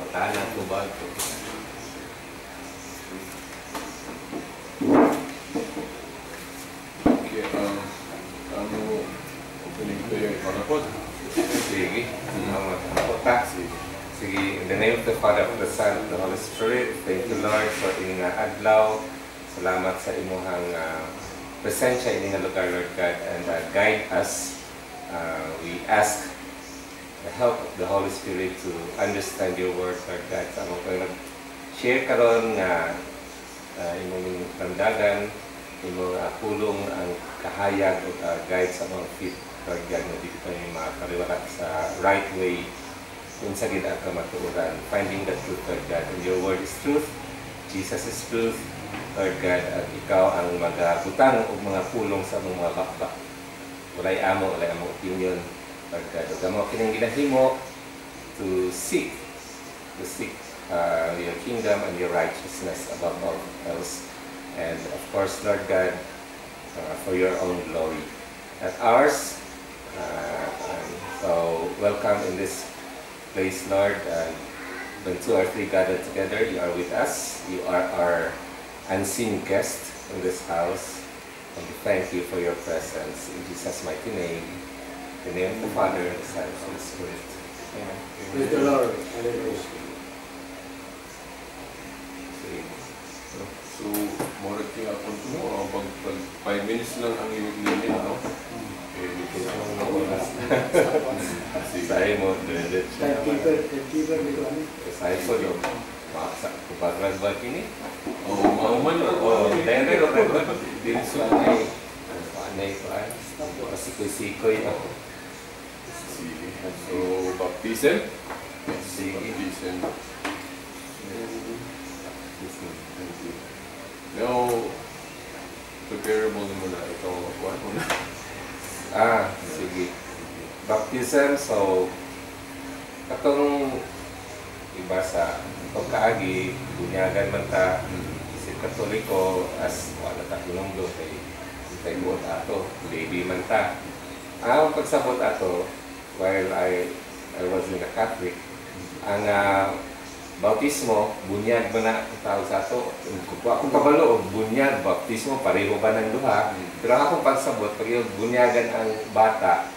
Pangutana, tubag. Okay, ano, opening prayer, ikaw na po. Sige. Ako ta. Sige, in the name of the Father, of the Son, of the Holy Spirit, thank you, Lord, for ining nga adlaw. Salamat sa imuhang presensya ini nga lugar, Lord God, and guide us. We ask the help of the Holy Spirit to understand your word, Lord God. Sa among pag share karon nga imong lamdagan, imong pulong ang kahayag o guide sa mga feet, Lord God, nga dito kami makariwara sa right way unsa gid ang kamatuoran, finding the truth, Lord God. And your word is truth, Jesus is truth, Lord God, at ikaw ang magabutang og mga pulong sa among mga bakbak. Walay amo, walay among opinion, Lord God. Ug amo kining ginahimo to seek your kingdom and your righteousness above all else. And of course, Lord God, for your own glory. Not ours. And so, welcome in this place, Lord. And when two or three gather together, you are with us. You are our unseen guest in this house. And we thank you for your presence. In Jesus' mighty name, in the name of the Father, the Son, and the Holy Spirit. Amen. Praise the Lord. Hallelujah. Sige. So, murag king akon mo, pag 5 minutes lang ang imong limit, no? Eh, dito Ang sa oras. Sige. Sa mo, diretso naman. Timekeeper, timekeeper dito ano. Sa po, no? Sa kupagran ba kini? Oo, mauman na. Oo, dahil rin, diretso na eh. Anay ko ay. Pasikoy-sikoy ako. Sige. So, baptism? Sige. Baptism. Thank you. Now, preparable na muna. Ikaw, kuhan mo na. Ah, sige. Baptism, so, katong iba sa pagkaagi, bunyagan man ta, si Katoliko, as wala ta hinumdum kay kay buot ato, baby man ta. Ang pagsabot ato, while I was in the Catholic, ang bautismo, bunyag ba na ang tawag sa ato? Kung akong kabalo, og bunyag, bautismo, pareho ba ng duha? Pero ang akong pagsabot, pag yung bunyagan ang bata,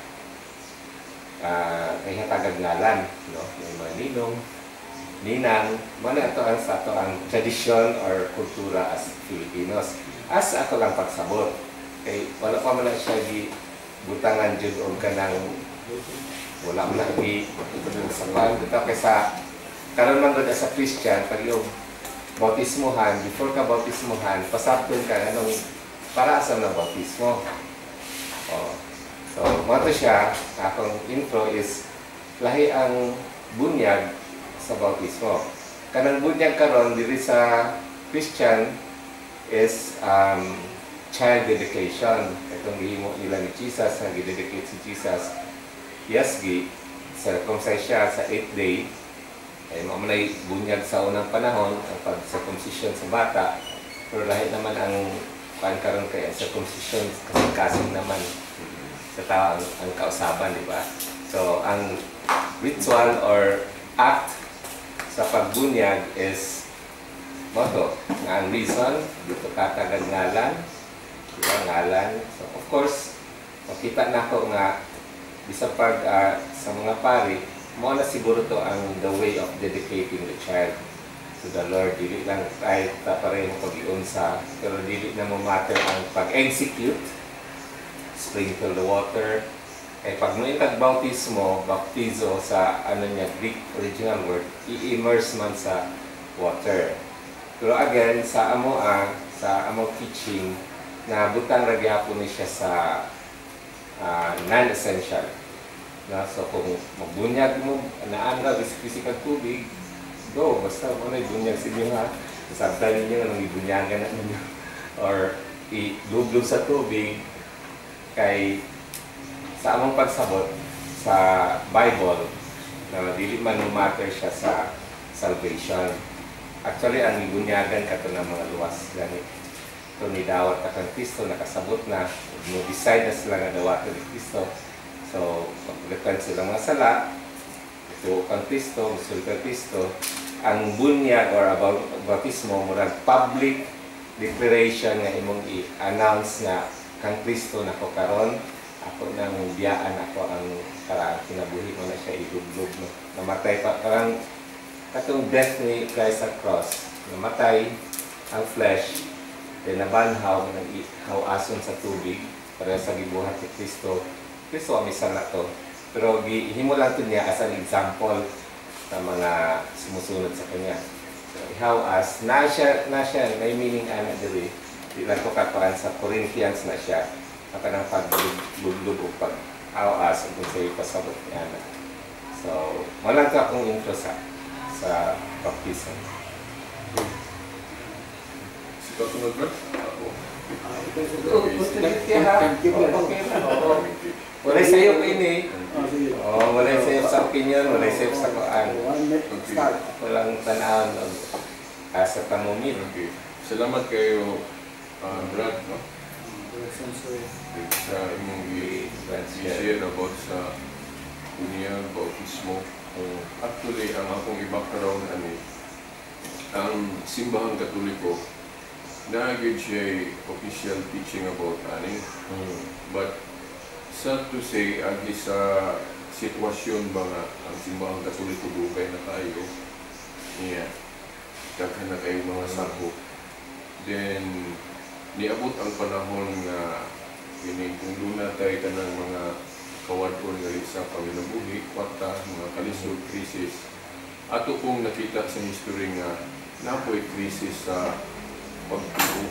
ay hatagag ngalan, no? May mga ninong, ninang, mana ato ang sa ato ang tradisyon or kultura as Filipinos. As ato lang pagsabot. Kay wala pa man na siya gi butangan jud og kanang wala man na gi sa pan bitaw kay sa karon man gud as a Christian, pag yung bautismohan, before ka bautismohan, pasabton ka anong para sa ng bautismo. Oh. So, mao to siya, akong intro is lahi ang bunyag sa bautismo. Kanang bunyag karon diri sa Christian is child dedication. Itong gihimo nila ni Jesus, nga gidedicate si Jesus. Yes, gi circumcise siya sa 8th day. Ay mao man ay bunyag sa unang panahon ang pag-circumcision sa bata. Pero lahi naman ang kuan karon kay ang circumcision kasing-kasing naman sa tao ang kausaban, di ba? So, ang ritual or act sa pagbunyag is mao to, nga ang reason, dito katagad ngalan, di ba, ngalan. So, of course, makita na ako nga, bisa pag sa mga pari, mao na siguro to ang the way of dedicating the child to the Lord. Dili lang kahit ta pareho pag-iunsa, pero dili na mo matter ang pag-execute, sprinkle the water. Eh, pag mo itag bautismo, baptizo sa ano niya, Greek original word, i-immerse man sa water. Pero again, sa among teaching, na butang ra gihapon ni siya sa non-essential. Na, so kung magbunyag mo, naan ra, bisik kag tubig, go, basta mo na bunyag sa inyo ha. Sabtan ninyo, anong ibunyagan na ninyo. Or i-lublob sa tubig, kay sa among pagsabot sa Bible, na dili man matter siya sa salvation. Actually, ang ibunyagan kato ng mga luwas gani. Ito ni dawat ka kang Kristo, nakasabot na, mo decide na sila nga dawaton ni Kristo. So, pag-repent sila mga sala, Tuo kang Kristo, musulod kang Kristo. Ang bunyag or about bautismo, murag public declaration nga imong i-announce nga kang Kristo nako karon, ako nang biyaan ako ang karaang kinabuhi mo na siya ilublob, no? Namatay pa parang katong death ni Christ sa cross, namatay ang flesh, then nabanhaw nang hawason sa tubig para sa gibuhat ni Kristo. Kristo ang sala to, pero gihimo lang to niya as an example sa mga sumusunod sa kanya. So ihawas na siya, may meaning ana diri. Di lang ko kakuan sa Corinthians na siya sa kanang paglublob o pag-awas kung sa'yo pasabot niya na. So, wala to akong intro sa baptism. Si kasunod ba? Ako. Ah, ikaw sa Thank you, ha? Thank you. Okay na. Oo. Walay sayo ini. Ah, sige. Oh, walay sayo sa opinion, walay sayo sa kuan. 1 minute start. Walang tan-awon og asa tamumit. Okay. Salamat kayo, Brad, no? Sensory. Sa imong i-share about sa bunyag, bautismo. Actually, ang akong i-background ani, ang Simbahang Katoliko, naa gyud siya official teaching about ani. But sad to say, agi sa sitwasyon ba nga ang Simbahang Katoliko dugay na kayo, yeah, daghan na kayo mga sakop. Then, niabot ang panahon nga kini kung duna tay kanang mga kawadon nga sa panginabuhi, kwarta, mga kalisod, krisis. Ato kong nakita sa history nga napoy krisis sa pagtuo.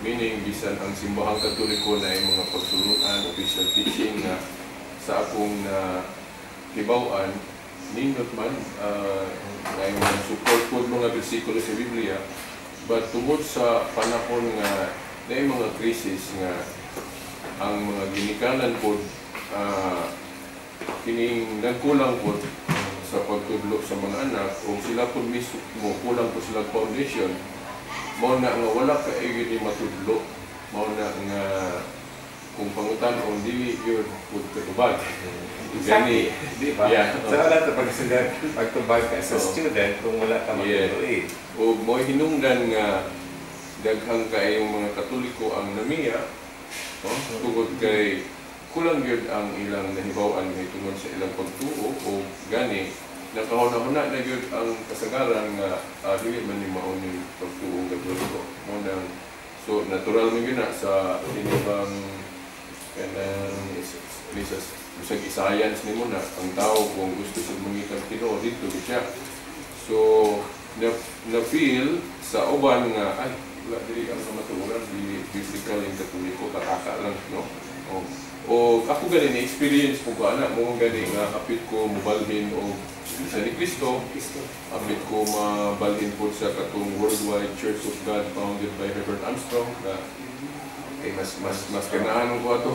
Meaning, bisan ang Simbahang Katoliko na ay mga pagtulunan, official teaching nga sa akong na hibaw-an, nindot man, na yung mga support po mga bersikulo sa Biblia, but tungod sa panahon nga na yung mga krisis nga ang mga ginikanan po, kining nagkulang po sa pagtudlo sa mga anak o sila po mismo kulang po sila foundation, mao na nga wala ka ni matudlo, mao na nga kung pangutan-on, dili yun pud katubag. Exactly. Di ba? Yeah. So wala to pag pagtubag ka sa student kung wala ka Yeah. matuloy. O mo'y hinungdan nga daghang kaayong mga Katoliko ang namiya, no? Tungod kay kulang gyud ang ilang nahibaw-an tungod sa ilang pagtuo o gani nakahuna-huna na gyud ang kasagaran nga dili man ni mao ni pagtuo Katoliko. Mo nang so natural man gyud na sa tinibang kanang is- sa bisag i-science nimo na ang tao kung gusto sa mangitag tinuod, dito gyud siya. So na feel sa uban nga ay, wala dili ang kamatuoran, di biblical yung Katoliko, kataka lang, no? O ako gani ni experience ko ba ana mo gani nga kapit ko mobalhin og Iglesia ni Cristo, Kristo. Apit ko mabalhin po sa katong Worldwide Church of God founded by Herbert Armstrong na eh, mas ganahan ko ato,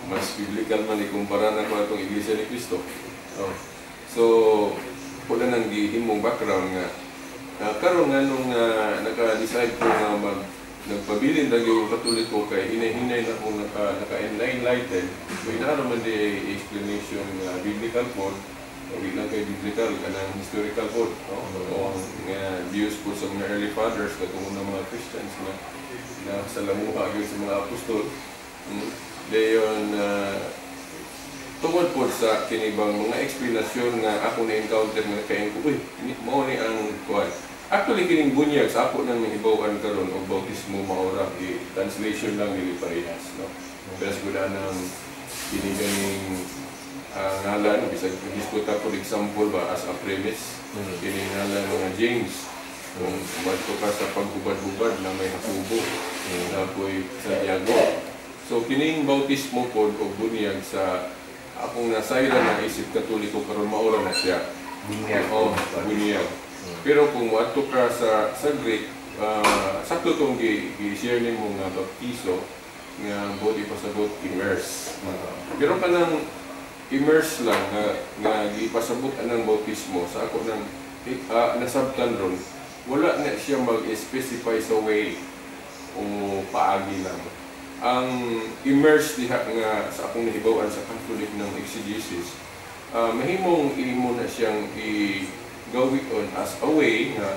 mas biblical man ikumpara na ko atong Iglesia ni Cristo. Oh. So wala nang gihimong background nga karon nga nung naka-decide ko nga mag nagpabilin lagi yung Katoliko kay hinay-hinay na akong naka-enlighten. So naa naman di explanation nga biblical po, di lang kay biblical, kanang historical po, no? O nga views po sa mga early fathers, katong unang mga Christians na na sa lamuha gyud sa mga apostol. Dayon tungod po sa kinibang mga eksplanasyon nga ako na-encounter nga kain ko, uy, mao ni ang kuan. Actually, kining bunyag sa ako nang nahibaw-an karon og bautismo maora i-translation lang dili parehas, no? Pero siguro nang kini ganing ngalan, bisag disputa for example ba as a premise, kini ngalan mga James. Kung umadto ka sa paghubad-hubad na may Jacobo, na po'y Santiago. So kining bautismo pod og bunyag sa akong nasayran na isip Katoliko karon, maura na siya. Bunyag. Oh, bunyag. Pero kung moadto ka sa Greek, sakto tong gi-share nimo nga baptiso nga buot ipasabot immerse. Pero kanang immerse lang nga gipasabot anang bautismo sa ako nang nasabtan ron, wala na siya mag-specify sa way o paagi lang. Ang immerse diha nga sa akong nahibaw-an sa Catholic ng exegesis, Mahimong imo na siyang i-gawin as a way nga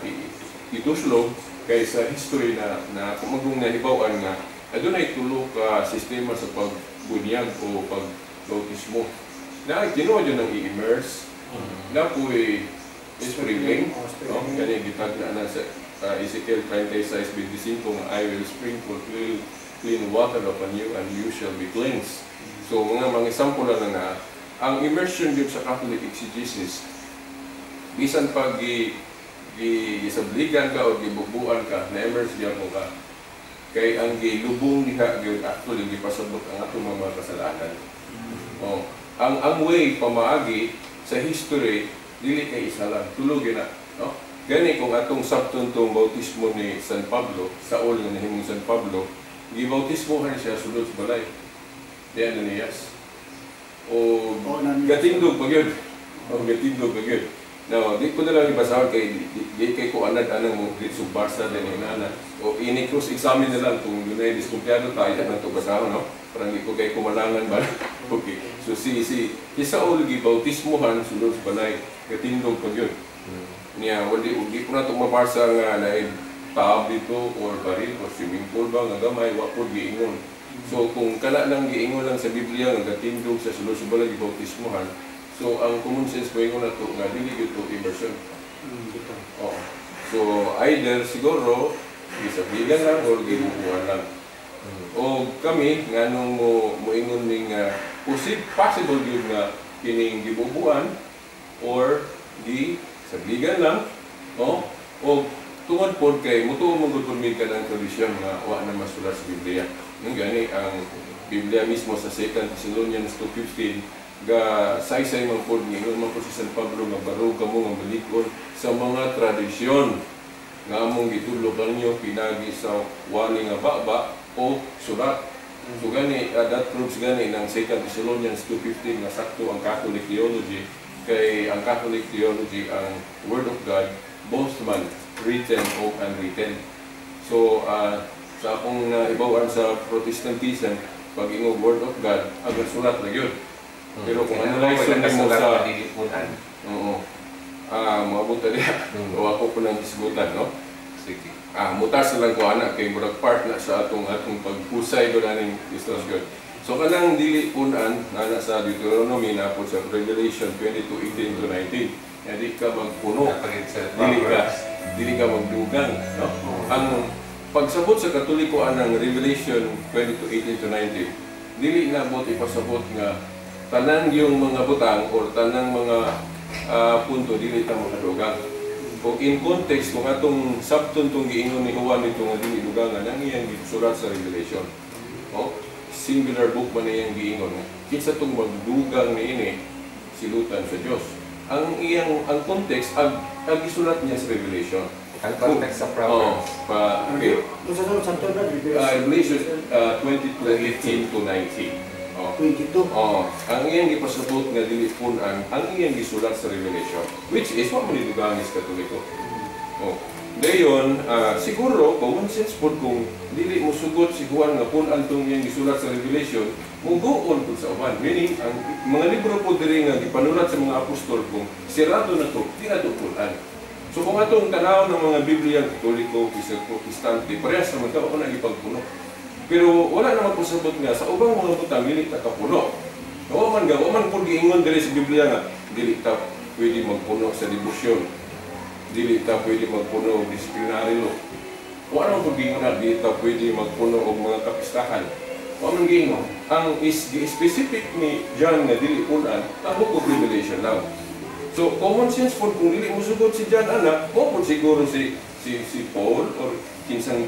ituslog kay sa history na na kumagong nahibaw-an nga adunay tulo ka sistema sa pagbunyag o pagbautismo. Na tinuod yun ang i-immerse, na po'y sprinkling, Oh, no? sprinkling. Kani gitagna na sa Ezekiel 36:25 nga "I will sprinkle clean, clean water upon you and you shall be cleansed." So mga example lang na ang immersion gyud sa Catholic exegesis, bisan pag gi gi gisabligan ka o gibubuan ka, na-immerse gyapon ka. Kay ang gilubong diha gyud actually gipasabot ang atong mga kasalanan. Oh, ang way pamaagi sa history dili kay isa lang, tulo gyud na, no? Gani kung atong sabton tong bautismo ni San Pablo, Saul nga nahimong San Pablo, gibautismohan siya sulod sa balay ni Ananias. O Oh, Ananias. Gatindog pa gyud. O gatindog pa gyud. Now, di ko na lang ibasahon kay di kay ko anad anang mo dito Barsa din inana. O ini cross examine na lang kung dunay diskumpiyado tayo na to basahon, no? Parang di ko kay kumalangan ba. Okay. So si Saul gibautismohan sulod sa balay, gatindog pa gyud. Niya wali di ko na to mabasa nga naay tub dito or baril or swimming pool ba nga gamay, wa po giingon. So kung kana lang giingon lang sa Biblia nga gatindog sa sulod sa balay gibautismohan, so ang common sense mo ingon na to nga dili gyud to immersion. Dito. Oo. So either siguro gisabigan lang or gibubuhan lang. O kami nganong mo moingon ning possible gyud nga kining gibubuan or gi sabligan lang, no? O tungod pod kay mutuo man gud pud mi kanang tradisyon nga wa na masulat sa Biblia. Nung gani ang Biblia mismo sa 2 Thessalonians 2:15 ga saysay man pod, ngingon man pod si San Pablo nga barog kamo nga balikon sa mga tradisyon nga among gitudlo kanyo pinagi sa wali nga baba o surat. So gani that proves gani ng 2 Thessalonians 2:15 nga sakto ang Catholic theology, kay ang Catholic theology, ang Word of God both man written o unwritten. So sa akong naibawan sa Protestantism, pag ingog Word of God, agad sulat na yun. Pero kung analyze nimo sa Dilipunan. Oo. Moabot ta diha. O ako po nang hisgutan, no? Sige. Mutas na lang ko ana kay murag part na sa atong paghusay do aning discussion. So kanang dili punan na sa Deuteronomy na po sa Revelation 22:18 to 19. Nga di ka magpuno, Napagit sa dili ka magdugang, no? Ang pagsabot sa Katoliko anang Revelation 22:18 to 19, dili na bot ipasabot nga tanan yung mga butang or tanang mga punto dili ta makadugang. Kung in context, kung atong sabton tong giingon ni Juan nito nga dili dugangan, ang iyang gisulat sa Revelation. Oh, singular book man iyang giingon. Kinsa tong magdugang niini, silutan sa Dios. Ang iyang ang context ag, ag gisulat niya sa Revelation. Ang context sa Oh, Proverbs. pa okay. Kung sa sa na Revelation 22:18 to 19. Oh. 22. Oh, ang iyang gipasabot nga dili punan, ang iyang gisulat sa Revelation, which is wa man dugangan sa Katoliko. Oh. Dayon, siguro common sense pod kung dili mo sugot si Juan nga punan tong iyang gisulat sa Revelation, mo go on pud sa uban. Meaning, ang mga libro po diri nga gipanulat sa mga apostol, kung sirado na to, di na to punan. So kung atong tanaw ng mga Biblia, Katoliko, bisag Protestante, parehas naman to, ako na ipagpuno. Pero wala naman pasabot nga sa ubang mga butang dili ta kapuno. Wa man pud giingon diri sa Biblia nga dili ta pwede magpuno sa debosyon. Dili ta pwede magpuno og disciplinary law. Wa naman pud giingon na dili ta pwede magpuno og mga kapistahan. Wa man giingon. Ang is specific ni John nga dili punan ang Book of Revelation lang. So common sense pod kung dili mo sugot si John ana, mo pod siguro si Paul or kinsang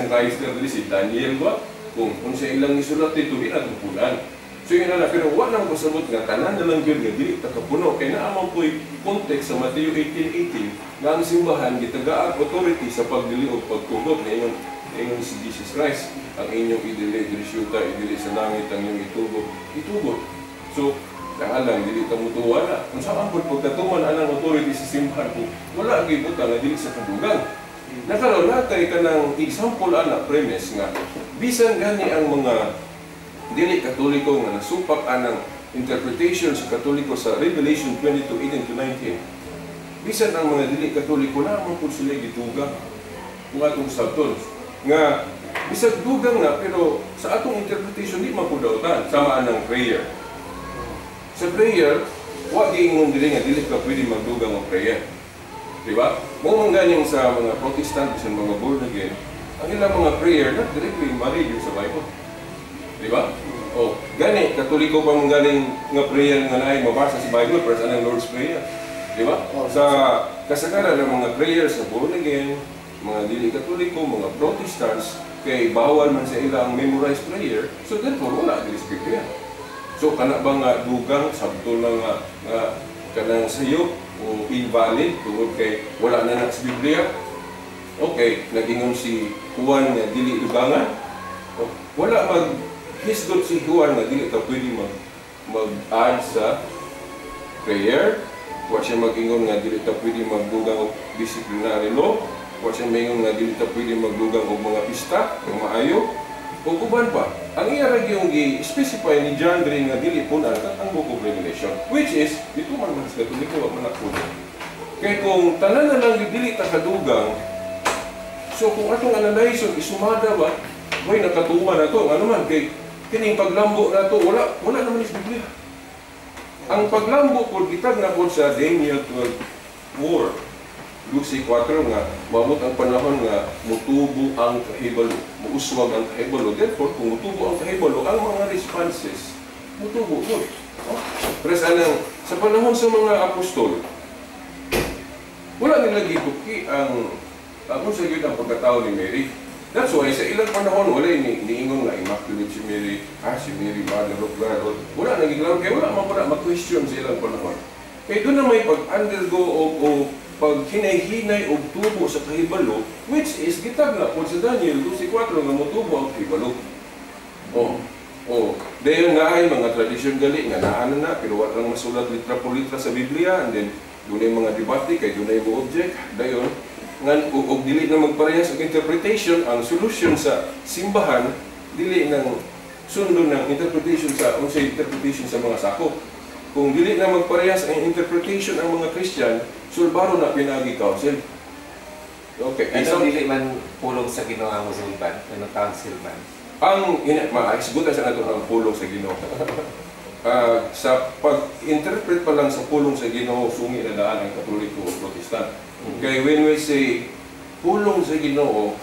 writer dili, si Daniel ba, kung unsa ilang isulat dito, di na punan. So yun na, pero wa nang pasabot nga tanan na lang gyud nga dili ta kapuno kay naa man po'y context sa Mateo 18:18 nga ang simbahan gitagaag authority sa pagdili o pagtugot. Ingon si Jesus Christ, ang inyong idili diri sa yuta, idili sa langit, ang inyong itugot, itugot. So ang alang dili ta mutuwa na. Unsa man pud pagkatuman anang authority sa simbahan kung wala gyud butang nga dili sa kadugang? Nakaroon na kay kanang example ana premise nga bisan gani ang mga dili Katoliko nga nasupak anang interpretation sa Katoliko sa Revelation 22:18 to 19, bisan ang mga dili Katoliko na man pud sila gidugang kung atong sabton nga bisag dugang na, pero sa atong interpretation di man pud dautan. Sama ang prayer. Sa prayer, wa giingon dili nga dili ka pwede magdugang og prayer. Di ba? Mao man ganing sa mga Protestant, sa mga born again, ang ilang mga prayer not directly married sa Bible. Di ba? Oh, gani Katoliko pa man galing nga prayer nga naay mabasa sa Bible, pero sa anang Lord's Prayer. Di ba? Oh. Sa kasagaran ng mga prayers sa born again, mga dili Katoliko, mga Protestants, kay bawal man sa ila ang memorized prayer, so therefore wala dili sa Biblia. So kana ba nga dugang sabto na nga kanang sayo o invalid tungod kay wala na na sa Biblia? Okay, nagingon si Juan nga dili dugangan. O, wala mag hisgot si Juan nga dili ka pwede mag-add sa prayer. Wa siya mag-ingon nga dili ta pwede magdugang og disciplinary law. Wa siya maingon nga dili ta pwede magdugang og mga pista nga maayo. Ug uban pa. Ang iya ra gyud gi-specify ni John diri nga dili punan ang Book of Revelation, which is dito man man sa Katoliko, wa man ako. Kay kung tanan na lang dili ta kadugang, so kung atong analyze isumada ba, way nakatuman na to, ano man kay kining paglambo na to, wala wala naman sa Biblia. Ang paglambo po, gitag na po sa Daniel 12:4, 12:4 nga maabot ang panahon nga mutubo ang kahibalo, muuswag ang kahibalo. Therefore, kung mutubo ang kahibalo, ang mga responses mutubo po. Oh. Pero sa, anang, sa panahon sa mga apostol, wala nila gituki ang ako sa gyud ang pagkatao ni Mary. That's why sa ilang panahon wala ni niingon nga immaculate si Mary, si Mary Mother of God. Wala naging kay wala man pala ma-question sa ilang panahon. Kay doon na may pag-undergo o paghinay-hinay og tubo sa kahibalo, which is gitag na po sa Daniel 12:4 nga motubo ang kahibalo. Oh. Oh, dayon nga ay mga tradisyon gali nga naa na na pero wala lang masulat litra por litra sa Biblia, and then dunay mga debate kay dunay mo object dayon ngan og dili na magparehas og interpretation. Ang solusyon sa simbahan, dili nang sundon ng interpretation sa unsay interpretation sa mga sakop. Kung dili na magparehas ang interpretation ang mga Christian, sulbaro na pinaagi council. Okay. Ano Isang, dili man pulong sa Ginoo ang musulban, ano council man? Ang ina maisgutan sa nato ang pulong sa Ginoo. Sa pag-interpret pa lang sa pulong sa Ginoo, sungi na daan ang Katoliko o Protestant. Kay when we say pulong sa Ginoo,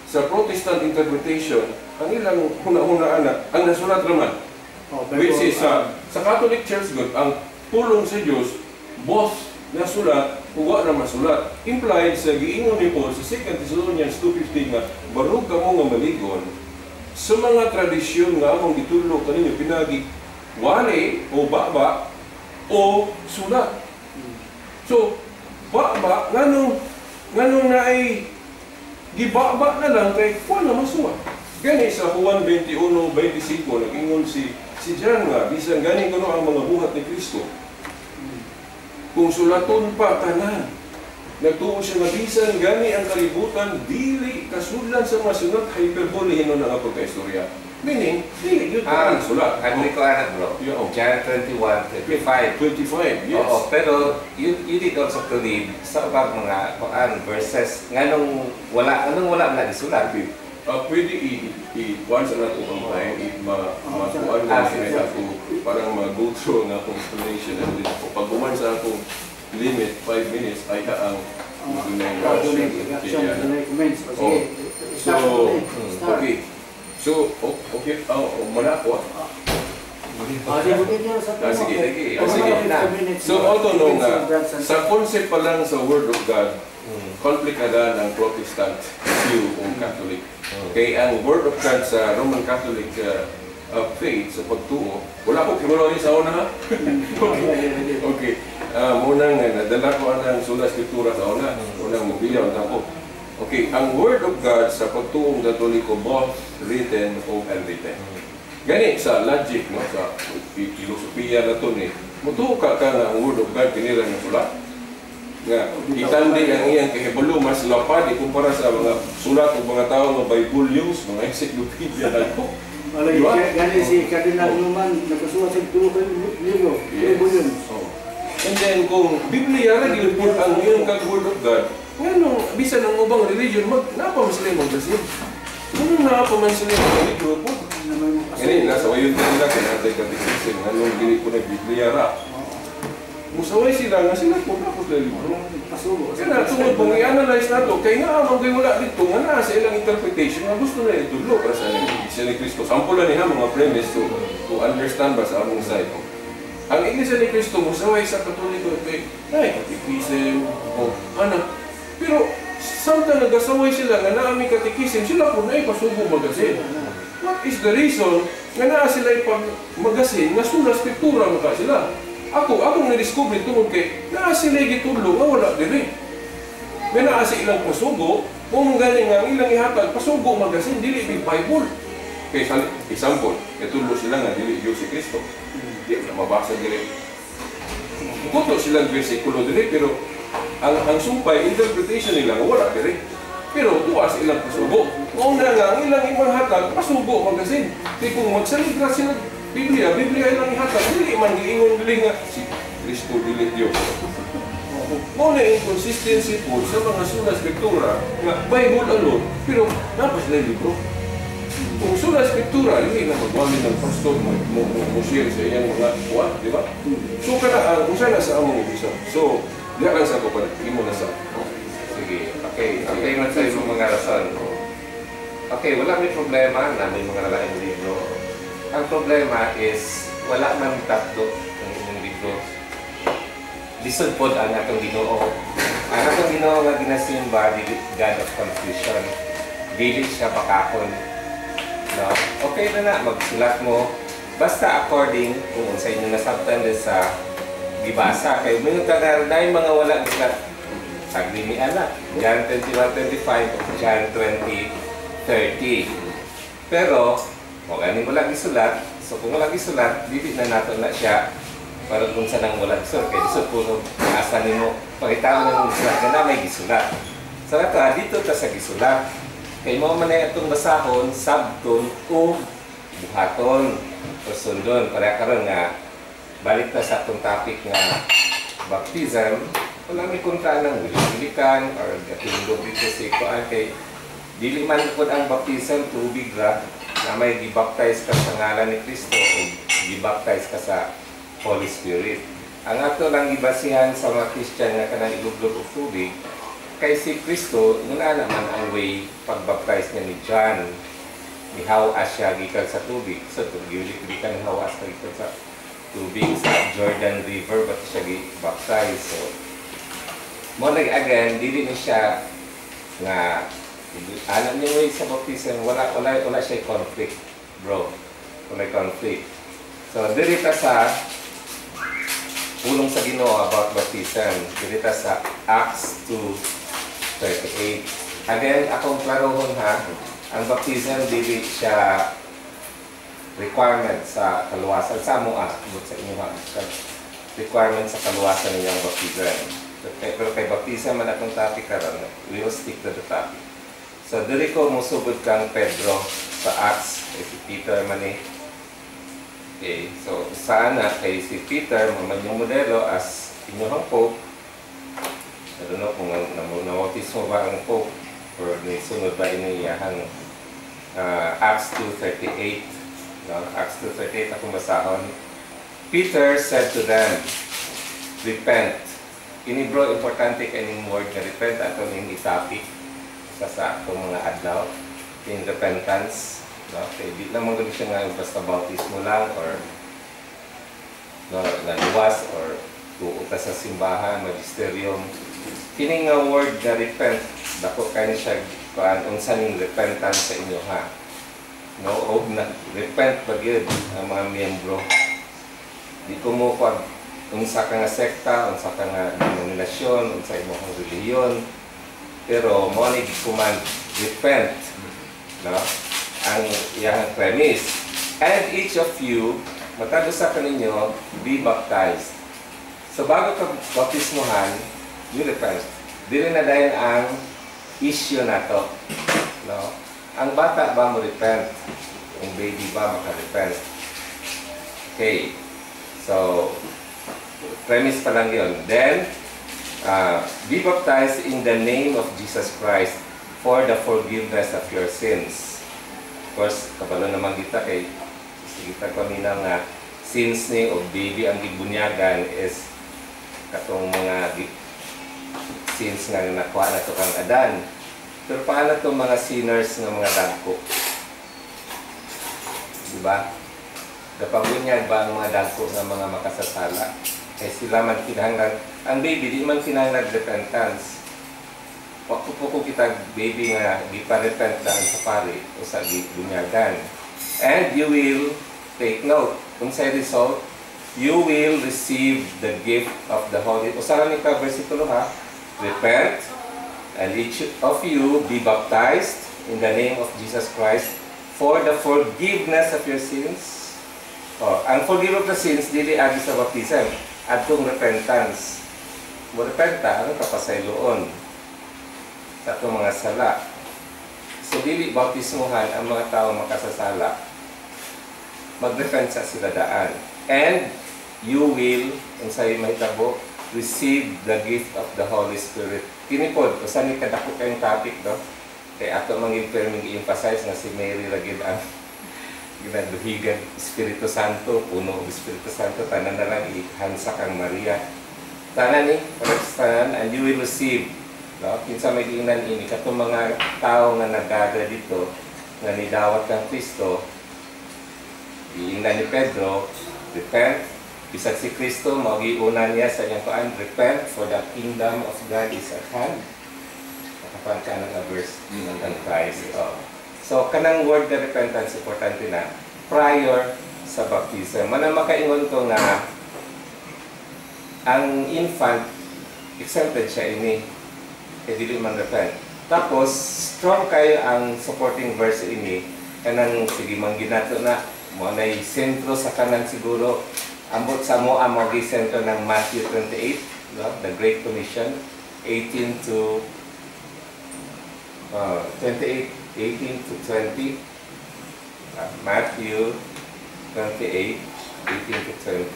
sa Protestant interpretation, ang ilang huna-hunaan na ang nasulat raman. Oh, Which Bible, is sa Catholic Church good, ang pulong sa Dios both nasulat ug wa na masulat. Implied sa giingon ni Paul sa 2 Thessalonians 2:15 nga barug kamo nga maligon sa mga tradisyon nga among gitudlo kaninyo pinagi wali o baba o sulat. So, baba, nganong naay gibaba na lang kay wala masulat? Gani sa Juan 21:25 nag-ingon si John nga bisan gani kuno ang mga buhat ni Kristo, kung sulaton pa tanan, nagtuo siya nga bisan gani ang kalibutan dili kasudlan sa mga sulat, hyperbole hinon nga pagkaistorya. Meaning, dili gyud ang sulat. Agree ko ana, bro. Yeah. John 21:25. 25, yes. Oo, pero you need also to read sa ubang mga kuan verses nganong wala na gisulat. Okay. Pwede i-kuan sa nato ang time, i ma makuan na sige, sa ako parang ma-go through ang akong explanation, and then pag human sa akong limit 5 minutes ay ka ang dunay Dunay reaction, dunay comments. O, sige, So, start na eh. Start. Okay. So, okay, oh, muna ako ah. Sige, continue sa Sige. Sige. Sige. Na. So, auto no nga, sa concept pa lang sa Word of God, conflict na daan ang Protestant view o Catholic. Kay ang Word of God sa Roman Catholic faith, sa pagtuo, wala ko kimuro ni sa una ha. Okay. Okay. Muna nga, nadala ko ang sola scriptura sa una. Unang mobilya, unang ko. Okay, ang Word of God sa pagtuong Katoliko, both written o unwritten. Gani sa logic, no, sa filosofiya na to ni, mutuo ka ka nga ang Word of God kini ra nga sulat? Nga itandi ang iyang kahibalo mas lapad ikumpara sa mga sulat og mga tao nga by volumes, mga encyclopedia na ko. Wala. Di ba? Gani si Cardinal Newman nakasuwat sa tulo ka libro, 2 volumes. Oh. And then kung Biblia ra gyud pud ang iyong kag word of God, ngano bisan ang ubang religion mag naa pa man sila magasin? Ngano naa pa man sila mga libro po? Naman mo Ngani nasa wayon nila kay natay catechism, nganong dili ko na Biblia ra? Musaway sila nga sila po na po sila libro. Pasubo. Kaya na, tungod kung i-analyze na to, kay nga amang kay wala dito, nga naa sa ilang interpretation, nga gusto na itudlo para sa Iglesia ni Cristo. Sample lang niya mga premise to understand ba sa among side. Ang Iglesia ni Cristo musaway sa Katoliko kay ay catechism, o ano. Pero samtang nagasaway sila nga naa mi catechism, sila po na ipasubo magasin. What is the reason nga naa sila ipag magasin nga sola scriptura maka sila? Ako, akong na-discover tungod kay naa sila gitudlo nga wala diri. May naa sa ilang pasugo, kung galing nga ang ilang ihatag, pasugo magasin, dili big Bible. Kay sa example, itudlo sila nga dili Diyos si Kristo. Di na mabasa diri. Kuto silang bersikulo diri, pero ang sumpay, interpretation nila nga wala diri. Pero tuwa sa ilang pasugo. Mao na nga ang ilang imang hatag, pasugo magasin. Kay kung magsalita sila Biblia, Biblia ilang ihatag, dili man giingon dili nga si Kristo dili Diyos. Mao na inconsistency po sa mga sola scriptura nga Bible alone, pero naa pa sila libro. Kung sola scriptura, dili na magwali ng pastor mo share sa iyang mga kuwan, di ba? So kana ang usa na sa among isa. So, diha lang sa ako pa, imo na sa. Sige, okay. Okay man sa imong mga rason. Okay, wala may problema na may mga lalaing libro. Ang problema is wala man tatlo ang imong libro. Lisod pod ang atong Ginoo. Ang atong Ginoo nga ginasimba dili God of confusion. Dili siya bakakon. No? Okay na na magsulat mo basta according kung unsa inyong nasabtan din sa gibasa kay may tagal dahil mga wala gisulat. Agree ni ana. John 21:25, John 20:30. Pero kung ganing wala gisulat, so kung wala gisulat, dili na nato na siya para kung sa nang wala gisulat. Kay lisod po asa nimo pangitaon ng gisulat nga na may gisulat. So ato dito ta sa gisulat. Kay mao man ay atong basahon, sabton o buhaton o sundon. Para karon nga balik ta sa atong topic nga baptism, wala may kontra ng wili-wilikan or gatindog dito si kuan kay dili man pud ang baptism tubig ra na may gibaptize ka sa ngalan ni Kristo o gibaptize ka sa Holy Spirit. Ang ato lang gibasihan sa mga Christian nga kanang ilublob og tubig kay si Kristo nguna naman ang way pagbaptize niya ni John. Nihawas siya gikan sa tubig. So giwili-wilikan hawas ka gikan sa tubig sa Jordan River ba't siya gi-baptize. So mo nag again dili ni siya nga alam niyo way sa baptism wala siya conflict, bro. Wala conflict. So diri ta sa pulong sa Ginoo about baptism. Diri ta sa Acts 2:38. Again, akong klarohon ha, ang baptism dili siya requirement sa kaluwasan sa amo ah, but sa inyo ha. Requirement sa kaluwasan ninyong baptism. Pero kay baptism man atong topic karon, we will stick to the topic. So diri ko musugod kang Pedro sa Acts, kay si Peter man eh. Okay, so saan na kay si Peter man yung modelo as inyong Pope. I don't know kung na-notice mo ba ang Pope or nisunod ba iniyahang Acts 2:38. No? Acts 2:38 akong basahon. Peter said to them, "Repent." Ini bro, importante kay ning word nga repent ato ning i-topic sa atong mga adlaw in repentance, no? Kay di lang man gud siya nga basta bautismo lang or no, naluwas or tuo ta sa simbahan, magisterium. Kini nga word nga repent, dako kay ni siya kuan unsa ning repentance sa inyo ha. No, og na repent ba gyud ang mga miyembro. Di ko mo kuan unsa ka nga sekta, unsa ka nga denominasyon, unsa imong relihiyon, pero mo ni command repent, no? Ang iyang premise. And each of you, matag usa kaninyo, be baptized. So bago ka baptismohan, you repent. Dili na dayon ang issue nato, no? Ang bata ba mo repent? Kung baby ba maka-repent. Okay. So, premise pa lang yun. Then, be baptized in the name of Jesus Christ for the forgiveness of your sins. Of course, kabalo naman kita kay sige ta kami na nga sins ni o baby ang gibunyagan is katong mga sins nga nakuha na to kang Adan. Pero paano itong mga sinners nga mga dagko? Diba? Gapabunyag ba ang mga dagko nga mga makasasala? Kay sila man kinahanglan, ang baby di man kinahanglan repentance. Wa ko po ko kita baby nga gipa-repent daan sa pari o sa gibunyagan. And you will take note, unsay result, you will receive the gift of the Holy. Usa ni ka versikulo ha. Repent, and each of you be baptized in the name of Jesus Christ for the forgiveness of your sins. Oh, ang forgiveness of the sins dili agi sa baptism, adtong repentance. Mo repenta ang kapasayloon sa atong mga sala. So dili bautismuhan ang mga tao makasasala. Magrepent sa sila daan. And you will, unsay mahitabo, receive the gift of the Holy Spirit. Kini pod, usa ni kadako kayong topic, no? Kay ato man gyud perming i-emphasize nga si Mary ra gyud ang ginaduhigan Espiritu Santo, puno og Espiritu Santo, tanan na lang ihansa kang Maria. Tanan ni, parehas tanan, and you will receive, no? Kinsa may giingnan ini katong mga tao nga nagada dito nga nidawat kang Kristo, giingnan ni Pedro, repent. Bisag si Kristo mao giuna niya sa iyang kuan, repent for the kingdom of God is at hand. Nakapan ka ng verse ng Christ. Oh. So kanang word na repentance importante na prior sa baptism. Manang makaingon ko nga ang infant exempted siya ini kay dili man repent. Tapos strong kayo ang supporting verse ini kanang sige man ginato na mo nay sentro sa kanan siguro ambot sa mo ang mo sentro ng Matthew 28, no? The Great Commission 18 to 28, 18 to 20. Matthew 28, 18 to 20.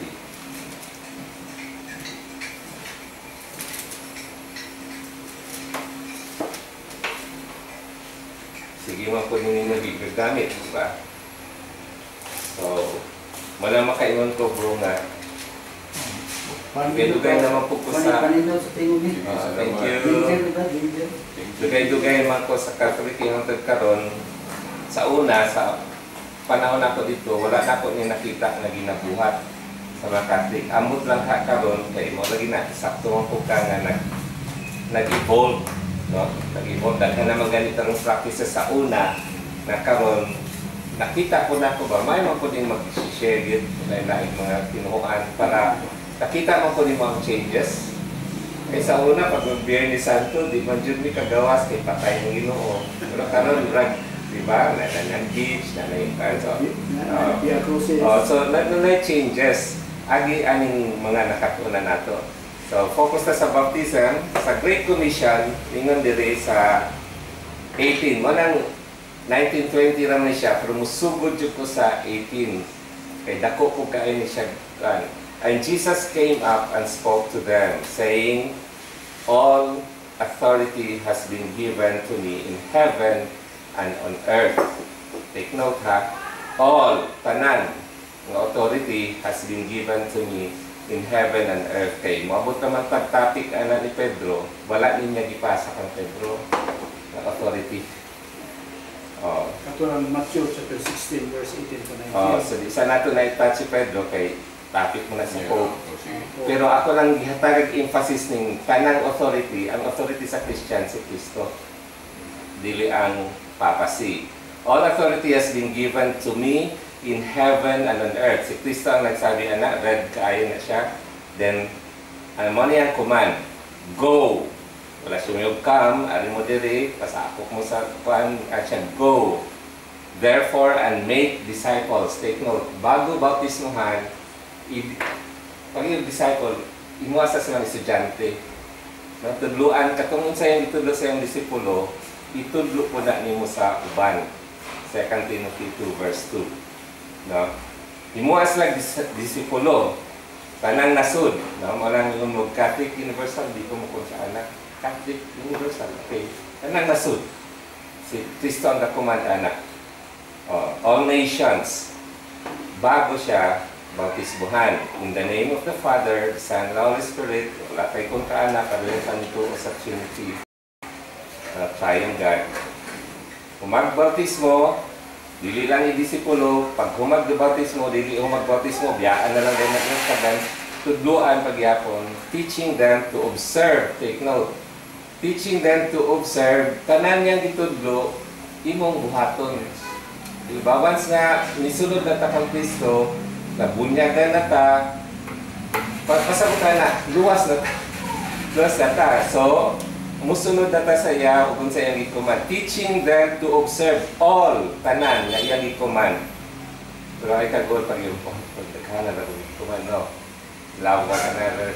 Sige man po ninyo gigamit, di ba? So, wala makaingon ko bro nga. Dugay naman po ko sa Panindot sa tingog ni. Thank you. Ginger. Dugay-dugay man ko sa Catholic hangtod karon. Sa una, sa panahon ako dito, wala na ako ni nakita na ginabuhat sa mga Catholic. Amot lang ha karon kay mo lagi na sakto man po ka nga nag-evolve, no? Nag-evolve daghan naman ganito ang practices sa una na karon nakita ko na ko ba may man po din mag-share yun lain mga tinuoan para nakita mo po din mga changes. Kay sa una, pag mag-Biyernes Santo, di man jud mi kagawas kay patay ng Ginoo. Pero karon rag, di ba? Nanang beach, nanay so, so nanay changes agi aning mga nakatunan nato. So focus na sa baptism, sa Great Commission, ingon diri sa 18. Mo nang 1920 ra man siya, pero musugod jud ko sa 18. Kay dako ko kaayo ni siya. And Jesus came up and spoke to them, saying, all authority has been given to me in heaven and on earth. Take note ha, all, tanan, ng authority has been given to me in heaven and earth. Kay moabot naman tag topic ana ni Pedro, wala niya gipasa kang Pedro ng authority. Oh. Katulad Matthew chapter 16 verse 18 to 19. Oh, so di sa nato na i-touch si Pedro kay topic mo na sa Pope. Pero ako lang gihatag emphasis ning kanang authority, ang authority sa Christian si Kristo. Dili ang papacy. All authority has been given to me in heaven and on earth. Si Kristo ang nagsabi ana, read kaayo na siya. Then ang mo niyang command, go. Wala siya may come, ari mo diri, pasakop mo sa kuan, at siya, go. Therefore, and make disciples. Take note, bago bautismuhan, pag yung disciple, imuasa sa mga estudyante. Natudluan, katong sa iyong itudlo sa iyong disipulo, itudlo po na nimo sa uban. 2 Timothy 2 verse 2. No? Himua sila disipulo, tanang nasud, no? Mo lang yung mo Catholic Universal, di ko mo kung sa anak. Catholic Universal, okay. Tanang nasud. Si Kristo ang command anak. Oh, all nations, bago siya bautismuhan. In the name of the Father, the Son, and the Holy Spirit, wala kay kontra anak, karoon pa nito sa Trinity, Triune God. Kung magbautismo, dili lang i-disipulo, pag humag bautismo, dili humag bautismo, biyaan na lang din natin tagan, tudluan pagyapon, teaching them to observe, take note, teaching them to observe, tanan niyang gitudlo, imong buhaton. Diba? Once nga, nisunod na ta kang Kristo, nabunyagan na ta, pagpasabutan na, luwas na ta. Luwas na ta. So, musunod na ta sa iya, ug sa iyang gi-command. Teaching them to observe all, tanan, nga iyang gi-command. Pero ay kagol pag yung, oh, pagdaghanan na kung gi-command, no? Love one another.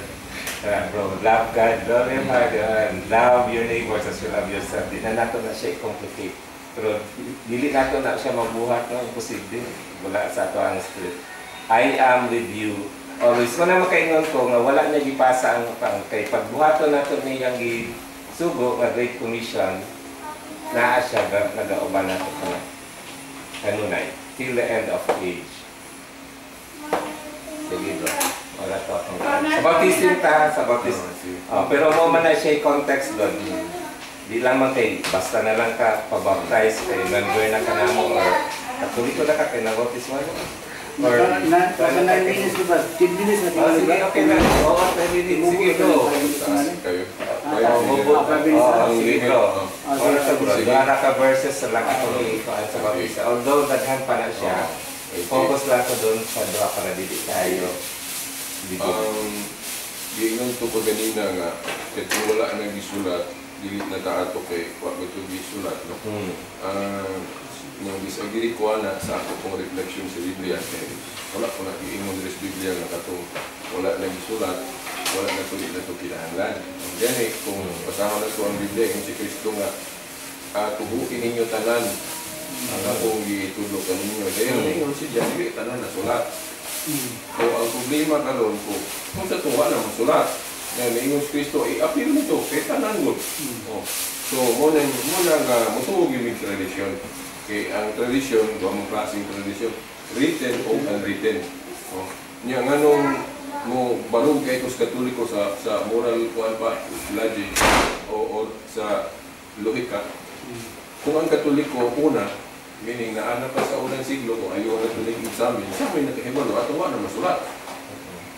Bro, love God, love your heart, and love your neighbors as you love yourself. Di na nato na siya i-complicate. Pero dili nato na siya mabuhat, no? Imposible. Wala sa ato ang spirit. I am with you always. Wala makaingon ko nga wala niya gipasa ang pang kay pagbuhaton nato niyang gisugo nga Great Commission, naa siya nagauban nato ka kanunay till the end of age. Sige, bro. Wala to akong sa baptism ta, sa baptism. Oh, sige. Oh, pero mo man na siya context doon. Di lang man kay basta na lang ka pabaptize kay member na ka namo or Katoliko na ka kay nabautismo mo. Or Na, nasa 9 minutes ba? 10 minutes na. Oh, sige, okay na. Oo, 10 minutes. Sige, bro. Taas kayo. Oh, Kayo, sige. oh, Ang sige, limit, bro. oh. Oras sa bro. Sige. Duha na ka verses sa lang ako ikuan sa baptism. Although daghan pa na siya. Okay. Focus lang ko doon sa duha para dili tayo. Dili. Ang giingon to ko ganina nga kay kung wala na gisulat, dili na ta ato kay wa ba to gisulat, no? Ah, nang disagree ko ana sa ako kong reflection sa Biblia kay wala ko na giingon diri sa Biblia nga katong wala na gisulat, wala na to, di na to kinahanglan. Gani kung basahon na to ang Biblia, ingon si Kristo nga tubuin ninyo tanan ang akong gitudlo kaninyo. Dayon ingon si John, dili tanan na sulat. So ang problema karon ko kung sa tuwa na masulat. Nga niingon si Kristo, i-appeal nito kay tanan gud. Oh. So mo na nga motuo gyud mig tradisyon. Kay ang tradisyon, duha man klaseng tradisyon, written o unwritten. Oh. Nya nganong mo barog kay ko sa Katoliko sa moral kuan pa logic o sa lohika. Kung ang Katoliko una, meaning naana pa sa unang siglo, kung ayaw na tulig examen, sa may nakahibalo ato wa na masulat.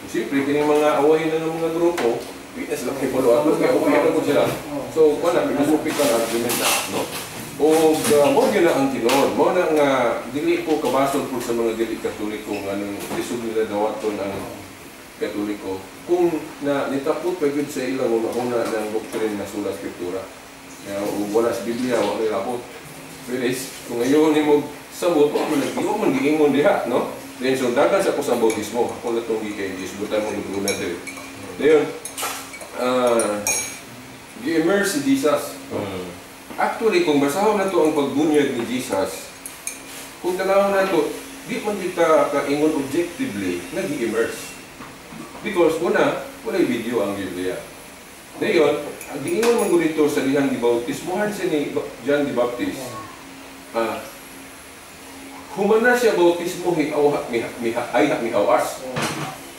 Siyempre, kining mga away na ng mga grupo, di na sila kahibalo ato, kaya away na ko sila. So, wala, philosophical argument na, no? O mo gyud na ang tinuod, mo na nga dili ko kabasol pud sa mga dili Katoliko nga nang lisod nila dawaton ang Katoliko kung na nitapot pa gyud sa ilang una ng doctrine na sola scriptura. Kaya ug wala sa Biblia, wa may lapot. Whereas, kung ayaw nimo sabot, wa man giingon diha, no? Then, so, dagan sa ako sa bautismo. Ako na itong gikay, gisgutan mo gud na diri. Dayon, gi-immerse si Jesus, no? Actually, kung basahon na to ang pagbunyag ni Jesus, kung tanawon na to, di man kita kaingon objectively nag-immerse. Because una, walay video ang Biblia. Dayon, ang giingon man gud dito sa dihang gibautismohan siya ni John the Baptist. Human na siya bautismo hi aw mi mi ay mihawas.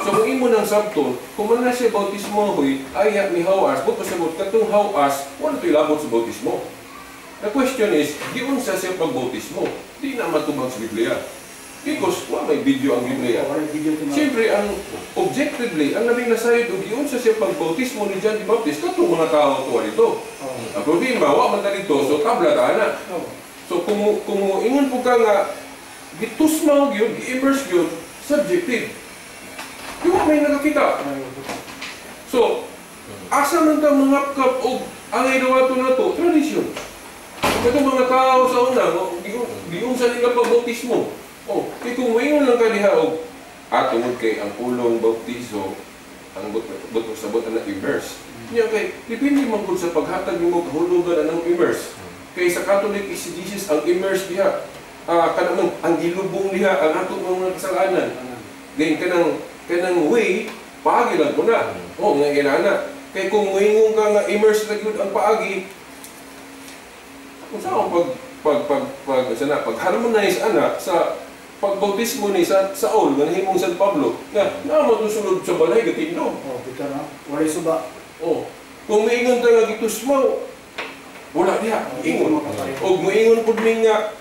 So kung imo nang sabton, human na siya bautismo huy ay mihawas, but pasabot katong hawas, wala to'y labot sa bautismo. The question is, giunsa siya pagbautismo? Di na matubag sa Biblia. Because wa may video ang Biblia. Wala video to. Siyempre, ang objectively, ang labing nasayod og giunsa siya pagbautismo ni John the Baptist, katong mga tao tuwa dito. Ang problema, wa man ta dito, so tabla ta na. So kung ingon po ka nga gitusmaw gyud, gi-immerse gyud, subjective. Di wa may nakakita. So, asa man ta mangapkap og angay dawaton na to? Tradisyon. Katong mga tao sa una, giunsa nila pagbautismo. Oh, kay kung moingon lang ka diha og tungod kay ang pulong bautiso, ang but but sabot na immerse. Nya kay depende man gud sa paghatag nimo kahulugan anang immerse. Kay sa Catholic exegesis ang immerse diha. Kanang ang gilubong niya ang ato mga kasalanan. Then kanang way paagi lang ko na. Oh, nga inana. Kay kung moingon ka nga immerse na gyud ang paagi, kung saan pag pag pag pag sana pag harmonize ana sa pagbautismo ni sa Saul nga nahimong San Pablo nga naa mo sulod sa balay gatindog. Oh, bitaw na. Walay suba. Oh, kung moingon ta nga gitusmaw, wala diha ingon. Og moingon pud mi nga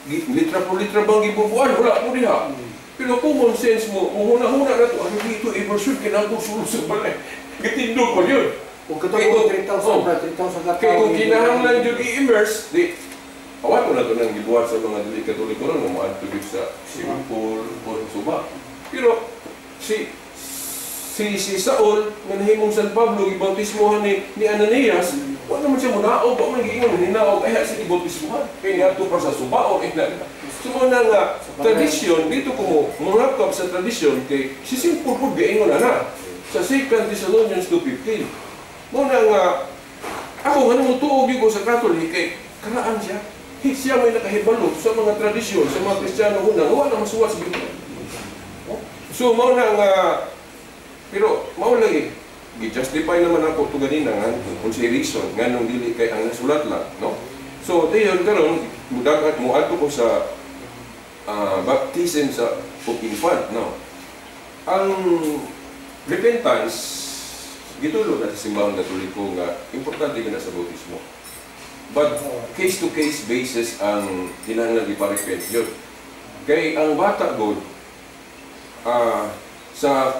litra por litra bang gibubuan, wala po diha. Pero common sense mo, muhuna-huna na to, ano dito, immersion, kinahanglan sulod sa balay. Gitindog pa yun. Ug kato Kay kung- 3,000 ba, 3,000 ka Kaya tao. kung kinahanglan jud i-immerse, di, awan ko na ito nang gibuhat sa mga dili Katoliko ron, nga moadto gyud sa swimming pool o suba. Pero si si si Saul nga nahimong San Pablo gibautismohan ni Ananias, wa naman siya munaog, wa man giingon ninaog ay sa gibautismohan. Kay niadto pa sa suba or ina. So mao na nga tradisyon dito ko mo mangakap sa tradisyon kay si Saint Paul pud giingon ana sa 2 Thessalonians 2:15. Mao na nga ako nga nang mutuo gyud ko sa Catholic kay karaan siya. Hi, siya may nakahibalo sa mga tradisyon sa mga Kristiyano una nga wala masuwat sa Biblia. Oh. So mao na nga pero mao lagi gi-justify naman ako to ganina nga kung si reason nganong dili kay ang nasulat lang, no? So dayon karon mudagat moadto ko sa baptism sa of infant, no? Ang repentance gitulo na sa Simbahang Katoliko nga importante gyud na sa bautismo. But case to case basis ang kinahanglan ipa-repent yun. Kay ang bata god sa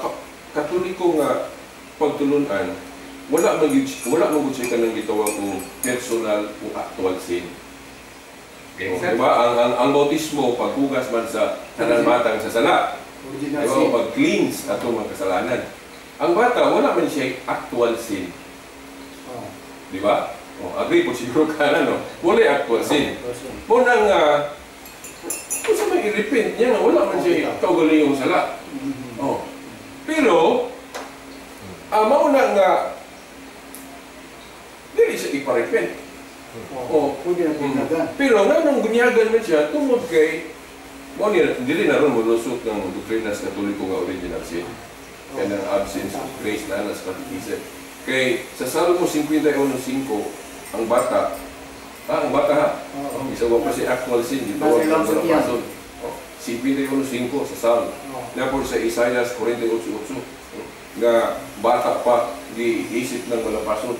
Katoliko nga pagtulunan, wala man gyud siya kanang gitawag og personal o actual sin. Okay, Oh, sir. di ba? Ang bautismo paghugas man sa tanan batang sa sala. Original Di ba? sin. Pag-cleanse atong mga kasalanan. Ang bata wala man siya actual sin. Oh. Di ba? Oh, agree po siguro ka na, no? Wala actual sin. Actual sin. Mo nang kung sa may i-repent niya nga wala man siya kaugalingong sala. Oh. Pero mao na nga dili siya ipa-repent. Oh. Oh. Pwede na bunyagan. Pero nga nang bunyagan man siya tungod kay mo ni dili na ron molusot ng doktrina sa Katoliko nga original sin. Kanang absence of grace na sa catechism. Kay sa Salmo 51:5 ang bata, ang bata ha, Oo. isa wa pa si actual sin Nasa gitawag ilang ng sa tiyan. malapason. Oh, 51:5 sa Salmo. Oh. Therefore sa Isaiah 48:8 nga bata pa giisip ng malapason.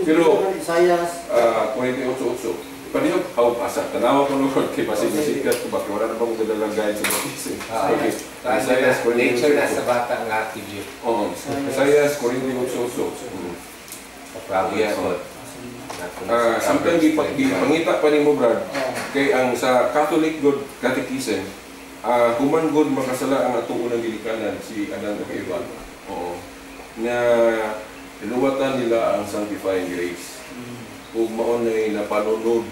Pero- Isaias 48:8. Palihog, aw, asa, tanawa ko noon kay basig masikat ko bakit wala na bang gadalang guide sa baptism. Ah, Okay. taas Isaiah na, nature na 48:8. sa bata nga attribute. Oo. Isaiah 48:8. Sa Proverbs. Yeah. Po. Samtang gipangita pa nimo, Brad, Oh. kay ang sa Catholic God Catechism, human god makasala ang atong unang ginikanan si Adan ug Eva. Oo. Na luwatan nila ang sanctifying grace. Ug mao nay napanunod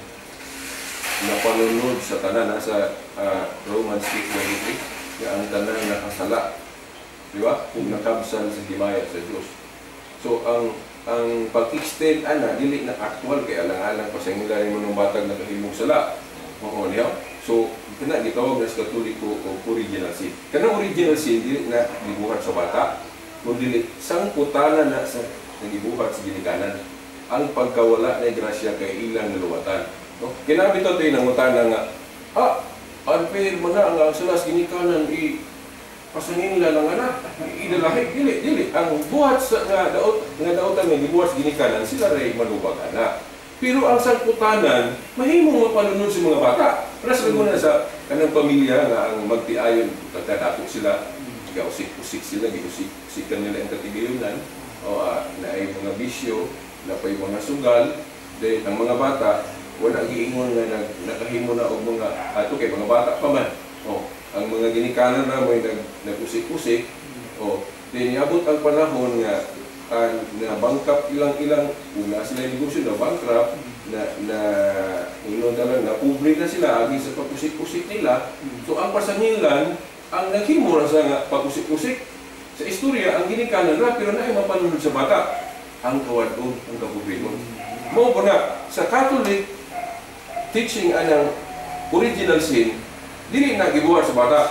sa tanan nasa Romans 6:23 nga ang tanan nakasala, di ba, ug nakabsan sa himaya sa Dios. So ang pag-extend ana dili na actual kay alang-alang pa sa nila mo nung batag nakahimong sala. Oo niya. So kana gitawag na sa Katoliko og original sin. Kanang original sin dili na gibuhat sa bata kun dili sangputanan na sa nagibuhat sa ginikanan ang pagkawala ng grasya kay ilang naluwatan. No? Kinabi to tayo nangutana nga, unfair man na ang sala sa ginikanan i pasanginla lang ana, idalahi, dili, dili. Ang buhat sa nga daot nga daotan nga gibuhat sa ginikanan sila ray manubag ana. Pero ang sangputanan mahimong mapanunod sa mga bata. Para sa na sa kanang pamilya nga ang magtiayon pagkadako sila, gausik-usik sila, giusik-usikan nila ang katigayunan, o naay mga bisyo, napay mga sugal, then ang mga bata wala giingon nga nakahimo na og mga ato kay mga bata pa man. Oh, ang mga ginikanan na may nag-usik-usik, oh, then iabot ang panahon nga na bankrupt ilang-ilang una sila yung negosyo na bankrupt na na ingon na lang na pobre na sila agi sa pag-usik-usik nila. So ang pasangilan ang naghimo ra sa nga pag-usik-usik sa istorya ang ginikanan ra pero naay mapanunod sa bata ang kawadon ang kapobrehon. Mao ba na sa Catholic teaching anang original sin dili na gibuhat sa bata,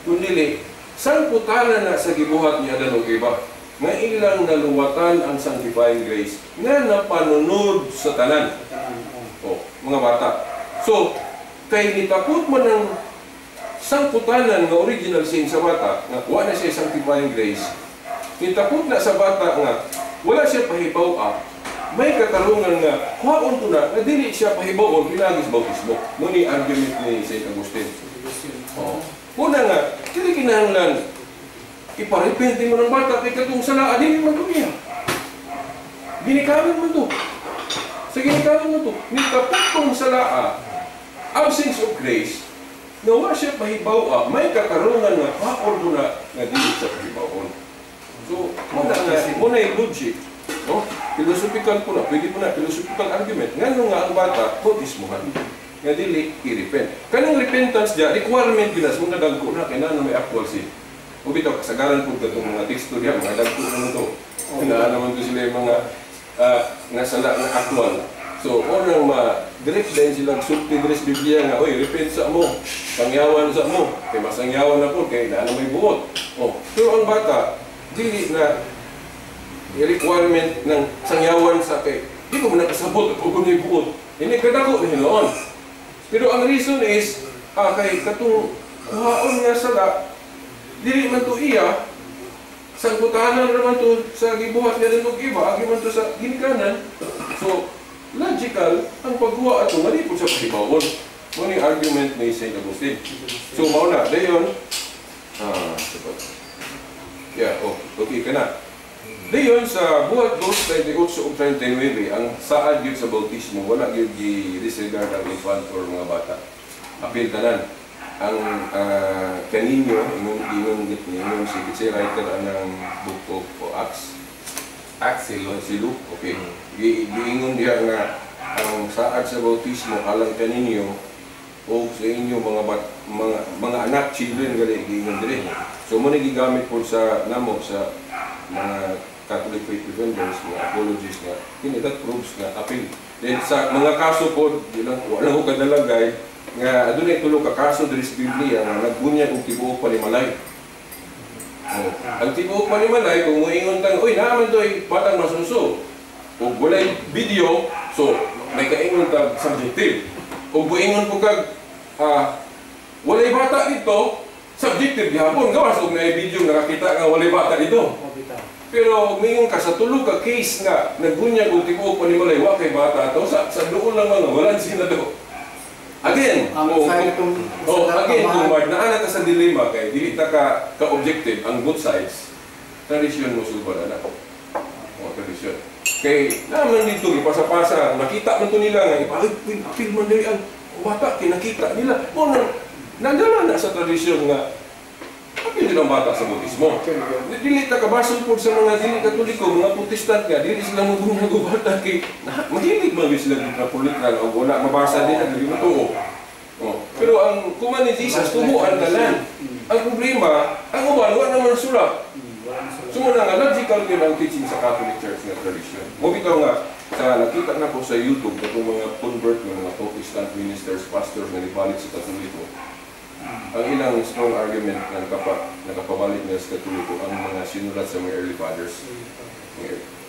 kundi sangputanan na sa gibuhat ni Adan ug Eva nga ilang naluwatan ang sanctifying grace nga napanunod sa tanan. Tanan, oh. O, mga bata. So, kay nitapot man ang sangputanan nga original sin sa bata, nga wa na siya sanctifying grace, nitapot na sa bata nga wala siya pahibaw may katarungan nga kuhaon to na nga dili siya pahibawon pinaagi sa bautismo. Mao ni argument ni St. Augustine. Oo. Una nga, dili kinahanglan iparepente mo ng bata kay katong sala dili man to niya. Ginikanan man to. Sa ginikanan man to, nitapot tong salaa, absence of grace, nga wa siya pahibaw may katarungan nga kuhaon mo na nga dili siya pahibawon. So, muna nga, muna yung logic. No? Philosophical po na, pwede po na, philosophical argument. Ngano nga ang bata, bautismuhan. Nga dili, i-repent. Kanang repentance diya, requirement yun na, sa mga dagko na, kaya na may actual sin. O bitaw, kasagaran po katong mga teksto diya, mga dagko na to. Na naman to sila yung mga nga sala na actual. So, unang ma-direct din sila, sulti diri sa Biblia nga, oy, repent sa mo, pangyawan sa mo, kay masangyawan na po, kay na may buot. Oh, pero ang bata, dili na requirement ng sangyawan sa kay di ko man nakasabot at ug may buot. Ini kadako ni hinuon. Pero ang reason is kay katong kuhaon nga sala dili man to iya, sangkutanan naman to sa gibuhat niya og iba, agi man to sa ginikanan. So logical ang pagkuha ato nga di po siya pahibawon. Mao ni argument ni St. Augustine. So mao na dayon sapat. Yeah, oh, okay ka na. Dayon sa Buhat 2, 38 ug 39, ang saad gyud sa bautismo, wala gyud gi-disregard ang infant or mga bata. Apil tanan. Ang kaninyo, ingon ingon ingon si si writer anang Book of Acts, Acts si Luke. Si Luke, okay. Giingon diha nga ang saad sa bautismo alang kaninyo o sa inyo mga bat, mga anak, children gali giingon diri. So mo ni gigamit po sa namo sa mga Catholic faith defenders, mga apologists nga kini that proves nga apil. Then sa mga kaso po, di lang wala ko kadala guide nga adunay tulo ka kaso diri sa Biblia nga nagbunyag og tibuok panimalay. Oh, ang tibuok panimalay kung moingon tang, oy, naa man to'y batang masunso. Ug walay video, so may kaingon tag subjective. Ug moingon po kag walay bata dito, subjective gihapon gawas og naay video nakakita nga walay bata dito. Oh, bitaw. Pero moingon ka sa tulo ka case nga nagbunyag og tibuok panimalay wa kay bata to sa duol lang mga wala sila do. Again, Ang oh, sa itong oh, again, kung Mark, naa na ta sa dilema kay dili ta ka ka-objective ang both sides. Tradisyon mo sulbad ana. Oh, tradisyon. Kay naman dito gipasa-pasa, nakita man to nila nga ipa, ay, apil man diri ang bata kay nakita nila. Mo na nandala na sa tradisyon nga apil nila ang bata sa bautismo. Dili ta kabasol pod sa mga dili Katoliko, mga Protestant nga dili sila mobunyag og bata kay mahilig man gyud sila literal og wala mabasa din ang dili matuo. Oh. Pero ang kuman ni Jesus tumuan tanan. Ang problema, ang uban wa naman sulat. So muna nga logical gyud ang teaching sa Catholic Church nga tradition. Mo bitaw nga sa nakita na ko sa YouTube katong mga convert ng mga Protestant ministers, pastors nga nibalik sa Katoliko. Ang ilang strong argument nga nakapabalik nila sa Katoliko ang mga sinulat sa mga early fathers.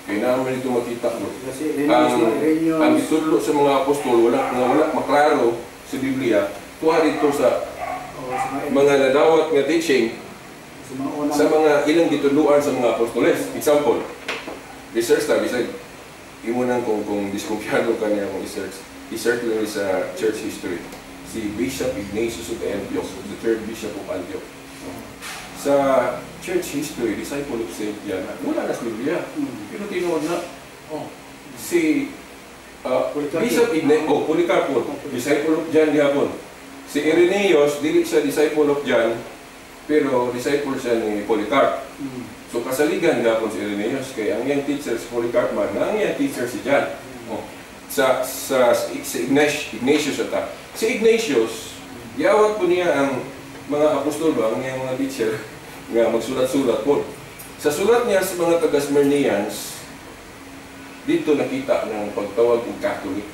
Kaya naman ito makita mo. Kasi Ang gitudlo sa mga apostol wala nga wala maklaro sa Biblia, tuwa dito sa mga nadawat nga teaching sa mga unang sa mga ilang gitudloan sa mga apostoles. Example, research ta bisag imo nang kung diskumpiyado ka niya kung i-search lang sa church history. Si Bishop Ignatius of Antioch, the third bishop of Antioch. Sa church history, disciple of Saint John, wala na sa Biblia. Pero tinuod na, oh, si Bishop Ignatius, oh, Polycarpo, disciple of John gihapon. Si Irenaeus, dili siya disciple of John, pero disciple siya ni Polycarp. So kasaligan gihapon si Irenaeus, kay ang iyang teacher si Polycarp man, ang iyang teacher si John. Oh. Sa Ignatius ata. Si Ignatius, giawat po niya ang mga apostol ba, ang iyang mga teacher, nga magsulat-sulat po. Sa sulat niya sa mga taga-Smyrnians, dito nakita ng pagtawag ng Catholic.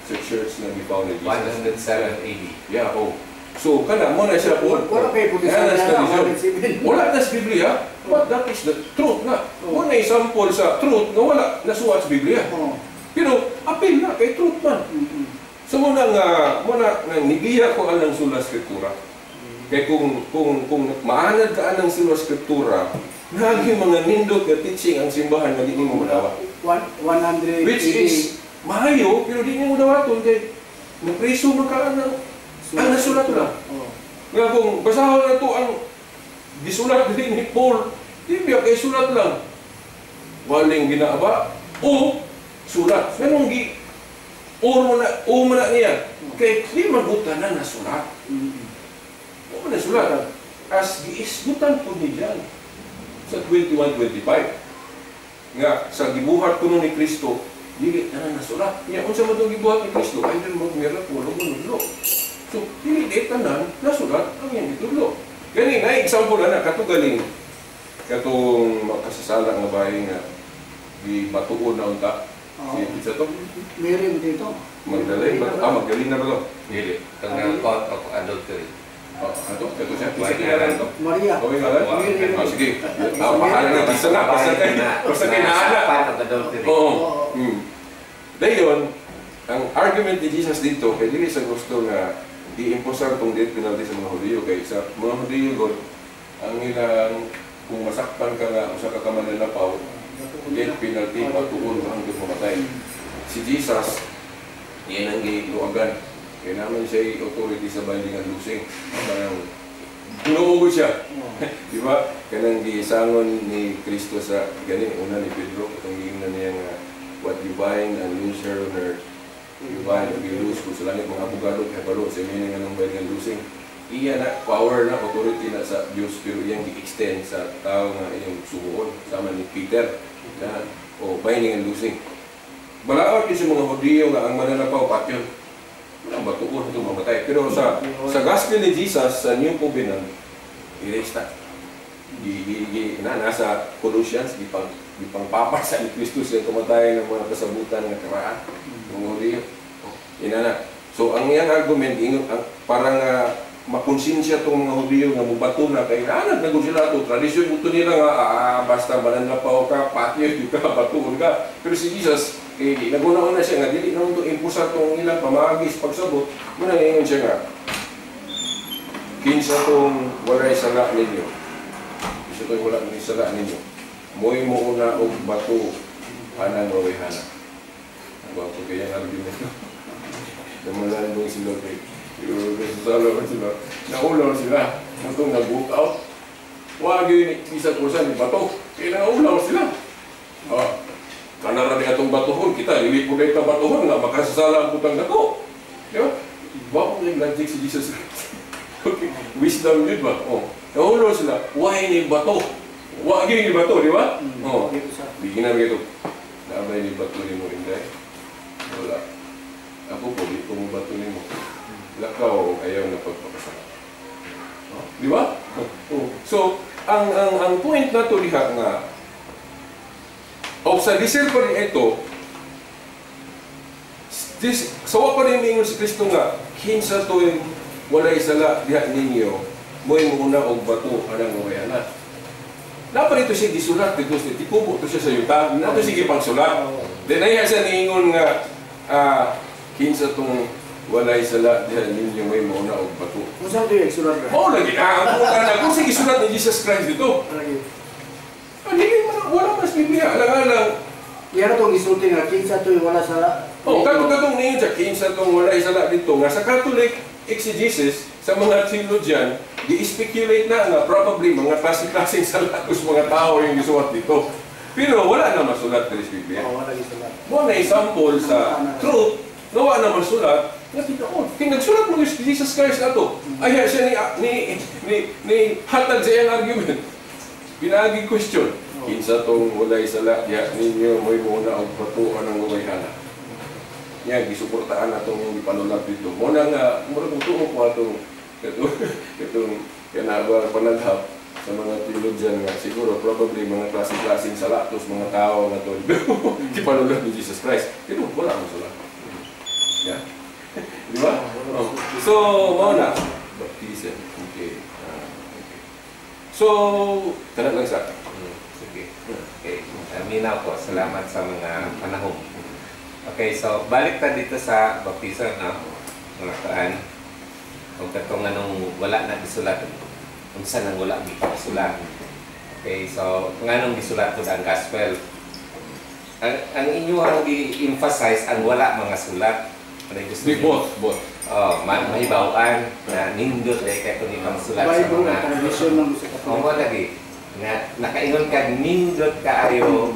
Sa church na gifound ni Jesus. 107 AD. Yeah, oh. So kana mo na siya po. Wala kay Yan Protestante ang na tradisyon. 107. Wala na sa Biblia, but that is the truth na. Oh. Mo na example sa truth nga wala nasuwat sa Biblia. Pero apil na kay truth man. So mo na nga nigiya ko anang Sola Scriptura. Kay kung maanad ka anang Sola Scriptura, nagi mga nindot nga teaching ang simbahan nga di nimo madawat. 100 Which is maayo, pero di nimo dawaton kay napreso man ka anang ang nasulat lang. Nga kung basahon na to ang gisulat din ni Paul, di biya kay sulat lang. Waling ginaaba o sulat. Ganong gi o mo na niya. Kay di man na nasulat. O mo na sulat. As giisgutan po ni John sa 21:25. Nga sa gibuhat kuno ni Kristo, dili na nasulat. Nya unsa man tong gibuhat ni Kristo? Ay din mo miracle mo nudlo. So, dili di tanan nasulat ang iyang gitudlo. Gani na example ana katugaling katong makasasala nga bahay nga gibatuon na unta. Si kinsa to? Mary mo dito. Magdalene ba? Ah, Magdalena ba to? Dili. Itong nga caught of adultery. Ah, ato, ito siya. Kinsa kingalan to? Maria. Okay ngalan? Ah, sige. Ah, bahala na. Basta na. Basta kay naana. Nasakpan of adultery. Oo. Dayon, ang argument ni Jesus dito, kay dili sa gusto nga i-imposar tong death penalty sa mga Hudiyo, kay sa mga Hudiyo god ang ilang kung masakpan ka nga usa ka kamanlalapaw, death penalty, patuon ka hangtod mamatay. Si Jesus, yan ang giluagan. Kaya naman siya authority sa binding and loosing. Kanang Ginoo siya. Di ba? Kanang gisangon ni Kristo sa gani una ni Pedro, katong giingnan niya nga what you bind and loose here on earth, you bind and you loose kung sa langit. Mga abogado kay balo sa meaning anong bind and loosing. Iya na power na authority na sa Dios, pero iyang gi-extend sa tao nga iyang suguon sama ni Peter na o binding and loosing. Balaod yun sa mga Hudiyo nga ang mananapaw patyon. Walang batuon ito mamatay. Pero sa gospel ni Jesus, sa New Covenant, erase na. Gi, gi, gi, na, nasa Colossians, gipang papa sa ni Kristus yung kamatayan ng mga kasabutan nga karaan. Mga Hudiyo. Ina na. So ang iyang argument, ingon, ang, parang makonsensya itong mga Hudiyo nga mubato na kay anad na gud sila to tradisyon mo nila nga basta mananlapaw ka, patyo di ka, batuon ka. Pero si Jesus kay di naguna na siya nga dili na to imposar tong ilang pamaagi sa pagsabot mo. Na ingon siya nga kinsa tong walay sala ninyo, kinsa tong wala ni sala ninyo, mo'y muuna og bato anang wawayhana. Ang gwapo kaya ang argument. Namulan mo sila kay pero sala man sila. Naulaw sila. Mutong nag-walk out. Wag yun isa kusa ni bato. Kaya naulaw sila. Ah, kanara ni atong batuhon kita, dili po ta batuhon nga makasasala ang putang dako. Di ba? Wa mo yung logic si Jesus Christ. Okay. Wisdom yun ba? Oh. Naulaw sila. Why ni bato? Wa gyud ni bato, di ba? Oh. Bigyan na ito. Naabay ni bato ni mo, Inday? Wala. Ako po, di ko mo bato ni mo. Lakaw, ayaw na pagpakasala. Oh, di ba? Oh. So, ang point na to diha nga o sa disir pa rin ito this, sa wa pa rin mingon si Kristo nga kinsa to'y walay sala diha ninyo, mo'y muuna og bato anang mawayana. Napa dito siya gisulat dito siya tikubo to siya sa yuta nato sige pangsulat. Then ay siya niingon nga kinsa tong walay sala diha ninyo, mo'y muuna og bato. Kung saan ito yung sulat ra? Mao lagi na ang kana kung sige sulat ni Jesus Christ dito. Lagi. Ah, dili man wala mas Biblia alang-alang. Yan itong gisulti nga kinsa to yung wala sa Oh, katong ningon siya kinsa tong walay sala dito nga sa Catholic exegesis, sa mga theologian, gi-speculate na nga probably mga klase-klaseng sala kus mga tao yung gisuwat dito. Pero wala na masulat diri sa Biblia. Oh, wala gisulat. Mo na example sa truth na wala na masulat nga tinuod. Kay nagsulat mo si Jesus Christ ato. Ay siya ni hatag sa iyang argument. Pinaagi question. Kinsa tong walay sala diha ninyo, mo'y muna og batuan ang wayhana. Nya gisuportahan atong yung gipanulat dito. Mo na nga murag tuo ko atong katong kanaba panaghap sa mga theologian nga siguro probably mga klase-klaseng sala tos mga tao nga to gipanulat ni Jesus Christ. Pero wala mo sulat. Yeah. Di ba? Oh. So, mao na. Baptism. Okay. Ah, okay. So, kana lang sa. Sige. Okay. Minaw ko. Salamat sa mga panahon. Okay, so balik ta dito sa baptism, no? Mga kaan. Kung katong anong wala na gisulat, unsa nang wala gisulat. Okay, so nganong gisulat pud ang gospel? Ang inyong gi-emphasize ang wala mga sulat. Ano yung gusto Di niyo? both, both. Oh, mahibaw-an na nindot eh kay kung ipang sulat sa Bible mga ang tradisyon ng sa Oo Katoliko. lagi. Nga nakaingon ka nindot kaayo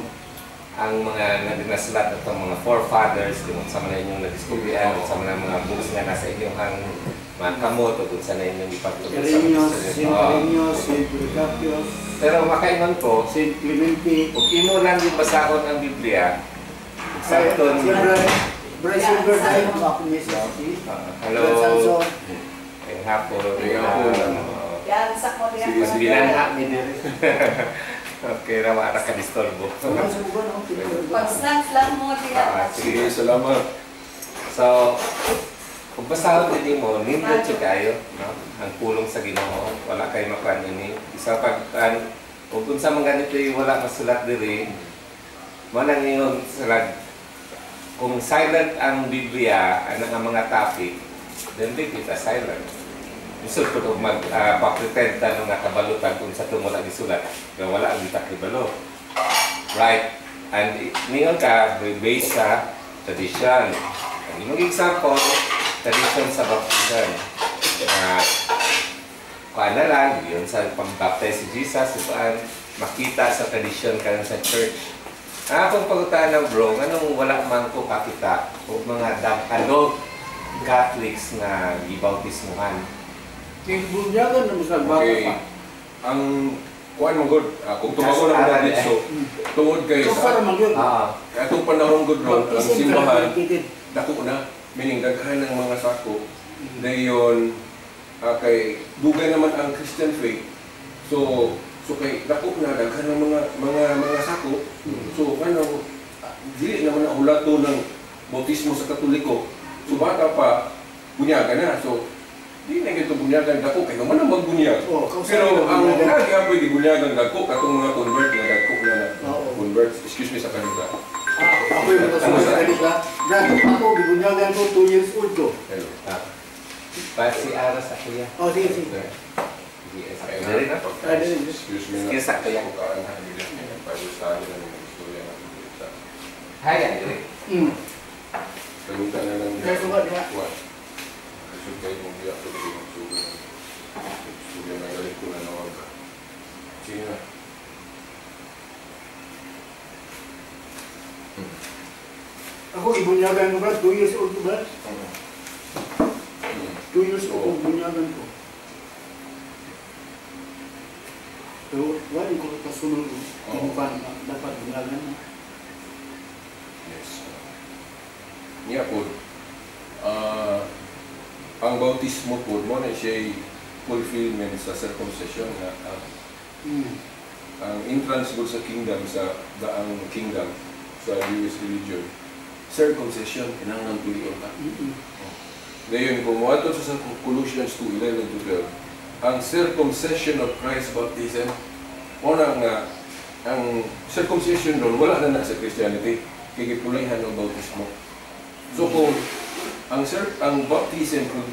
ang mga nasulat atong mga forefathers kung sa mga inyong nadiskubrihan sa mga mga books nga nasa inyong ang mga kamot o kung sa na inyong ipagtubos sa mga Irenaeus, istorya. Saint Oo. Irenaeus, Saint Policarpios, Pero makaingon ko, Saint Clemente. kung imo lang yung basahon ang Biblia, sakton. Si Bryce Silver dahil ako message. Ah, hello. Brad Sanson. Ngayong hapon. Ngayong hapon. Oo. Yan, sakmo diyan. Sige, Mas binanha mi diri. Okay, rawa ra ka disturbo. Wala sa buwan, oh. Pag-snacks lang mo diya. Ah, Sige, salamat. So, kung basahon din mo, nindot siya kayo, no? Ang pulong sa Ginoo, wala kay makuan ini. Isa pag an kung unsa man ganito yung wala masulat diri, mo nang ingon sila kung silent ang Biblia, ano ang mga topic, then di kita silent. Lisod ko kung mag pa-pretend ta nung nakabalutan kung sa itong wala gisulat, pero wala ang kita kibalo. Right? And ningon ka, based sa tradition. Ang imong example, tradition sa baptism. Na kuan na lang, yun sa pag-baptize si Jesus, kuan, makita sa tradition karon sa church. Ang akong pangutan ng bro, anong wala man ko kakita o mga adult Catholics na gibautismuhan? Kay bunyagan na mas bata pa. Ang kuan mo good, kung tumago na Kas- mo dito, tungod kay So sa far man yun. Atong panahon gud ron, ang Baptism simbahan dedicated. dako na, meaning daghan ng mga sako. Dayon kay dugay naman ang Christian faith. So so kay dako na daghan ng mga sako. So ano dili naman na hulato ng bautismo sa Katoliko. So bata pa bunyagan na. So di na gito bunyagan dako kay naman ang magbunyag. Oh, kausa Pero na ang bunyagan. nagyapoy gibunyagan dagko katong mga convert na dagko na na. Oo. Convert, excuse me sa kanila. Ah, ako yung nakasunod sa kanila. Brad, ako, gibunyagan ko, 2 years old ko. Hello. Ah. Pa si Ara sa kuya. Oh, sige, sige. Yes. Dili na. Ah, dili. Excuse me na. Excuse sa kuya. Pagkaan na nila. Pag-usahan na ng istorya na sa Hi, Andre. Salutan na lang. Dahil sugat, di ba? Kuwan. Isod kayo mong biyak ko dito ng sugat. Sugat na galing ko na nawag. Sige na. Ako, ibunyagan ko, Brad. 2 years old ko, Brad. 2 years old ko, bunyagan ko. Pero, wala ko kasunod ko. Oo. Tinukan na dapat bunyagan na. Yes. Niya po, ang bautismo po, mo na siya fulfillment sa circumcision nga ang ang entrance po sa kingdom sa daang kingdom sa Jewish religion, circumcision, kinahanglan tulion ka. Ngayon, kung moadto sa Colossians 2:11 to 12, ang circumcision of Christ's baptism, mo na nga ang circumcision doon wala na na sa Christianity kay gipulayhan ng bautismo. So kung ang baptism kung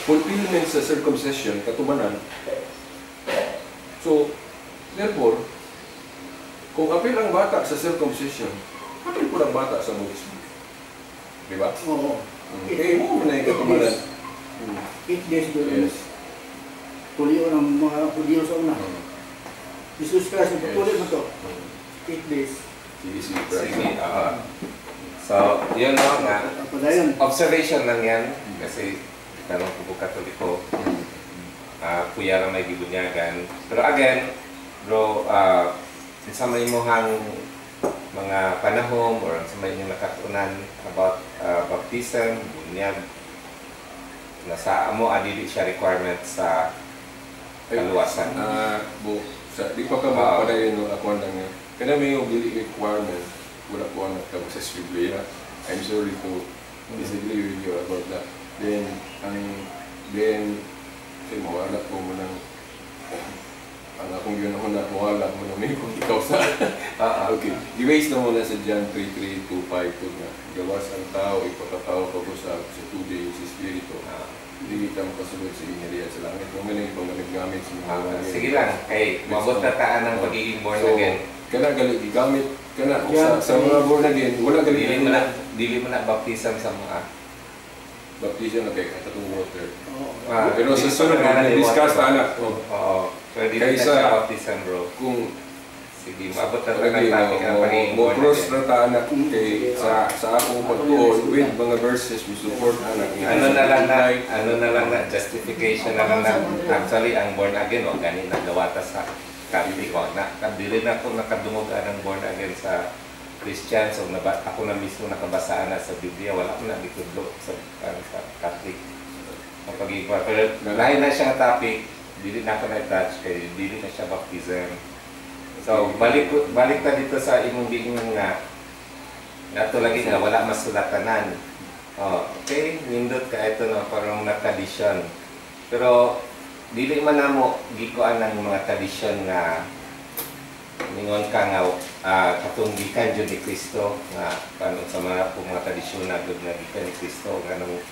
fulfillment sa circumcision katumanan, so therefore kung apil ang bata sa circumcision, apil po ang bata sa bautismo. Di ba? Oo. Eh, mo man na yung katumanan. 8 days doon. Yes. Tulion ang mga Hudyo sa una. Jesus Christ, ang patuloy mo to. 8 days. Sige, sige, Brad. Sige. So, yun no nga. Padayon. Observation lang yan kasi tanong ko po Katoliko, kuya lang may gibunyagan. Pero again, bro, sa may imuhang mga panahon or sa may inyong nakatunan about baptism, bunyag, nasa amo adili siya requirement sa kaluwasan. Ah, bo, sa di pa ka magpadayon no ako lang nga. Kana may yung dili requirement, wala ko ang nagkabasa sa Biblia. I'm sorry to disagree. about that. Then, ang, then, kasi mawala ko mo ng, ang akong yun ako na, mawala mo na may kung ikaw sa. Okay. I-base na muna sa John 3:3 to 5 ko nga. Gawas ang tao, ipakatao pa ko sa tubig, sa Espiritu. Hindi kita makasulod sa gingharian sa langit. Kung may ibang naggamit sa mga Sige lang, kay mabot na taan ng pagiging born So, again. Kana gali gigamit kana John sa mga born again, wala gali Dili mo na baptism sa mga baptism na kay katong water. Oo. Pero sa dili sunod pa na na discuss water. ta na. Oh. Oo. Pero dili na Kaysa- siya baptism, bro. Kung Sige, maabot na lagi ng topic ang mo, pagiging mo born cross again. na ta na kay sa akong pagtuon with mga verses we support ana. Ano na lang na, justification na lang na, actually, ang born again, o gani nagawata sa Catholic, o, na, dili na ako nakadungog ang born again sa Christian, so naba, ako na mismo nakabasaan na sa Biblia, wala ko na gitudlo sa, ano, sa Catholic. Ang pagiging, pero lahi na siya nga topic, dili na ako na-touch, kay dili na siya baptism. So, balik balik ta dito sa imong giingon nga, nato lagi nga wala masulatanan. Oh, okay, nindot ka ito no, parang na tradisyon. Pero dili man namo gikuan ng mga tradisyon nga ningon ka nga katong gikan jud ni Kristo nga paano sa mga po mga tradisyon na gud nga gikan ni Kristo nga nung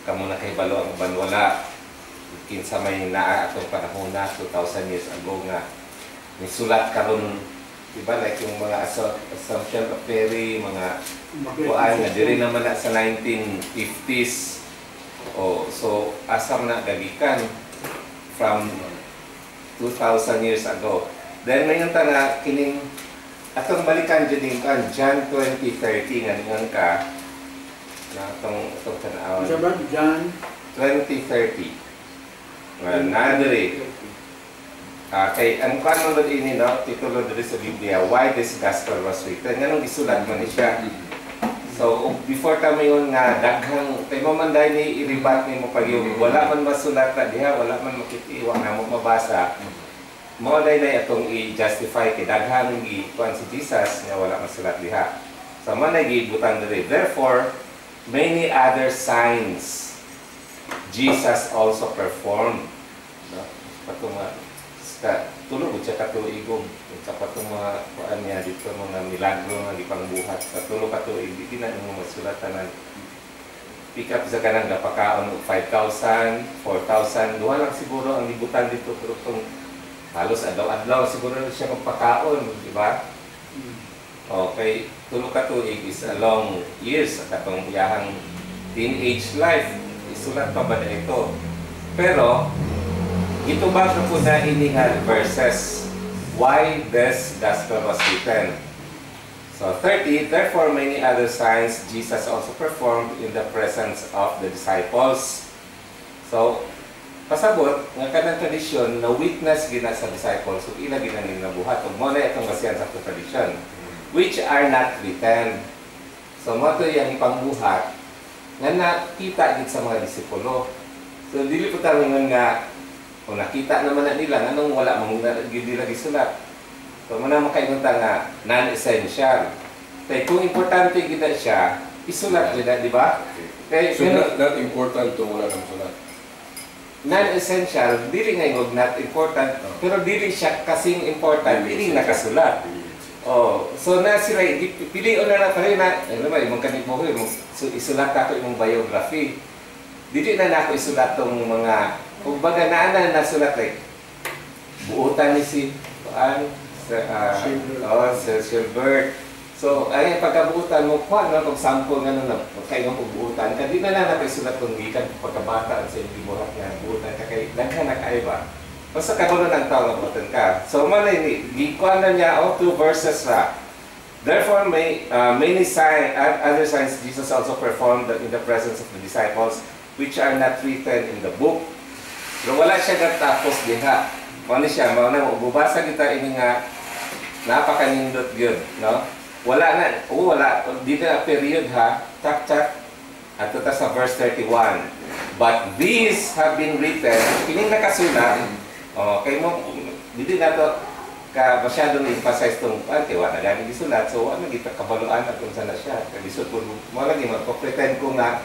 kamo na kahibalo ang uban wala kinsa may naa atong panahon na 2000 years ago nga nisulat karon, diba, like yung mga Assumption of Mary, mga kuan nga diri naman na sa 1950s. Oh, so asa man na gagikan from 2,000 years ago? Then ngayon ta nga kining atong balikan jud ning kan John 20:30 nga ningon ka na atong tan-awon. Sa ba? John 20:30 nga naa diri. Kay ang kuan man gud ini no, titulo diri sa Biblia, "Why This Gospel Was Written." Nganong gisulat man ni siya? So before ta mayon nga daghang kay mo man dahil ni i-rebut nimo pag yung wala man masulat na diha, wala man makitiwa na mo mabasa. Mao dahil na atong i-justify kay daghang gi kuan si Jesus nga wala masulat diha. So mo na gibutang diri. Therefore, many other signs Jesus also performed. No? Patong mga sa tulo gud siya ka tuigog sa patong mga kuan niya dito, mga milagro nga gipangbuhat sa 3 ka tuig, di na mo masulat tanan. Pick up sa kanang gapakaon og 5,000, 4,000, duha lang siguro ang libutan dito, pero tong halos adlaw-adlaw siguro na siya magpakaon, di ba? Okay, 3 ka tuig is a long years sa katong iyahang teenage life. Isulat pa ba na ito? Pero gitubag na po na ini nga verses, why this gospel was written. So 30, therefore many other signs Jesus also performed in the presence of the disciples. So, pasabot nga kanang tradisyon na witness gina sa disciples ug ila gina nila nabuhat ug mo na itong basihan sa atong tradisyon which are not written. So mo to yang ipangbuhat nga nakita gid sa mga disipulo. So dili po ta ingon nga kung nakita naman na nila, nganong wala man gid nila gisulat? So mo na makaingon ta nga non-essential. Kay kung importante gid na siya, isulat gid na, di ba? Kay So not important to wala nang sulat. Non-essential, dili nga ingog not important, pero dili siya kasing important, dili nakasulat. Oh, so na sila pilion na lang kayo na ano ba imong kanimo ko imong so, isulat ako imong biography. Dili na nako isulat tong mga kumbaga naa na nasulat, like buutan ni si kuan sa Gilbert. Oh, Sir Gilbert. So ay pagkabuutan mo kuan no kung sample nga no kay imong buutan ka, di na lang nako isulat kung gikan pagkabata sa imong gibuhat nga buutan ka kay daghan na kaayo ba. Basta kabalo ng tao nga buutan ka. So mo na ini gikuan na niya, oh, two verses ra. Therefore, many other signs Jesus also performed in the presence of the disciples, which are not written in the book. Pero wala siya natapos diha. Mao ni siya, mao na bubasa kita ini nga napakanindot gyud, no? Wala na, oh, wala, di na period ha. Tak tak. Ato ta sa verse 31. But these have been written, kining nakasulat, oh, kay mo, dili na to ka masyadong emphasize tong kay wala gani gisulat, so wala kita kabaluan at kung saan na siya. Kay lisod po mo lagi magpo-pretend ko nga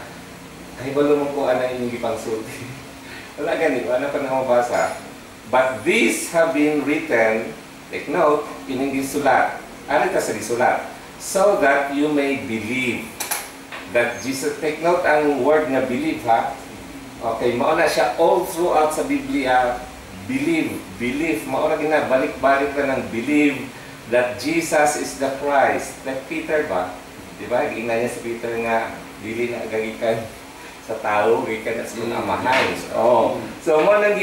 Kahibalo mo ko ana inyong gipangsulti. Wala gani, wala pa na mabasa. "But these have been written," take note, ining gisulat. Ano ta sa gisulat? "So that you may believe that Jesus," take note ang word nga "believe" ha. Okay, mao na siya all throughout sa Biblia, believe, believe, mao na gina balik-balik na ng believe that Jesus is the Christ. Like Peter ba? Di ba? Giingnan niya si Peter nga dili na gagikan sa tao, gikan na sa Amahan. Oh. So mo nang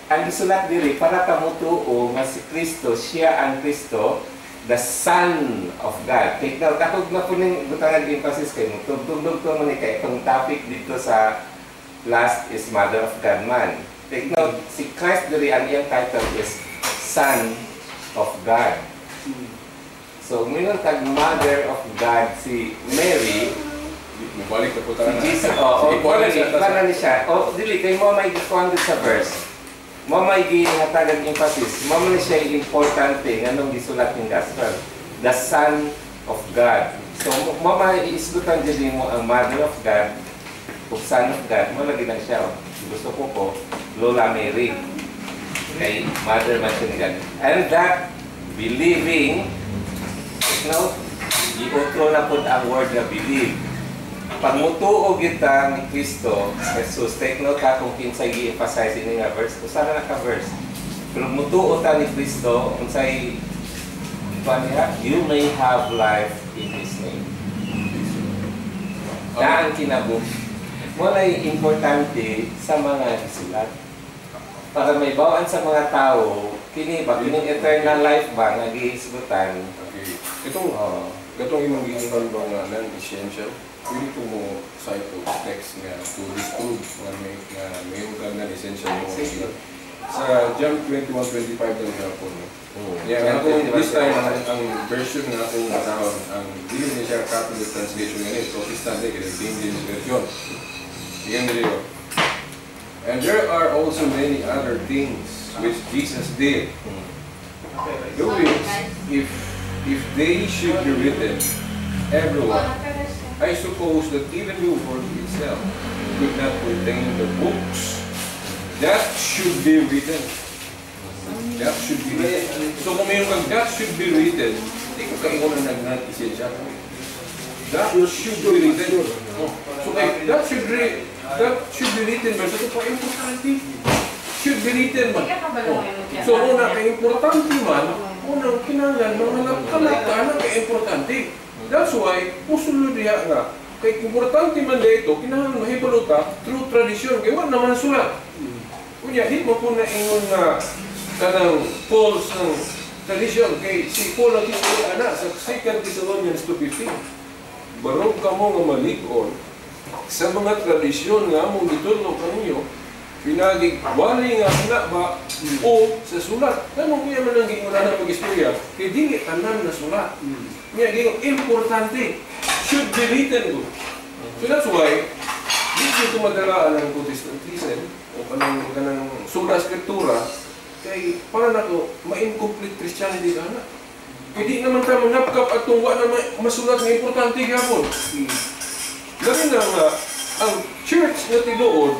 ang gisulat diri para ka motuo nga si Kristo, siya ang Kristo, the Son of God. Take note, ako na po ning butangan emphasis kay mo tugtog mo ni kay itong topic dito sa last is Mother of God man. Take note, si Christ diri, ang iyang title is Son of God. So, mingon tag Mother of God si Mary, Mubalik na po si tayo. Jesus, oh, Sige, oh, kuha na siya. Kuha ni siya. Oh, dili kay mo may gikuan sa verse. Mo may gihatagan emphasis. Mo man siya importante nganong gisulat ning gospel. The Son of God. So mo may isgutan dili mo ang Mother of God ug Son of God. Mo lagi na siya. Gusto ko po Lola Mary. Kay mother man siya ni God. "And that believing," take note, giutro na pud ang word na "believe." Pag mutuo kita ni Kristo Jesus, take note ha kung kinsay gi-emphasize ini nga verse, usa na ka verse. Pero mutuo ta ni Kristo, unsay kuan niya, you may have life in His name. Na ang kinabuhi. Mo na importante sa mga gisulat. Para may bawaan sa mga tao, kini ba, kining eternal life ba nga gihisgutan? Okay. Itong Oh. katong imong giingon ba nga non-essential, pwede ko mo cite og text nga to disprove nga may kang non-essential mo. Sige. Sa John 21:25 daw gihapon, no? Yeah, John ako this time 21. ang version nga akong basahon, ang dili ni siya Catholic translation nga ni, Protestant kay King James Version. Yan dili. "And there are also many other things which Jesus did, the which, if they should be written, everyone, I suppose that even the world itself could not contain the books that should be written." That should be written. So kung may kang "that should be written," di ko kaingon na nag-non-essential. That should be written. Oh. So kay that should be written ba? So ito pa importante. Should be written ba? Oh. So una kay importante man, unang kinahanglan mga kalat ka na kay importante. That's why musulod diha nga kay importante man dito, kinahanglan mahibalo ta through tradition kay wa naman sulat. Unya di mo po na ingon nga kanang false ng tradition kay si Paul ang ana sa 2 Thessalonians 2:15. Barog kamo nga malig-on sa mga tradisyon nga among gitudlo kaninyo pinagig wali nga ana ba o sa sulat. Kanong iya man ang giingon na mag-istorya kay dili tanan na sulat. Nya giingon importante, should be written ko. So that's why di ko madalaan ang Protestantism o kanang sola scriptura kay para nako ma-incomplete Christianity ka na. Kay di naman ta manapkap atong wa na masulat nga importante gyapon. Labi na nga ang church nga tinuod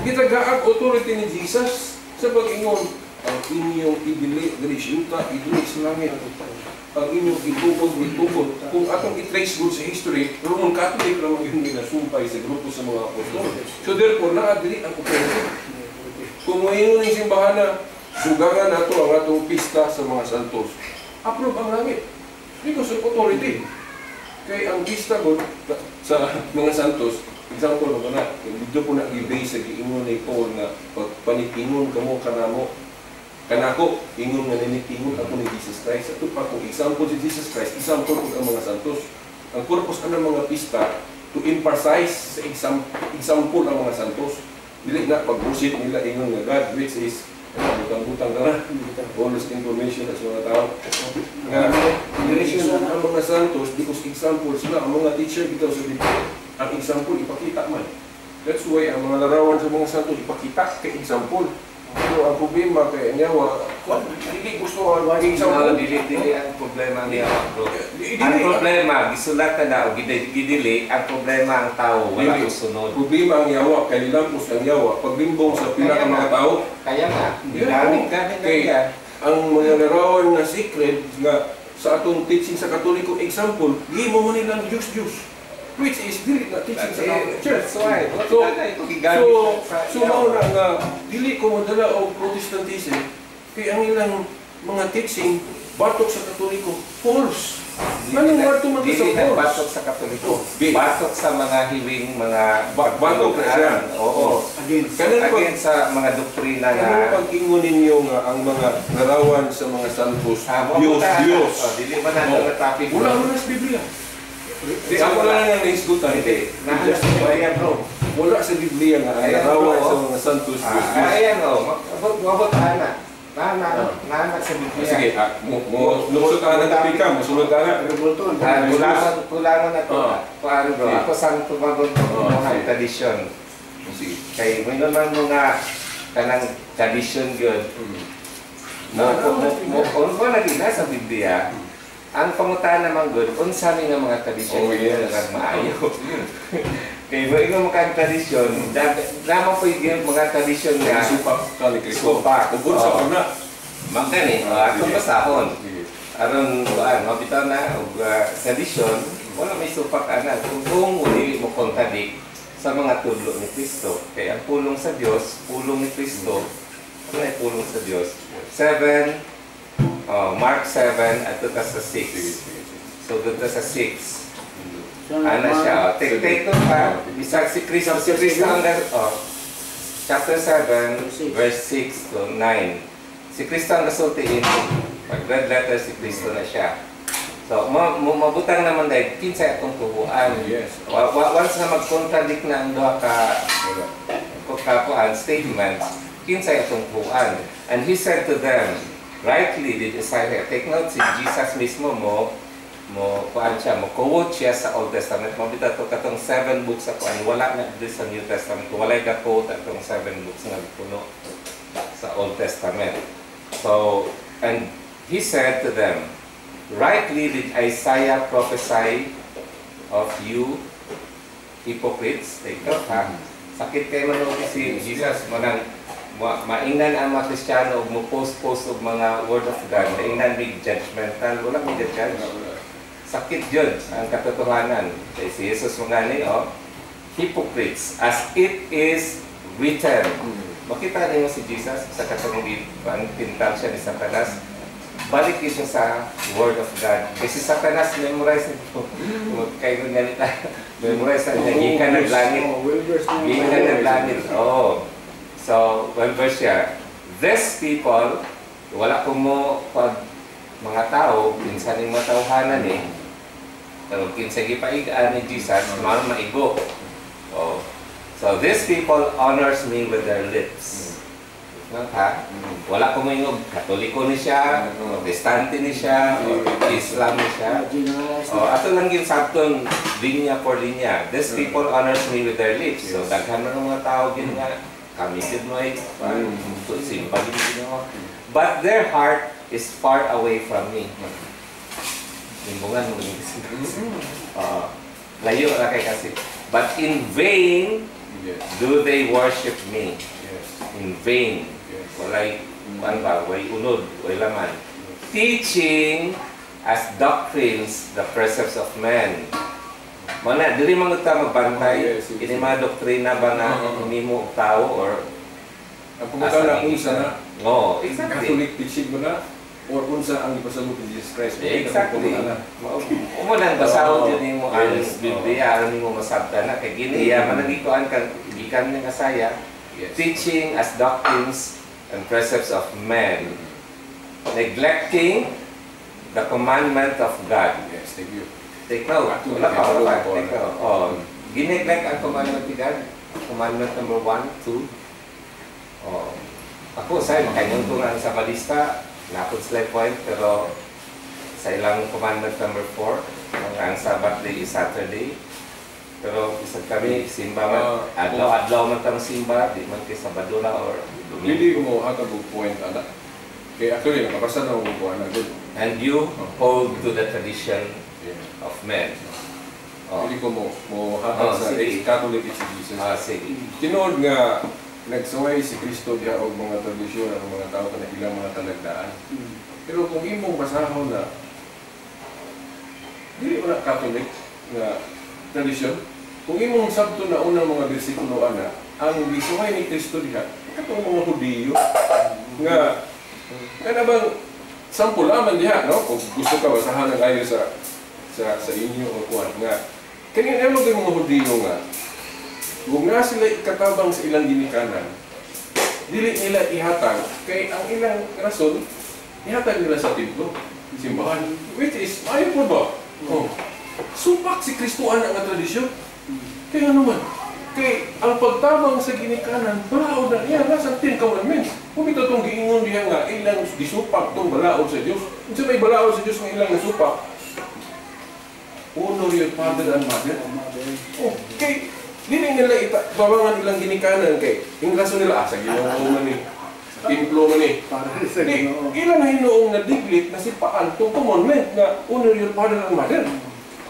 gitagaag authority ni Jesus sa pag-ingon ang inyong idili diri sa yuta, idili sa langit. Ang inyong itubog, itubog. Kung atong i-trace good sa history, Roman Catholic ra man yung ginasumpay sa grupo sa mga apostol. So therefore, naa dili ang authority. Kung moingon ning simbahan na sugangan nato ang atong pista sa mga santos, approve ang langit. Because of authority. Kay ang pista gud sa mga santos, example mo na, dito po na i-base sa giingon ni Paul nga pagpanikingon kamo kanamo kanako ingon nga ninikingon ako ni Jesus Christ. Ato pa kung example si Jesus Christ, example po ang mga santos. Ang purpose ang mga pista to emphasize sa example ang mga santos. Dili na pag-worship nila ingon nga God, which is butang-butang ka na. Bonus information sa mga tao. Nga, direction ang mga santos because example sila, ang mga teacher bitaw sa Biblia, ang example ipakita man. That's why ang mga larawan sa mga santos ipakita kay example. Pero ang problema kay niyawa, kung dili gusto ang No, example. dili dili ang problema niya, bro. Dili. Ang problema, gisulat na na o gidili, ang problema ang tao, wala Dili. musunod. Problema ang yawa, kay nilampos ang yawa, paglimbong sa pila ka mga tao, Kaya nga, gigamit gamit na Kay niya. ang mga larawan nga sacred nga sa atong teaching sa Katoliko, example, gimo man nilang Diyos Diyos. Which is dili na teaching sa Catholic Church. That's why. So, gigamit so mao na nga dili ko modala og Protestantism kay ang ilang mga teaching batok sa Katoliko, false. Manong wato man Dili sa na false. batok sa Katoliko. Oh, di. Batok sa mga hiwing mga Batok na siya. Oo. Against. Kanang pag Against sa mga doktrina na kanang pag-ingon ninyo nga ang mga larawan sa mga santos, Ah, mo Diyos, ta- Diyos. Oh, dili man na Oh. na topic. Wala man na sa Biblia. Di ako lang ang nahisgutan. Hindi. Nahanap sa Biblia, bro. Wala sa Biblia nga ang Ayan, larawan bro. sa mga santos, Diyos, Ah, Diyos. ayan oh, mabot mabot ana. Nana, nana sa Biblia. Sige, mo mo lungsod ka ng pika, musulod ka na. Revolto. Ah, kulangan, kulangan na to. Ah. Kuan, bro. Sige. Ako sang tumagon ko Ah, mga sige. tradisyon. Sige. Kay mo naman mga kanang tradisyon gyud. Mo mo mo mo na gina sa Biblia. Ang pangutana naman gud, unsa ni nga mga tradisyon Oh, yes. nga maayo. Kay mo ingon mo kang tradisyon, lamang po yung mga tradisyon nga Supak ka ni Kristo. Supak. Ug unsa Oh. pa na? Mangkani, oh, atong Sige. basahon. Sige. Aron kuan, mabitaw na og tradisyon, wala may supak ana kung dili mo contradict sa mga tudlo ni Kristo. Kay ang pulong sa Dios, pulong ni Kristo, ano ay pulong sa Dios? 7, oh, Mark 7 at ta sa 6. Sige, sige, sige. So dito sa 6. Ana siya, oh. Take note pa. Bisag si Kristo ang oh, chapter 7, verse 6 to 9. Si Kristo ang gasulti in pag red letter, si Kristo na siya. So, mabutang naman dahil kinsay atong tubuan. Once na mag-contradict na ang duha ka Wala. kakuan statements, kinsay atong tubuan. And he said to them, "Rightly did Isaiah," take note, si Jesus mismo mo mo kuan siya, mo quote siya sa Old Testament. Mo bitaw to katong seven books sa kuan, wala na dito sa New Testament. Walay ka quote atong seven books nga puno sa Old Testament. So, and he said to them, "Rightly did Isaiah prophesy of you, hypocrites." Take note ha. Sakit kay man si Jesus mo nang maingnan ang mga Kristiyano og mo post-post og mga word of God. Maingnan big judgmental. Wala may judge. Sakit yun ang katotohanan. Kay si Jesus mo gani, oh, "Hypocrites, as it is written." Makita ninyo si Jesus sa katong pintal siya ni Satanas. Balik yun siya sa Word of God. Kasi si Satanas, memorize nito. Kay kung ganita, memorize na niya. Gikan ng langit. Oh, well versed na. Gikan ng langit. Oh. So, well verse siya. This people, wala ko mo pag mga tao, kinsa ning mga tawhanan eh. Pero kinsa gipaigaan ni Jesus, mao maigo. Oh. So, "These people honors me with their lips." No, ha? Wala ko moingog, Katoliko ni siya, Protestante ni siya, or Islam ni siya. Generalize Oh, na. ato lang yung sabton linya por linya. "These people honors me with their lips." So daghan man ng mga tao gin nga kami gid mo ay simba gid Ginoo. "But their heart is far away from me." Limbungan mo gid. Layo ra kay kasi. "But in vain do they worship me." In vain. Walay kuan ba, walay unod, walay laman. "Teaching as doctrines the precepts of men." Mao na dili man ta magbantay kini mga doktrina ba nga hinimo og tao or Ang pangutana, unsa na? Oh, exactly. Catholic teaching ba na? Or unsa ang ipasabot ni Jesus Christ? Exactly. Pangutana. Mao nang basahon jud nimo ang Biblia aron nimo masabtan na kay gini man ang gikuan kang gikan ni Isaiah, "Teaching as doctrines and precepts of men, neglecting the commandment of God." Yes, thank you. Take note. Wala pa, wala pa. Take note. Oh, gineglect ang commandment ni God. Commandment number 1, 2. Oh. Ako, say, makaingon ko nga ang Sabalista, napod sila point, pero sa ilang commandment number 4, ang Sabbath day is Saturday. Pero bisag kami simba man, adlaw-adlaw man tang simba, di man kay Sabado ra or Dili Domingo. Ko mo hatag og point ana. Kay actually nakabasa na ko ana gud. And you hold to the tradition of men. Oh. Dili ko mo hatag Oh, sa sige. Catholic exegesis. Ah, sige. Tinuod nga nagsuway si Kristo diha og mga tradisyon ang mga tao kana ilang mga talagdaan. Pero kung imong basahon na dili mo na Catholic nga tradisyon, kung imong sabto na unang mga bersikulo ana, ang gisuway ni Kristo diha katong mga Hudiyo nga kana bang sample laman diha, no? Kung gusto ka basahan ng ayo sa inyo o kuan nga kani mo kay mga Hudiyo nga kung na sila ikatabang sa ilang ginikanan, dili nila ihatag kay ang ilang rason ihatag nila sa templo, simbahan, which is ayo po ba? Oh. Supak si Kristo ana nga tradisyon. Kaya ano man, kay ang pagtabang sa ginikanan, balaod na niya, nasa Ten Commandments. Kung ito itong giingon diha nga, ilang gisupak tong balaod sa Diyos. Unsa may balaod sa Diyos nga ilang nasupak? Honor your father and mother. Oh, kay dili nila itabangan ilang ginikanan kay yung rason nila sa Ginoo man ni, sa templo man ni. Para sa Di, Ginoo. ilan na hinuong nadiglit na sipaan tong commandment nga honor your father and mother.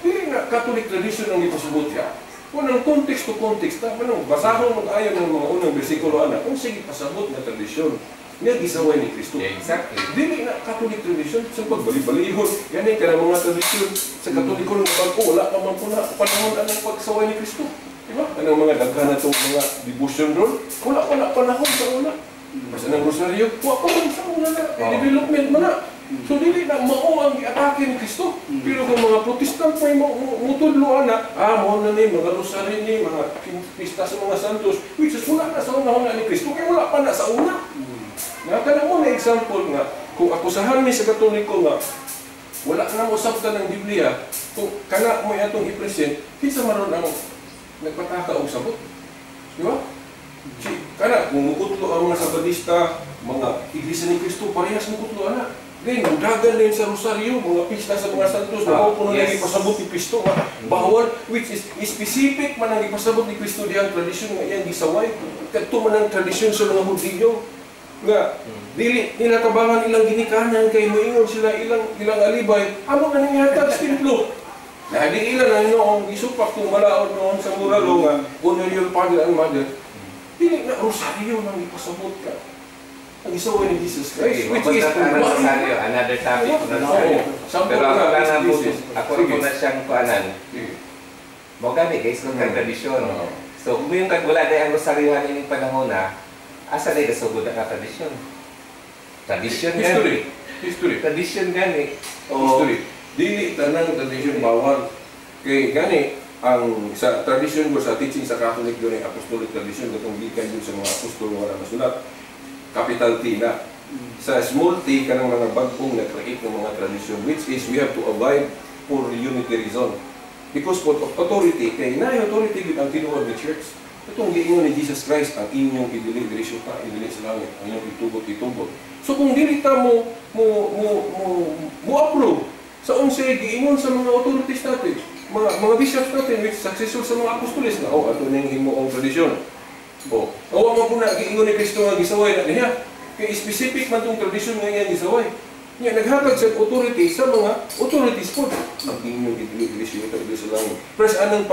Dili na Catholic tradition ang ipasubot siya. Unang context to context, na manong basahon mo ayon ng mga unang bersikulo ana, kung sige pasabot nga tradisyon nga gisaway ni Kristo. Dili na Catholic tradition sa pagbali-balihon. Yan ay kanang mga tradisyon sa Katoliko ng bag-o, wala pa man po na panahon anang pagsaway ni Kristo. Di ba? Anong mga daghan na itong mga devotion ron, wala pa na panahon sa una. Basta ng rosaryo, wala pa man sa una na. Oo. Development man na. So dili na mao ang giatake ni Kristo. Pero kung mga Protestant may mutudlo ana, mao na ni mga rosaryo ni mga pista sa mga santos, which is wala na sa una na ni Kristo kay wala pa na sa una. Nga kana mo na example nga kung akusahan mi sa Katoliko nga wala na mo sabta ng Biblia, kung kana mo atong i-present, kinsa man ron ang nagpataka og sabot? Di ba? Si kana kung mukutlo ang mga Sabadista, mga Iglesia ni Cristo parehas mukutlo ana. Then, mudagan din sa Rosario, mga pista sa mga santos, na mao puno lagi pasabot ni Kristo nga bawal, which is specific man ang ipasabot ni Kristo diyang tradisyon nga iyang gisaway. Kadto man ang tradisyon sa mga Hudiyo nga dili nila tabangan ilang ginikanan kay moingon sila ilang ilang alibay amo nga nangyahatag sa templo. Na di ila na noong gisupak kung malaod noon sa muralo nga honor your father and mother. Dili na rosaryo nang ipasabot ka. Ang isaway ni Jesus Christ, Sige, which is mapunta tayo ng Rosario, another topic Oo. ng Rosario. Sample Pero ako nga, lang ang excuses. ako Sige. na siyang kuanan. Sige. Mao gani guys, kung tradisyon. So kung yung kag wala day ang rosaryohan ining panahon na, asa day kasugod ang tradisyon? Tradisyon gani. History. History. Tradisyon gani. O History. Dili tanang tradisyon bawal. Kay gani ang sa tradisyon ko sa teaching sa Catholic yun ay apostolic tradition katong gikan yun sa mga apostol wala nasulat. Capital T na. Sa small t kanang mga bag-ong na-create ng mga tradisyon, which is we have to abide for unity reason. Because for authority, kay na authority gid ang tinuod ni church. Itong giingon ni Jesus Christ, ang inyong idili diri sa idili sa langit, ang inyong itugot itugot. So kung dili ta mo approve sa unsay giingon sa mga authorities natin, mga bishops natin which successor sa mga apostoles na oh ato ning himuong tradisyon. Oh, awa man po na giingon ni Kristo nga gisaway na niya. Kay specific man tong tradisyon nga iyang gisaway. Nya naghatag sa authority sa mga authorities po. Ang inyong idili diri sa idili sa langit. Press anang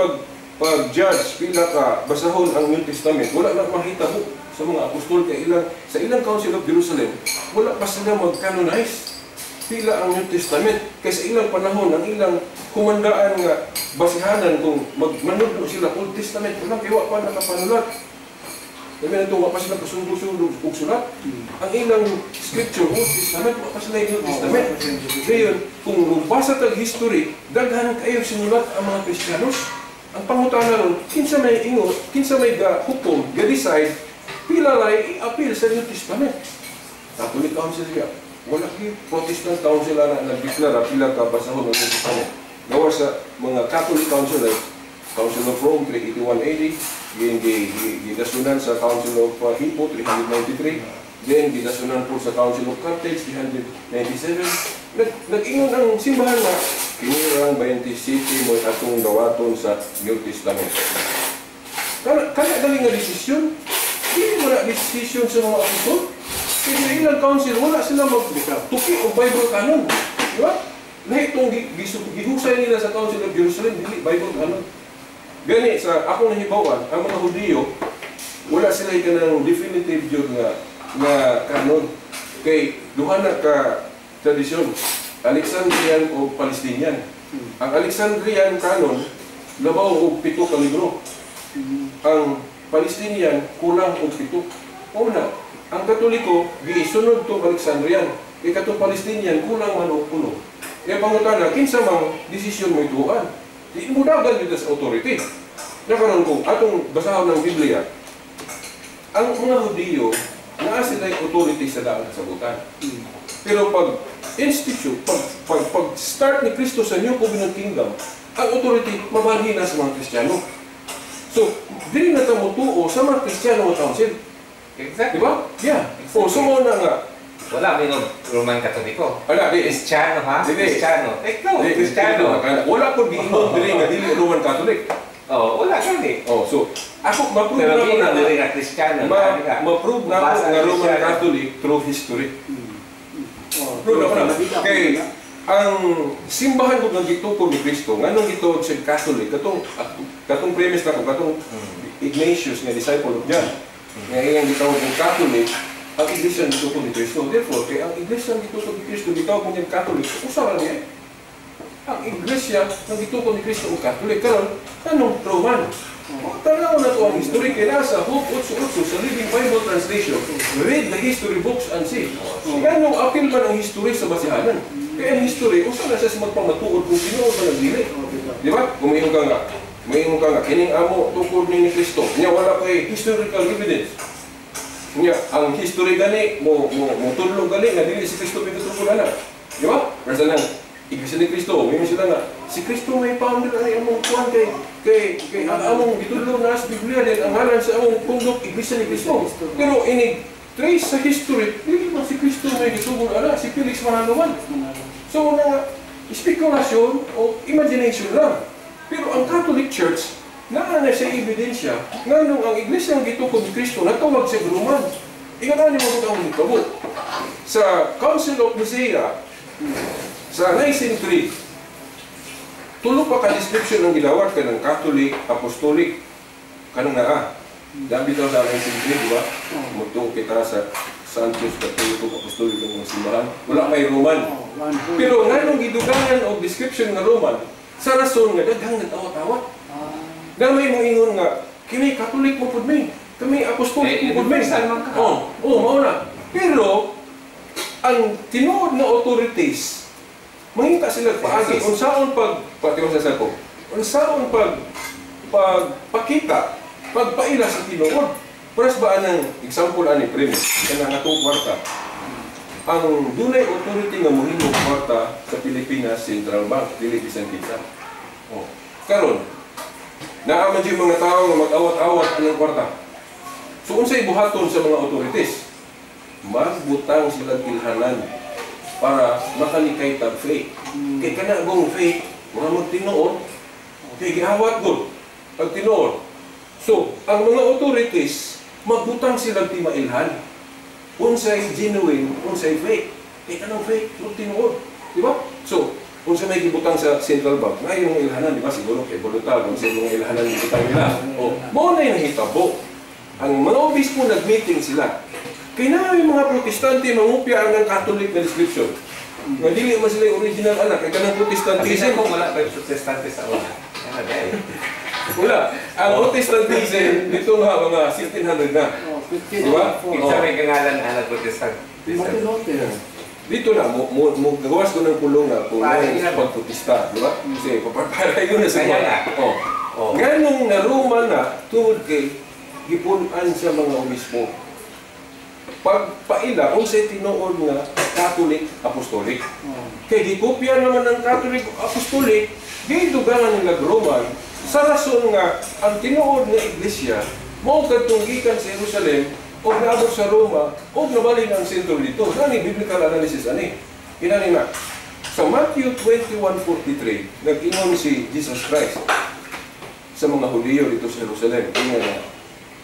pag-judge pila ka basahon ang New Testament, wala na mahitabo sa mga apostol kay ilang sa ilang Council of Jerusalem, wala pa sila mag-canonize pila ang New Testament kay sa ilang panahon ang ilang kumandaan nga basihanan kung magmanudlo sila Old Testament wala kay wa pa nakapanulat. Kami na ito, wa pa sila kasundog-sundog og sulat. Ang ilang scripture, Old Testament, wa pa sila yung New Testament. Ngayon, kung mubasa tag history, daghan kayo sinulat ang mga Kristiyanos. Ang pangutana ron, kinsa may ingo, kinsa may ga hukom, ga decide, pila ray i-appeal sa New Testament. Catholic Council siya. Wala kayo. Protestant Council na nagdeklara pila ka basahon ng New Testament. Gawa sa mga Catholic Council ay Council of Rome 381 AD, gidasunan sa Council of Hippo 393, then gidasunan po sa Council of Carthage 397. Nag-ingon ang simbahan na Kini rang 27 mo'y atong dawaton sa New Testament. Kana kana dali nga desisyon. Dili mo na desisyon sa mga apostol. Kaya sa ilang council, wala sila magtuki og Bible canon. Di ba? Lahi itong gihusay nila sa Council of Jerusalem, dili Bible canon. Gani, sa akong nahibawan, ang mga Hudiyo, wala sila kanang definitive jud nga canon. Kay duha na ka tradisyon, Alexandrian o Palestinian. Ang Alexandrian canon, labaw og 7 ka libro. Ang Palestinian, kulang og 7. Una, ang Katoliko, gisunod tong Alexandrian. Kay katong Palestinian, kulang man og 8. Kaya pangutana, kinsa mang desisyon mo ituan? Di mo dagan yun sa authority. Na karon kung atong basahon ng Biblia, ang mga Hudiyo, naa sila authority sa daang kasabutan. Pero pag institute, pag start ni Kristo sa New Covenant Kingdom, ang authority mabalhin na sa mga Kristiyano. So, dili na ta motuo sa mga Kristiyano nga council. Exactly. Di ba? Yeah. O, so mo na nga. Wala, may Roman Katoliko. Wala, di. Kristiyano, ha? Dili. Kristiyano. Ikaw, Di, Kristiyano. Wala po giingon dili nga dili Roman Catholic. Oh, wala gani. Oh, so ako ma-prove Pero na ko giingon na dili nga Kristiyano. ma-prove na ako nga Roman Catholic through history. Oh, Prove na ko na. Kay ang simbahan ko nga gitukod ni Kristo, nganong gituod sa Catholic, katong premise na ko, katong Ignatius nga disciple of John, nga iyang gitawag ng Catholic, ang iglesia ng gitukod ni Kristo. Therefore, kay ang iglesia ng gitukod ni Kristo, gitawag mo niyang Catholic, usa ra niya. Ang iglesia ng gitukod ni Kristo og Catholic karon, anong Roman? Tanaw na to ang history kay nasa Hope 8.8 sa Living Bible Translation. Read the history books and see. Nganong apil man ang history sa basihanan? Kaya ang history, usa na siya sa magpamatuod kung tinuod ba nagdili. Di ba? Kung mayingon ka nga, kining amo tukod ni Kristo. Nya wala kay historical evidence. Nya ang history gani mo mo mo tudlo gani nga dili si Kristo pitutukod ana. Di ba? Versa lang, Iglesia ni Kristo, may sila nga si Kristo may founder ani among kuan kay ang among gitudlo na sa Biblia din ang ngalan sa among pundok Iglesia ni Kristo. Pero inig trace sa history, dili man si Kristo may gitugod ana, si Felix Manalo man. So una nga spekulasyon o imagination lang. Pero ang Catholic Church naa na sa ebidensya nganong ang iglesia ang gitukod ni Kristo natawag sa Roman. Ingon ani mo ang nitabo. Sa Council of Nicaea sa Nicene Creed, tulo pa ka description ang gilawat kanang Catholic, Apostolic, kanang naa. Dami daw sa Nicene Creed, di ba? Mutuo kita sa Santos Katoliko Apostolic ng mga simbahan. Wala may Roman. Pero nganong gidugangan og description nga Roman, sa rason nga daghang nag-awat-awat. Na may moingon nga, kini Catholic mo pud mi, kami Apostolic mo pud mi. Oh, oh, mao na. Pero ang tinuod na authorities, mangita sila paagi unsaon pag pati sa sako. Unsaon pag pagpakita, pagpaila sa tinuod. Paras ba anang example ani premise kanang atong kwarta. Ang dunay authority nga mohimo kwarta sa Pilipinas Central Bank dili bisan kinsa. Oh. Karon naa man jud mga tawo nga mag-awat-awat anang kwarta. So unsay buhaton sa mga authorities? Magbutang sila ilhanan para makalikay tag fake. Kay kana gong fake, mga magtinuod, kay giawat gud pag tinuod. So, ang mga authorities magbutang sila timailhan. Unsay genuine, unsay fake. Kay kanang fake, kung tinuod, di ba? So, unsa may gibutang sa Central Bank, nga yung ilhanan, di ba? Siguro kay Bolutal, unsa yung ilhanan gibutang nila. O, mao na yung nahitabo. Ang mga obispo nag-meeting sila. Kaya na yung mga Protestante mangupya ang Catholic na description. Nga dili man sila yung original anak, kay kanang Protestantism. Kasi kung wala pa yung Protestante sa una. Wala. Ang Protestantism, dito nga mga 1600 na. Di ba? Kinsa may gangalan ang Protestant. Martin Luther. Dito na, gawas ko ng pulong na kung pagprotesta, di ba? Kasi papaparayo na sa mga. Oh. Ganong naruma na, tungod kay gipunan sa mga obispo. Pagpaila, unsay tinuod nga Catholic Apostolic. Kay gikopya naman ng Catholic Apostolic, gidugangan nila Roman, sa rason nga ang tinuod nga iglesia mao kadtong gikan sa Jerusalem og naabot sa Roma og nabalhin ang sentro dito. Nani biblical analysis ani. Kinani na. Sa Matthew 21:43, nag-ingon si Jesus Christ sa mga Hudiyo dito sa Jerusalem. Ingon niya,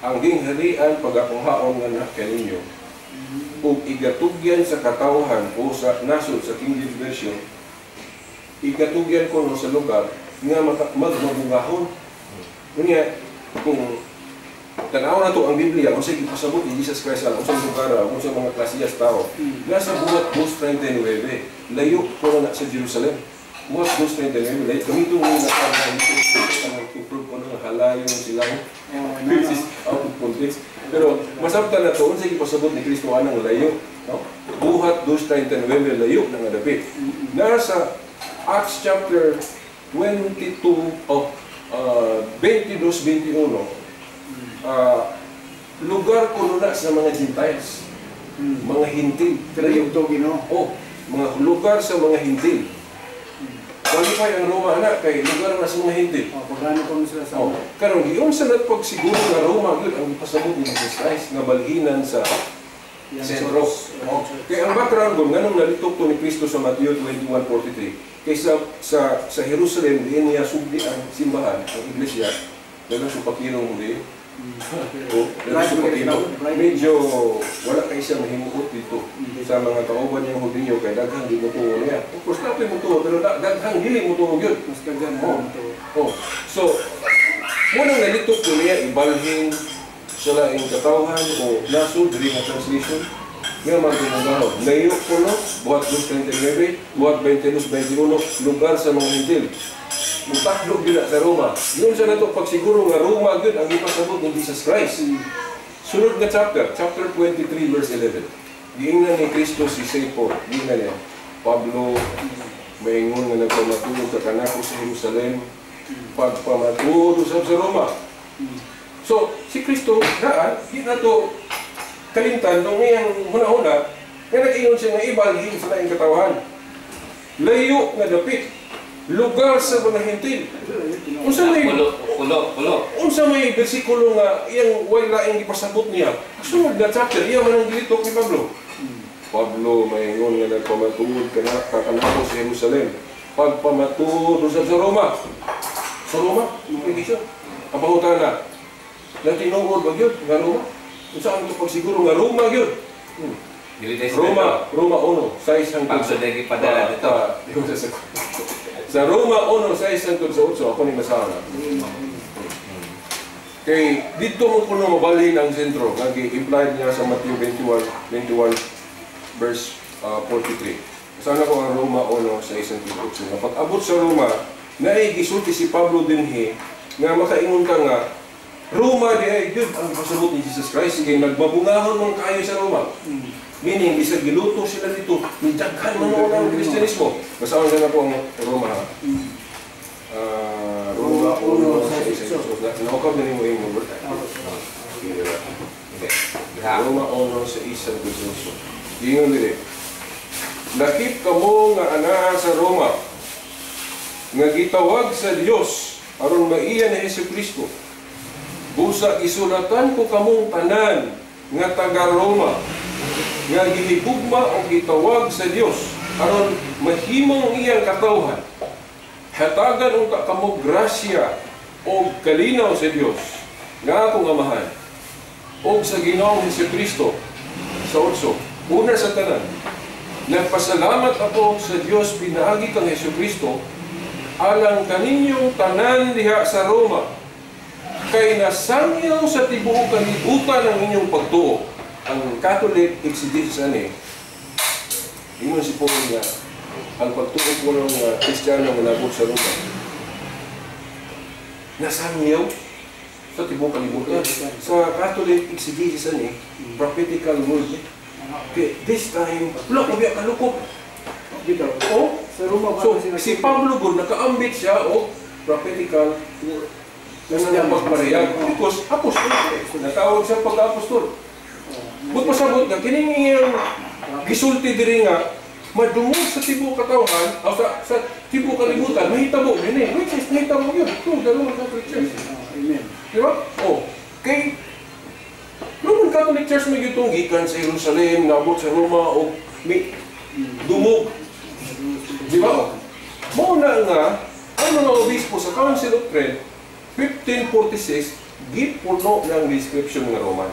"Ang gingharian pagakuhaon nga na kaninyo ug igatugyan sa katawhan," o sa nasod, sa King James Version, igatugyan ko no sa lugar nga magmabungahon. Unya, kung tanaw na to ang Biblia, kung sa ipasabot ni Jesus Christ ang unsang lugar, kung sa mga klasiyas tao, nasa Buhat 2.39, layo ko na sa Jerusalem. Buhat 2.39, layo. Kami itong mga naka improve ko ng halayon silang which is out of context. Pero masabtan na to, unsay ipasabot ni Kristo anang layo, no? Buhat 2.39, layo na nga dapit. Nasa Acts chapter 22 oh, 22-21, lugar kuno na sa mga Gentiles, mga Hintil. Pero yung to Ginoo. Oh, mga lugar sa mga Hintil. Qualify ang Roma na kay lugar na sa mga Hintil. Oh, pagano pa mo sila sa Oh, karon giunsa na pagsiguro nga Roma gyud ang ipasabot ni Jesus Christ nga balhinan sa Yan, sentro. church. Oh, kay ang background ko nganong nalitok to ni Kristo sa Mateo 21:43, kay sa Jerusalem diin niya sugdi ang simbahan, ang iglesia, daghang supakirong Hudiyo. Oh, daghang supakiro. Medyo wala kay siya mahimuot dito sa mga kauban niyang Hudiyo kay daghang di motuo niya. Of course, naa motuo, pero daghang dili motuo gyud. Mas kagana Oh. to. Oh, so munang nalitok ko niya ibalhin sa laing katawhan o nasod diri nga translation nga magdumugahon. Layo ko no, Buhat 2.39, Buhat 22.21, lugar sa mga Hintil. Mutakdo gyud na sa Roma. Yun sa nato pagsiguro nga Roma gyud ang ipasabot ni Jesus Christ. Sunod nga chapter, chapter 23 verse 11. Giingnan ni Kristo si St. Paul. Giingnan niya, "Pablo, maingon nga nagpamatuod ka kanako sa Jerusalem, pagpamatuod usab sa Roma." So, si Kristo, daan, di na to kalimtan nung iyang huna-huna, nga nag-ingon siya nga ibalhin sa laing katawhan. Layo nga dapit, lugar sa mga Hintil. Unsa may Pulo, pulo, pulo. Unsa may bersikulo nga iyang way laing gipasabot niya? Sunod na chapter, iya man ang gilitok ni Pablo. "Pablo, maingon nga nagpamatuod ka na kakanako sa Jerusalem, pagpamatuod usab sa Roma." Sa Roma, implication. Ang pangutana, na tinuod ba gyud nga Roma? Unsa ang pagsiguro nga Roma gyud? Dili dahil Roma, Roma 1, 6 hangtod Pagso dahil gipadala dito. Ah, sa Roma 1, 6 hangtod sa 8, ako ni basahon na. Kay dito mo kuno mabalhin ang sentro nga gi-implied niya sa Matthew 21, 21 verse 43. Sana ko ang Roma 1, 6 hangtod 8. Nga pag-abot sa Roma, naay gisulti si Pablo dinhi nga makaingon ka nga Roma di ay gyud ang pasabot ni Jesus Christ kay nagmabungahon man kayo sa Roma. Meaning, bisag giluto sila dito, nidaghan man noon ang Kristyanismo. Basahon na po ang Roma, ha. Ah, Roma 1, 6, 8. Naukab na nimo imo, bro. Sige, diba? Hindi. Ha? Roma 1, 6 hangtod sa 8. Giingon diri. "Lakip kamo nga anaa sa Roma, nga gitawag sa Dios aron maiya ni Jesu Kristo. Busa gisulatan ko kamong tanan nga taga Roma nga gihigugma o gitawag sa Dios aron mahimong iyang katawhan. Hatagan unta kamo grasya o kalinaw sa Dios nga akong Amahan o sa Ginoong Hesus Kristo." Sa 8, "Una sa tanan, nagpasalamat ako sa Dios pinaagi kang Hesus Kristo alang kaninyong tanan diha sa Roma kay nasangyaw sa tibuok kalibutan ang inyong pagtuo." Ang Catholic exegesis ani, ingon si Paul nga ang pagtuo po ng Kristiyano nga nabot sa Roma nasangyaw sa tibuok kalibutan. Sa Catholic exegesis ani, prophetical word. Kay this time, wala ko biya kalukop. Dito. Oh, Sa Roma ba so, sila- si Pablo gud nakaambit siya og prophetical word na nangpagparehag because apostol siya eh. Natawag siya pag-apostol. But pasabot nga kining iyang gisulti diri nga madungog sa tibuok katawhan o sa tibuok kalibutan, mahitabo din eh. Which is nahitabo yun. Ito, the Roman Catholic Church. Oh, amen. Di ba? Oh, kay Roman Catholic Church may gitong gikan sa Jerusalem, nabot sa Roma o may dumog. Di ba? Mao na nga, ang mga obispo sa Council of Trent, 1546, gipuno ng description nga Roman.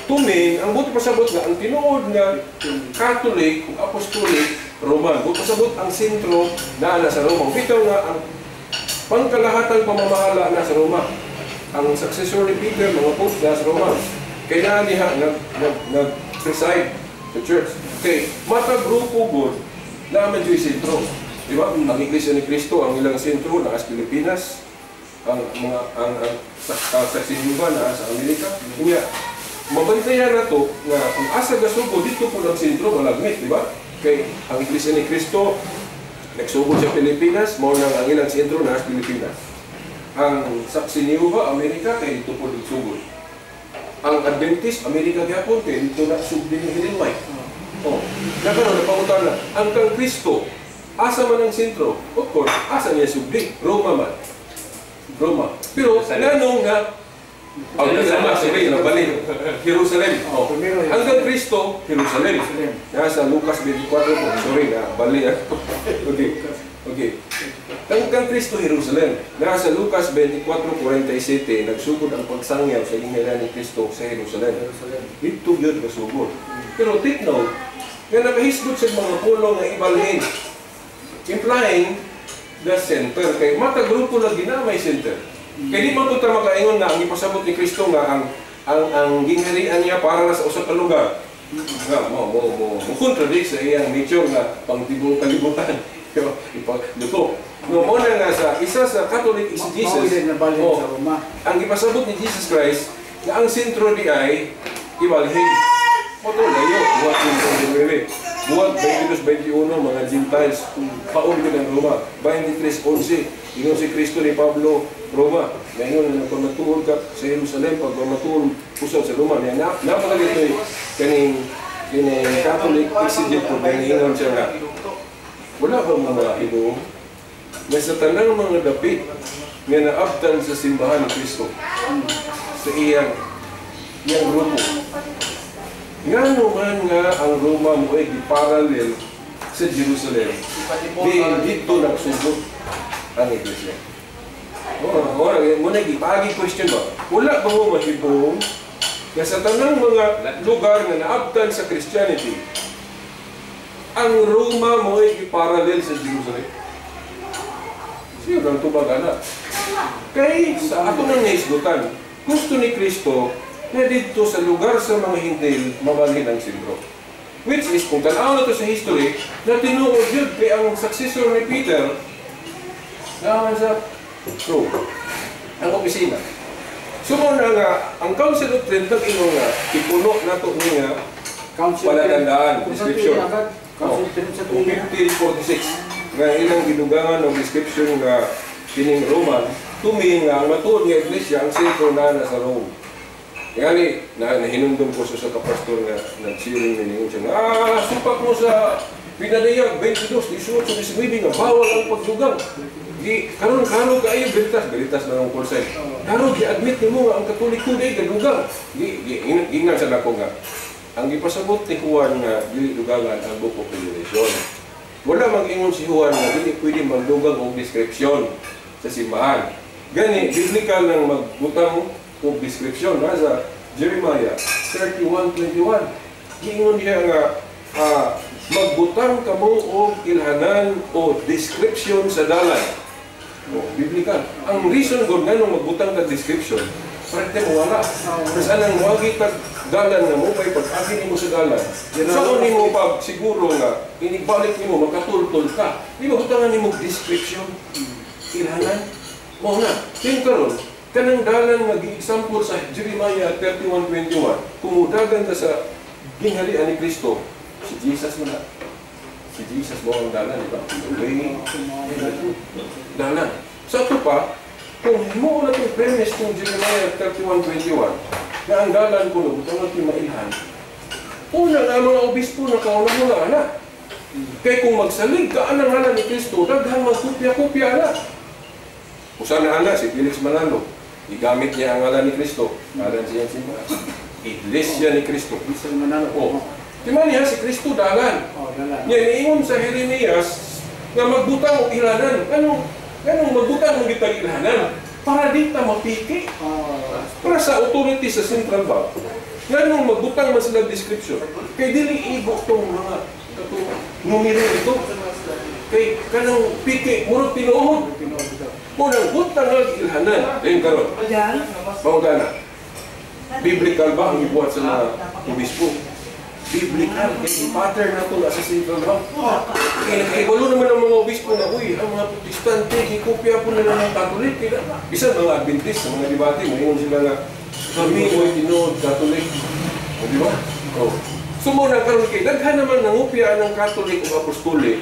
To mean, ang buot pasabot nga, ang tinuod nga Catholic ug Apostolic Roman. Buot pasabot ang sentro na sa Roma. Bitaw nga ang pangkalahatang pamamahala na sa Roma. Ang successor ni Peter, mga pope na sa Roma. Kaya diha nag-preside the church. Okay, matag grupo gud na man juy sentro. Di ba? Ang Iglesia ni Cristo, ang ilang sentro naa sa Pilipinas, ang mga ang sa Sinuba na sa Amerika. Unya, mabantayan na to nga kung asa gasugod dito po ang sentro malagmit, di ba? Kay ang Iglesia ni Cristo nagsugod sa Pilipinas, mao nang ang ilang sentro na sa Pilipinas. Ang Saksi ni Jehovah, Amerika, kay dito po nagsugod. Ang Adventist, Amerika gyapon, kay dito na sugdi ni Ellen White. Oh, nakaroon napangutan na ang kang Kristo, asa man ang sentro? Of course, asa niya sugdi? Roma man. Roma. Pero nganong nga oh, Roma, sorry, nabali. Jerusalem. Oh. Ang kang Kristo, Jerusalem. Nasa Lucas 24 po. Sorry na, bali. Okay. Okay. Ang kang Kristo, Jerusalem. Nasa Lucas 24:47, nagsugod ang pagsangyaw sa gingharian ni Kristo sa Jerusalem. Dito yun nasugod. Pero take note, nga nakahisgot sa mga pulong nga ibalhin, implying the center. Kay mata grupo lagi na may center. Kay di man punta makaingon nga ang ipasabot ni Kristo nga ang gingharian niya para na sa usa ka lugar. Nga mo contradict sa iyang nature nga pangtibong kalibutan. Ipa luto. No mo na nga sa isa sa Catholic exegesis, oh, sa Roma. Ang ipasabot ni Jesus Christ na ang sentro di ay ibalhin. Moto layo, buhat 29. Buhat 22-21, mga Gentiles, paon din ang Roma. 23-11, ingon si Kristo ni Pablo, Roma. Ngayon na nagpamatuod ka sa Jerusalem, pagpamatuod usab sa Roma. Niya, na, napakalito'y kaning kining Catholic exegete po, dahil ingon siya nga, wala ba mga hinuong na sa tanang mga dapit nga naabtan sa simbahan ni Kristo sa iyang grupo. Ngano man nga ang Roma mo ay giparallel sa Jerusalem, di dito nagsugod ang iglesia. Oh, oh, mo na gipagi question ba? Wala ba mo mahibong nga sa tanang mga lugar nga naabtan sa Christianity, ang Roma mo ay giparallel sa Jerusalem? Siyo ang tubag ana. Kay sa ato nang naisgutan, gusto ni Kristo na dito sa lugar sa mga Hintil mabalhin ang sentro. Which is, kung tanaw na to sa history, na tinuod yun kay ang successor ni Peter na sa Rome, ang opisina. So mao na nga, ang Council of Trent nag-ingon nga, ipuno na to niya palatandaan, description. Council of Trent sa tuig. 1546, nga ilang gidugangan og description nga kining Roman, tumi nga ang matuod nga iglesia, ang sentro na nasa Rome. Ngani, na nahinumdum ko sa kapastor nga nagsiring ni siya nga, supak mo sa Pinadayag 22, 18, 19 nga bawal ang pagdugang. Di karon karon kaayo Veritas, Veritas na ang call sign. Karon gi-admit nimo nga ang Katoliko di gadugang. Di gingan sa nako nga ang gipasabot ni Juan nga dili dugangan ang Book of Revelation. Wala mag-ingon si Juan nga dili pwede magdugang og description sa simbahan. Gani biblical nang magbutang og description nasa Jeremiah 31:21. Giingon niya nga magbutang kamo og ilhanan o description sa dalan. O, biblical. Ang reason god nganong magbutang kag description, parte mo wala. Mas anang wagi tag dalan nga mo pay pag-agi nimo sa dalan. Sa nimo pag siguro nga inigbalik nimo makatultol ka. Di ba butangan nimo description? Ilhanan. Mao na. Ting karon kanang dalan nga gi-example sa Jeremiah 31:21, kumudagan ta sa gingharian ni Kristo, si Jesus mo na. Si Jesus mo ang dalan, di ba? Way, dalan. Sa ito pa, kung mo na itong premise ng Jeremiah 31:21, na ang dalan ko no, butang natin mailhan, una nga mga obispo na kauna mo na anak. Kaya kung magsalig ka anang ngalan ni Kristo, daghang magkupya-kupya na. Usa na ana, si Felix Manalo, gigamit niya ang ngalan ni Kristo. Ngalan siya simbahan. Iglesia ni Kristo. Manalo. Oh. Di man niya si Kristo dalan. Oh, dalan. Niya niingon sa Jeremias Nga magbutang og ilhanan. Anong anong magbutang og gitag ilhanan? Para di ta mapiki. Para sa authority sa central bank. Nganong magbutang man sila description? Kay dili igo tong mga katong numero ito. Kay kanang piki murag tinuod. Mo nang butang ang ilhanan. Ayun karon. Pangutana. Biblical ba ang gibuhat sa mga obispo? Biblical. Kay pattern na ito sa central bank. Kaya nakaibalo naman ang mga obispo na, uy, ang mga Protestante, gikopya po nila ng Catholic. Kaya, bisan mga Adventist sa mga debate, ngayon sila nga, kami mo'y tinuod Catholic. O, di ba? O. So mo na karon kay daghan naman nangupya ang Catholic ug Apostolic,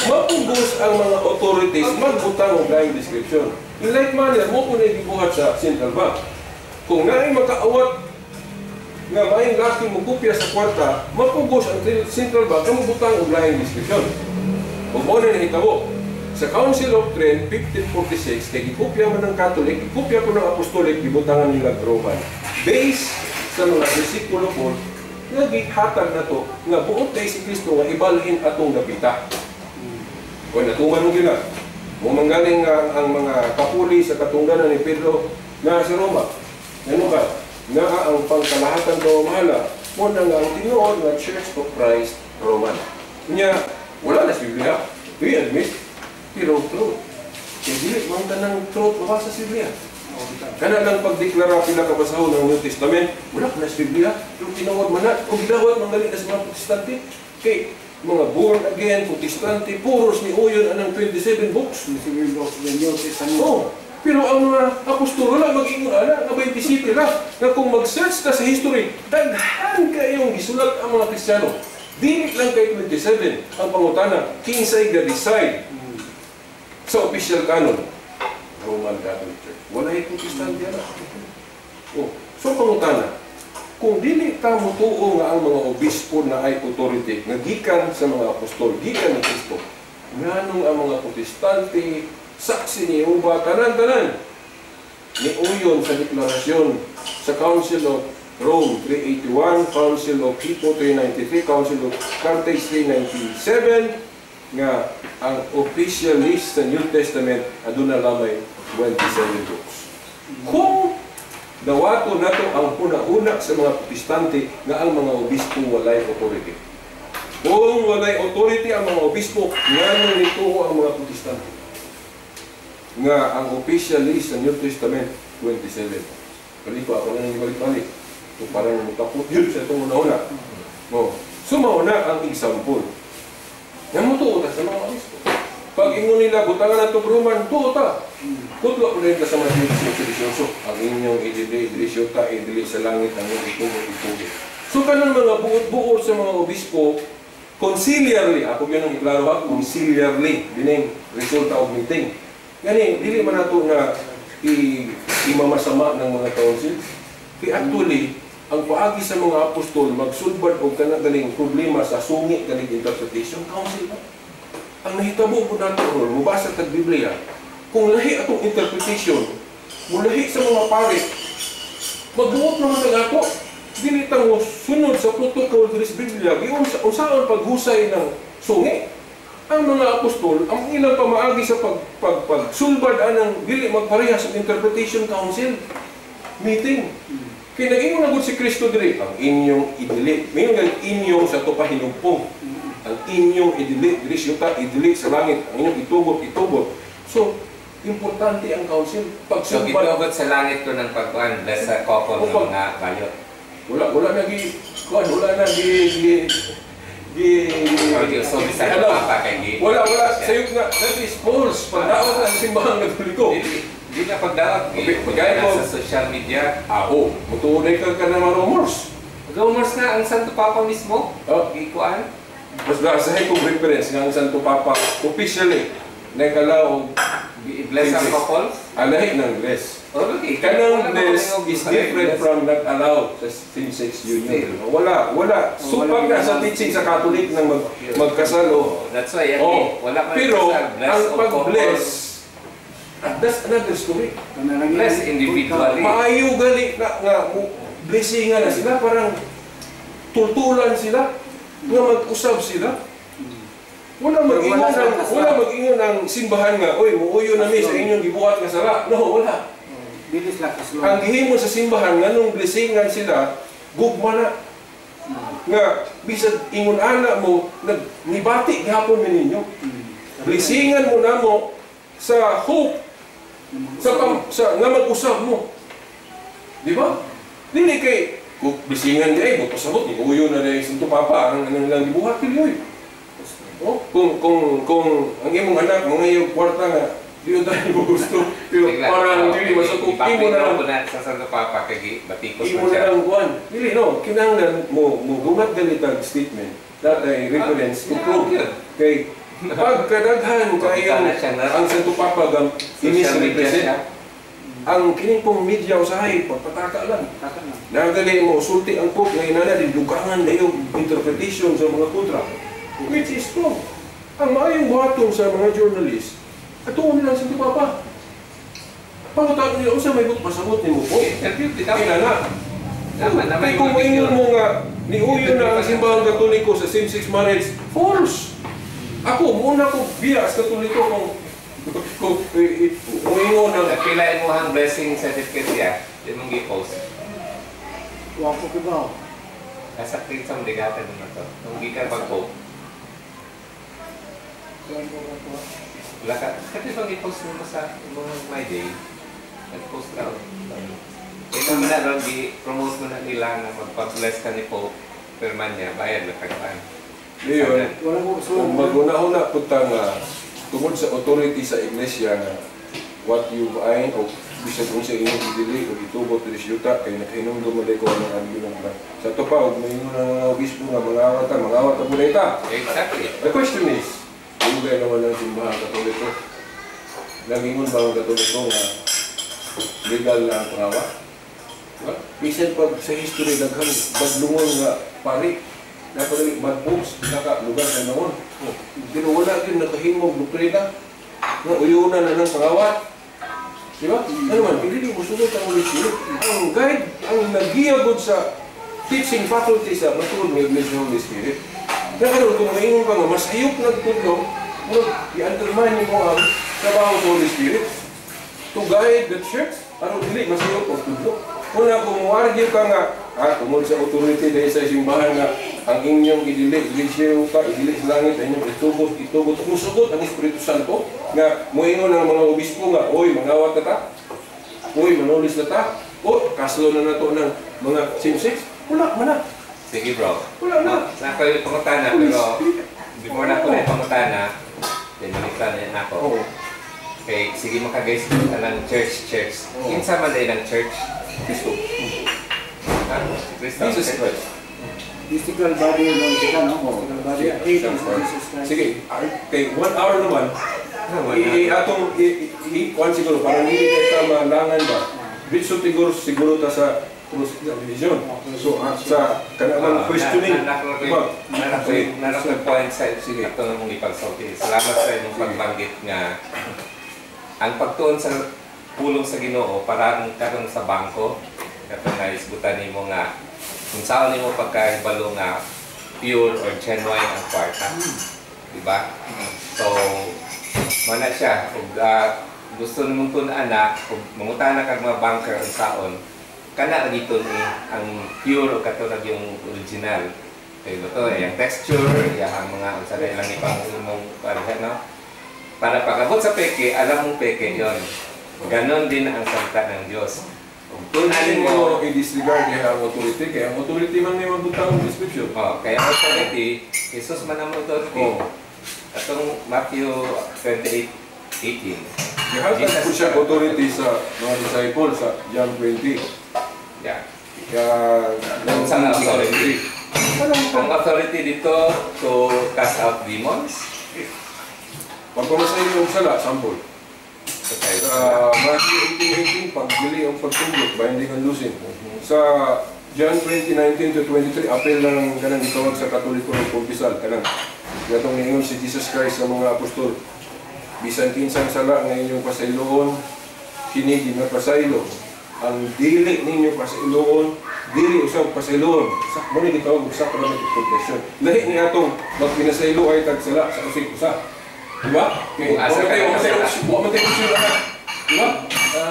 mapugos ang mga authorities magbutang og laing description. In like manner, mo po na gibuhat sa central bank. Kung naay makaawat nga maayong laki mo kopya sa kwarta, mapugos ang central bank nga mobutang og laing description. Ug mao na nahitabo. Sa Council of Trent 1546, kay gikopya man ng Catholic, gikopya po ng Apostolic, gibutangan nila Roman. Based sa mga bersikulo po, nga gihatag na to, nga buot kay si Kristo nga ibalhin atong dapita. O natuman mo gila. Mo manggaling nga ang mga kapuli sa katungdanan ni Pedro na sa Roma. Ano ba? Nga ang pangkalahatan pamamahala mo na nga ang tinuod nga Church of Christ Roman. Nya wala na sa Biblia. We admit, pero truth. Kaya dili man tanang truth mabasa sa Biblia. Kana lang pagdeklara pila ka basahon ng New Testament, wala na sa Biblia. Pero tinuod man na, o gidawat man gali na sa mga Protestante. Kay mga born again, Protestante, puros ni uyon anang 27 books. Oh, pero ang mga apostol wala mag-ingon ana nga 27 lang. Nga kung mag-search ka sa history, daghan kayong gisulat ang mga Kristiyano. Dili lang kay 27 ang pangutana, kinsay ga-decide sa official canon. Roman Catholic Church. Wala yung Protestante ana. Oh, so pangutana, kung dili ta motuo nga ang mga obispo na ay authority nga gikan sa mga apostol, gikan ni Kristo, nganong ang mga Protestante, saksi ni Jehovah, tanan-tanan, niuyon sa deklarasyon sa Council of Rome 381, Council of Hippo 393, Council of Carthage 397, nga ang official list sa New Testament aduna lamay 27 books. Kung dawato nato ang huna-huna sa mga Protestante nga ang mga obispo walay authority. Kung walay authority ang mga obispo, nganong nituo ang mga Protestante nga ang official list sa New Testament 27. Balik ko, ako na nang balik-balik. So parang kaput yun sa itong una-una. Oh. So mauna ang example. Nga mo tuo ta sa mga obispo. Pag ingon nila, butangan na itong Roman, tuo ta. Kutlo ko rin ka sa mga 18. Ang inyong idili, idili ta, idili sa langit, ang inyong itubo, itubo. So kanang mga buot-buot sa mga obispo, conciliarly, ako yun ang iklaro ha, conciliarly, dining resulta of meeting. Gani, dili man nato na imamasama ng mga council. Kaya actually, ang paagi sa mga apostol, magsulbad og kanang galing problema sa sungi galing interpretation, council ba? Ang nahitabo po nato ron, mubasa tag Biblia, kung lahi atong interpretation, mulahi sa mga pare, magbuot naman ang ato. Dili ta mo sunod sa protocol diri sa Biblia, giunsa unsaon paghusay ng sungi. Ang mga apostol, ang ilang pamaagi sa pagsulbad anang dili magparehas sa interpretation council meeting. Kaya nag-ingon na gud si Kristo diri, ang inyong idili. Mingon ang inyong sa to pahinugpong. Ang inyong idili, diri siyuta, idili sa langit. Ang inyong itugot, itugot. So, importante ang council. So, Pagsulbad. gitugot sa langit ko ng pagkuhan, bless sa couple ng mga bayot. Wala na gi, kuan, wala na gi, gi, gi, Or di usobi sa ano, papa kay gi. Wala, sayop nga, that is false. Pagdaot ang simbahang Katoliko. Dili, di na pagdaot. Okay, pagkaya ko- Sa social media. Ako, mutuoy ka ka na mga rumors. Rumors na ang Santo Papa mismo. Oh. Gikuan. Basta sa kong reference nga ang Santo Papa officially nagkalaw I-bless ang couples. alahi ng bless. Okay. Kanang bless is different from not allowed sa same-sex union. Wala, wala. Supag na sa teaching sa Catholic ng magkasal o. That's why, Oh, wala man pero kasal. Bless ang o pag-bless, that's another story. Bless individually. Maayo gali na nga blessingan na sila, parang tultulan sila, nga mag-usab sila. Wala mag-ingon Wala ang sa wala mag-ingon ang simbahan nga, "Oy, muuyo na mi sa inyong gibuhat nga sala." No, wala. Oh, dili sila kaslong. Ang gihimo sa simbahan nganong blessingan sila, gugma na nga bisag ingon ana mo nag nibati gihapon mi ninyo. Blessingan mo namo sa hope sa nga mag-usab mo. Di ba? Dili kay kung blessingan di ay pasabot ni uyo na dai Santo Papa ang anong lang gibuhat dili oy. Oh, kung ang imong anak mga iyong kwarta nga di tayo mo gusto pero parang dili masukok imo na lang ko na sa Santo Papa kay batikos imo man na siya. lang kuan. Dili no, kinahanglan mo mo gumat ganitag statement that ay reference to prove kay pagkadaghan kayong Pakita na siya na- ang Santo Papa gang Social media imisrepresent siya. Ang kining pong media usahay pagpataka lang. Taka na. Nagali mo sulti ang Pope ngayon na din dugangan na yung interpretation sa mga kontra. Which is wrong. Ang maayong buhaton sa mga journalist, atuon nila sa Santo Papa. Pangutan nila, unsa may pasabot nimo po? Interview bitaw. Kaya na. Tama naman Kaya kung yung moingon mo nga, niuyo na ang simbahang Katoliko sa same-sex marriage, false! Ako, muna ko biya as Katoliko kung moingon ang Napila imong blessing certificate siya, di mong gi-post. Wa ko kibaw. Nasa sa ligatan naman to. Nung gikan pag-post. Kuan ko. Wala ka. Kasi bang i-post mo sa imong My Day? Nag-post ka. Ito mo na ron, gi-promote mo na nila na magpa-bless ka ni Pope. Pirma niya, bayad na kagpaan. Ngayon, Wala ko kung maguna-una punta nga tungod sa authority sa iglesia nga what you bind o bisag unsa imong idili o itugot diri sa yuta kay nakahinumdum man ko ang ang ng sa ato pa og moingon ang mga obispo nga mangawat ta, mangawat ta pud ta. Exactly. The question is, dugay naman ang simbahan Katoliko. Nagingon ba ang Katoliko nga legal na ang pangawat? Diba? Bisan pag sa history daghang badlungon nga pari, napadali bad popes, naka lugar sa noon. Oh, pero wala gyud nakahimog doktrina nga uyuna na ng pangawat. Di ba? Ano man, hindi mo sunod ang Holy Spirit. Ang guide, ang nagiyagod sa teaching faculty sa matuod ng Iglesia Holy Spirit. Kaya karon kung maingon ka nga, mas hayop nagtudlo, murag i-undermine mo ang trabaho sa Holy Spirit to guide the church. Aron dili mas hayop og tudlo. Una kung mo-argue ka nga, tungod sa authority dahil sa simbahan nga ang inyong idili, iglesia ka, idili sa langit, ang inyong itugot, itugot, musugot ang Espiritu Santo, nga moingon ang mga obispo nga, "Oy, mangawat na ta, oy, manulis na ta, o, kaslo na nato ng mga same-sex," wala man na. Sige, bro. Wala na. Na ako yung pangutana, pero before na ako na yung pangutana, then malikla na ako. Oo. Okay, sige mga guys, ng church, church. Oo. Kinsa man din ang church? Kristo. Ha? Si Kristo. Jesus Christ. Mystical body ng kita, no? Oo. Mystical body. Head is Jesus Christ. Sige, kay 1 hour naman, i atong i kuan siguro para hindi kay ka malangan ba. Diretso siguro siguro ta sa cross examination. So sa kanang questioning. Diba? Naa koy point sa Sige. ato mong ipagsulti. Salamat sa imong pagbanggit nga ang pagtuon sa pulong sa Ginoo parang karon sa bangko katong naisgutan nimo nga kung saan nimo pagkahibalo nga pure or genuine ang kwarta. Diba? So, mana siya. Ug gusto nimong tun-an na, ug mangutana kag mga banker unsaon, kana lagi ni ang pure o katulad yung original. Kay to yung texture, yang mga unsa na ilang ipang imong parehas, no? Para pag abot sa peke, alam mong peke yon. Ganon din ang salita ng Diyos. Ug Hindi tun-anin mo, mo i-disregard niya ang authority kaya ang authority man may magbutang og description. Oh, kaya ang authority, Jesus man ang authority. Oh. Atong Matthew 28:18. Gihatag po siya authority sa mga disciples sa John 20. Yeah. Kaya Unsa nga authority? Anong Ang authority dito to cast out demons. Pagpamasahin yung sala, sample. Okay. Sa Matthew 18:18, pagdili ang pagtugot, binding and loosing. Sa John 20:19 to 23, apel lang kanang gitawag sa Katoliko ng kumpisal. Kanang gatong niingon si Jesus Christ sa mga apostol, bisan kinsang sala nga inyong pasayloon, kini ginapasaylo. Ang dili ninyo pasayloon, Dili usab pasayloon. Sa mo ni gitawag og sacrament of confession. Lahi ni atong magpinasaylo ay tag sala sa usig usa. Di ba? Kay Kung asa wa man tayo ka wa man tayo nakasala. Wa man tayo option ana. Di ba?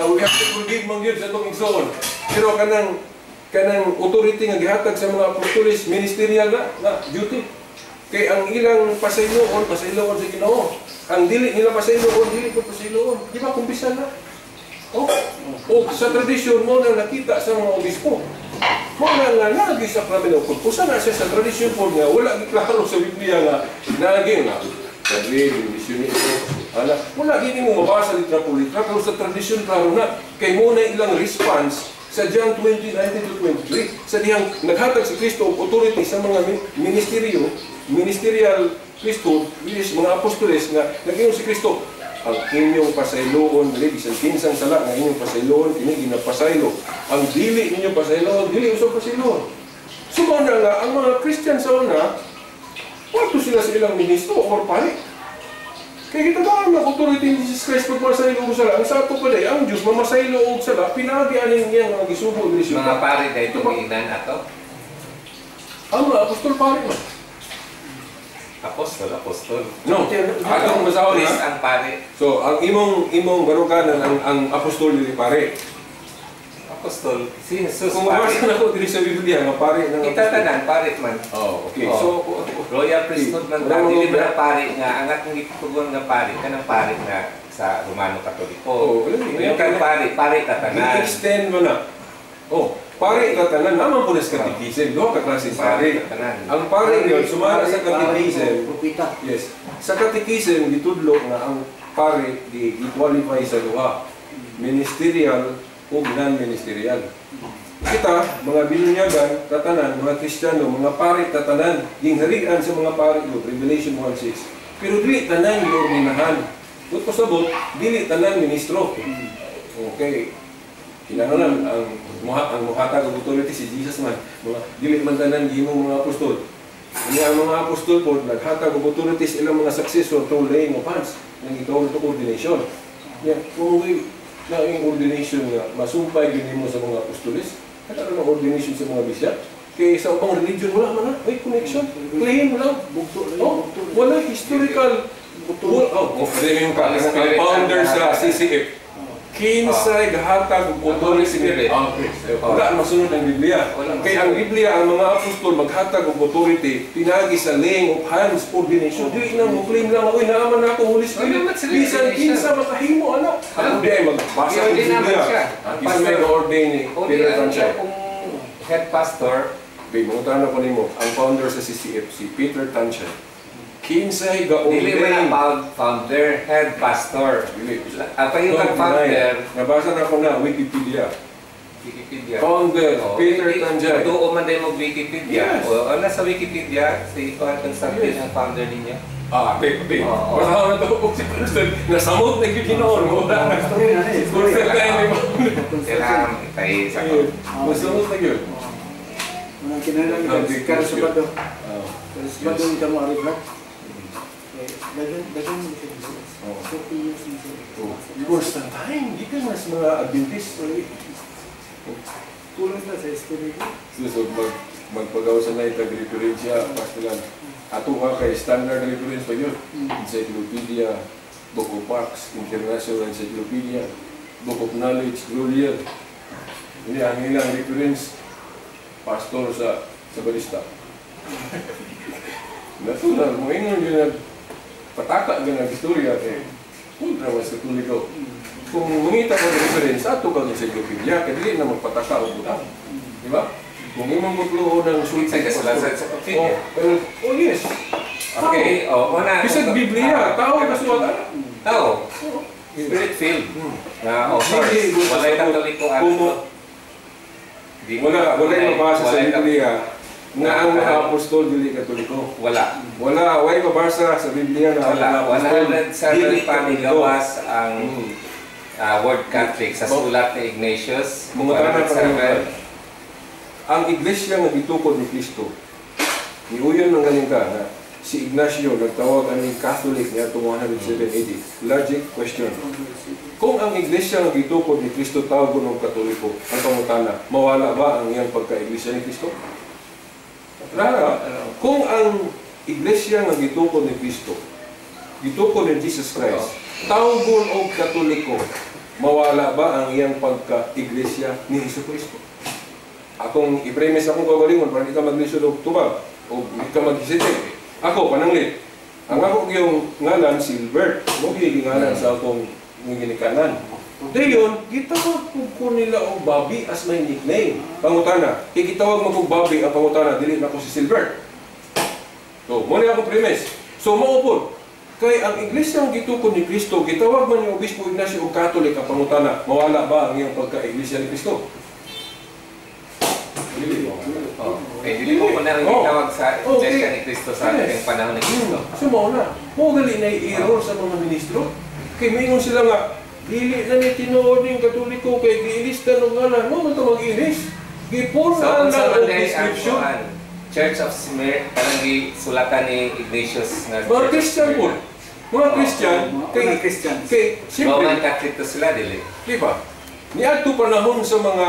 We have to forgive man gyud sa atong igsoon. Pero kanang authority nga gihatag sa mga apostoles, ministerial na duty. Kay ang ilang pasayloon, pasayloon sa Ginoo. Ang dili nila pasayloon, dili ko pasayloon. Di ba kumpisan na? Oh, o sa tradisyon mo na nakita sa mga obispo. Mo na nga nagi sacrament of confession na siya sa tradisyon po nga wala giklaro sa Biblia nga nagi nga Padre, bendisyon ni ito. Ala, wala gini mo mabasa litra po litra, pero sa tradisyon klaro na. Kay mo na ilang response sa John 20:19 to 23, sa dihang naghatag si Kristo og authority sa mga ministeryo, ministerial priesthood, which is mga apostoles, nga nag-ingon si Kristo, ang inyong pasayloon, dili bisan kinsang sala nga inyong pasayloon, kini ginapasaylo. Ang dili ninyo pasayloon, dili usab pasayloon. So mao na nga ang mga Christian sa una, wato sila sa ilang ministro or pari. Kaya kita ba ang authority ni Jesus Christ pagmasaylo og sala? Ang sa ato pa day, ang Diyos mamasaylo og sala, pinaagi aning niyang mga gisugo diri siya. Mga pare dahil tumiinan ato. Ang mga apostol pare man. Apostol, apostol. No, atong masahol Priest ha. ang pare. So, ang imong baruganan ang apostol dili pare. Apostol, si Jesus Kung pare. mabasa na ko diri sa Biblia nga pare ng Kita apostol. tanan, pare man. Oh, okay. Oh. So, Royal priesthood man ta. Wala Dili mo man ang pare nga ang atong gitugon nga pare kanang pare nga sa Romano Katoliko. Oh, wala ni. Yung kang pare, pare tatanan. I-extend mo na. Oh, pare tatanan naman po na sa catechism. Duha ka klase pare. Tatanan. Ang pare yun, sumara sa catechism. Propita. Yes. Sa catechism, gitudlo nga ang pare di gi-qualify sa duha. Ministerial o non-ministerial. Kita, mga binunyagan, tatanan, mga Kristiyano, mga pare, tatanan, gingharian sa mga pare, no, Revelation 1:6. Pero dili tanan giordinahan. Kung pasabot, dili tanan ministro. Okay. Kinahanglan ang muhatag og authority si Jesus man. Mga dili man tanan gihimong mga apostol. Unya ang mga apostol po naghatag og authority sa ilang mga successor through laying of hands nang gitawag ito ordination. Nya kung may naing ordination nga masumpay gyud nimo sa mga apostoles, kada ng ordination sa mga bisya. Kay sa ubang religion wala man na, may connection. Claim lang. Bugto lang. Oh, Bugto. wala historical. Bugto. Wala, oh, yung ang founder sa CCF. Kinsay gahatag og authority Spirit. Ah, okay. Wala masunod ang Biblia. Wala Kay ang Biblia, ang mga apostol maghatag og authority pinaagi sa laying of hands ordination. Dili na mo claim lang, "Uy, naaman na ako Holy Spirit." Wala man sila Bisan ordination. kinsa makahimo ana. Ang di ay magbasa og I-ordain naman Biblia. siya. Kinsa may ordain ni Only Peter ang Tanchay. kung head pastor, Babe, mangutana ko nimo, ang founder sa CCF si Peter Tanchay. Kinsay dili man ang ga-ordain. founder, head pastor. Dili. Ang payong Don't founder, deny. Nabasa na ko na Wikipedia. Wikipedia. Founder, Oh, Peter hindi, Tanchay. Tuo man din mo Wikipedia. Yes. O, ano sa Wikipedia, si Juan Constantine Yes. ang founder ninyo. Ah, be, be. Oo. Basta na to si Constantine. Nasamot na gyud Ginoo mo. Story na eh. Story. Constantine ni mo. Kailangan itay sa Nasamot na gyud. Mga kinahanglan Ang ni big Karo issue. Sabado. Ah. Karo Sabado yung kamo ari vlog. Eh, dagan dagan mo siya. Oo. 40 years na siya. Oh. Constantine, gikan mas mga Adventist. Kulang na sa history ko. So, magpagaw sa night ag referensya, pastilan. Ato ka kay standard reference pa yun. Encyclopedia, Book of Acts, International Encyclopedia, Book of Knowledge, Gloria. Hindi, ang ilang reference, pastor sa balista. Natural, mo ingon yun na pataka gan ang istorya kay kontra mas Katoliko. Kung mangita ka ng reference, ato kang encyclopedia, kay dili na magpataka og butang. Di ba? Kung imong butluon ng sulti Sa sa encyclopedia. Oh, pero, oh yes. Okay, oh, una. Bisag Biblia, tao kasuwat ana. Tao. Spirit filled. Na authors. Hindi, Walay Katoliko Kung wala yung mabasa sa Biblia nga ang mga apostol dili Katoliko. Wala. Wala, way mabasa sa Biblia na ang Wala. mga apostol 107 dili pa Katoliko. nigawas ang word Catholic sa sulat ni Ignatius. Mga tanan pa 107. Ang iglesia nga gitukod ni Kristo, niuyon ng galing ka na Si Ignacio nagtawag aning Catholic niadtong 107 AD. Logic question. Kung ang iglesia nga gitukod ni Kristo tawgon og Katoliko, ang pangutana, mawala ba ang iyang pagka-iglesia ni Kristo? Rara, kung ang iglesia nga gitukod ni Kristo, gitukod ni Jesus Christ, tawgon og Katoliko, mawala ba ang iyang pagka-iglesia ni Hesus Kristo? Akong i-premise akong kaugalingon para di ka maglisod og tubag o di ka mag-hesitate. Ako, pananglit. Ang ako yung ngalan, Silbert. Mo ngalan sa akong ginikanan. Dayon, gitawag pud ko nila og Bobby as my nickname. Pangutana, kay gitawag mo kog Bobby, ang pangutana, dili na ko si Silbert. So, mo ni akong premise. So, mao pod, kay ang iglesia ang gitukod ni Kristo, gitawag man ni Obispo Ignacio og Catholic, ang pangutana, mawala ba ang iyang pagka-iglesia ni Kristo? Dili. Oh. Eh, dili mo ko na rin gitawag sa Iglesia ni Kristo sa ating panahon ni Kristo. So, mao na. Mao gali na error sa mga ministro. Kay maingon sila nga, dili na ni tinuod ning Katoliko kay giilistan og ngalan. Mao man to mag-ilis. Gipon So, ang kung sa lang og man ang description. kuan, Church of Smyrna, kanang gisulatan ni Ignatius nga Mga Church of Christian po. Smyrna. Mga Christian, kay Mga Christians. kay siyempre, Roman Catholic to sila, dili. di ba? Niadto panahon sa mga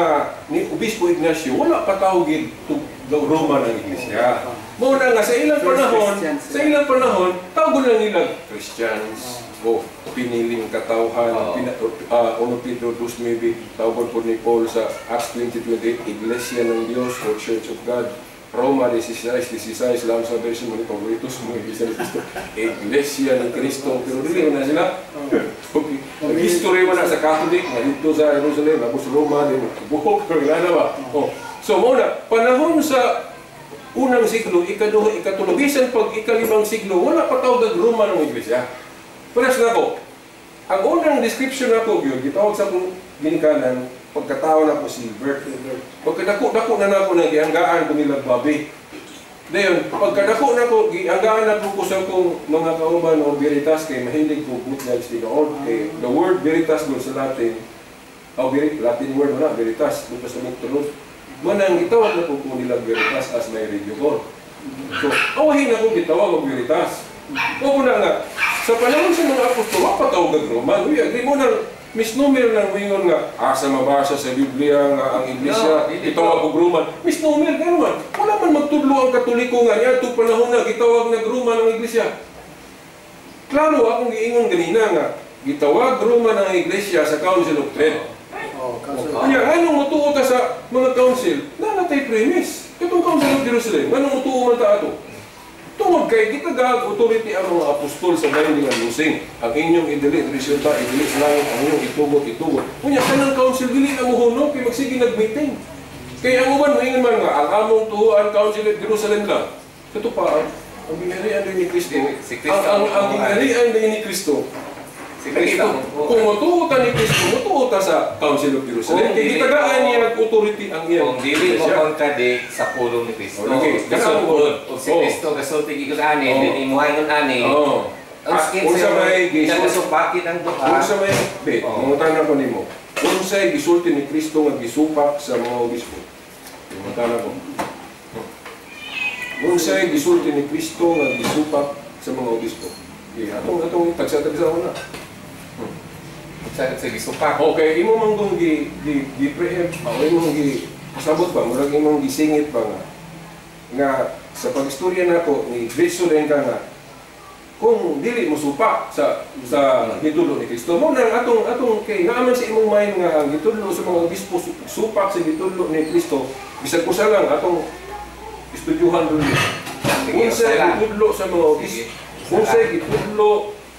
ni Obispo Ignacio, wala pa tawag to Roma ng iglesia. Mao na nga sa ilang First panahon, Christians, sa ilang panahon, tawag lang nila Christians o piniling katawhan, 1 Pedro 2:9, tawag po ni Paul sa Acts 20:28, Iglesia ng Diyos o Church of God. Roma 16, 16 lang sa version mo ni paborito sa mga Iglesia ni Cristo. Iglesia ni Cristo, pero dili na sila. Okay. Nag-history man na sa Catholic, nga dito sa Jerusalem, tapos Roma, din buhok, pero na ba? Oh. So mao na, panahon sa unang siglo, ikaduha, ikatulo, bisan pag ikalimang siglo, wala pa tawag Roma ng iglesia. Parehas na ako. Ang unang description nako gyud, gitawag sa akong ginikanan, pagkatao na ko Silver. Pagkadako-dako na nako na gianggaan ko nila Bobby. Dayon, pagkadako na ko, gianggaan na ko sa akong mga kauban o Veritas kay mahilig ko bootlegs tinuod. Kay the word Veritas gud sa Latin, o Latin word na Veritas, lupas sa truth. Manang gitawag na ko nila Veritas as my radio call. So, awahin ako gitawag og Veritas. O na nga, sa panahon sa mga apostol, wa pa tawag og Roman. Uy, agree mo nang misnomer lang moingon nga asa mabasa sa Biblia nga ang iglesia No, dili gitawag og Roman. Misnomer gano'n man. Wala man magtudlo ang Katoliko nga niadto panahon na gitawag nag Roman ang iglesia. Klaro akong giingon ganina nga gitawag Roman ang iglesia sa Council of Trent. Oh, kaso. Kanya, anong mutuo ta sa mga council? Naa natay premise. Katong Council of Jerusalem, anong mutuo man ta ato? Tungod kay gitagaag authority ang mga apostol sa binding and loosing. Ang inyong idili, resulta, idili sa langit, ang inyong itugot, itugot. Kunya, kanang council, dili na muhuno, kay magsige nag-meeting. Kaya ang uban, maingon man nga, ang among tuhuan, Council of Jerusalem lang. Ito pa, ang gingharian din ni Kristo. Si Kristo Ang ang gingharian din ni Kristo. Si Kristo ang Kung mutuo ta ni Kristo, mutuo ta sa Council of Jerusalem. Kung Kay dili gitagaan niya ng authority ang iyang Kung dili mo iglesia. contradict sa pulong ni Kristo. Oh, lagi. Gasulod. Kung si Oh. Kristo gasulti gigon ani, Oh. din imuha ingon ani. Oo. Ang skin Unsa may gisul- Nagasupakin ang duha. Unsa may be, Oo. mangutana ko nimo. Unsay gisulti ni Kristo nga gisupak sa mga obispo? Mangutana ko. Unsay gisulti ni Kristo nga gisupak sa mga obispo? Okay, atong atong tagsa-tagsa ko na. Sa gisupak. Okay, imo man kung gi gi gi preempt o imong gi pasabot ba, murag imong gisingit ba nga nga sa pag-istorya nako ni Kristo din ka nga kung dili mo supak sa gitudlo ni Kristo mo nang atong atong kay naaman sa imong mind nga ang gitudlo sa mga obispo supak sa gitudlo ni Kristo, bisag usa lang atong estudyuhan dun. Sige, Unsay usa lang. gitudlo sa mga obispo, Sige. unsay gitudlo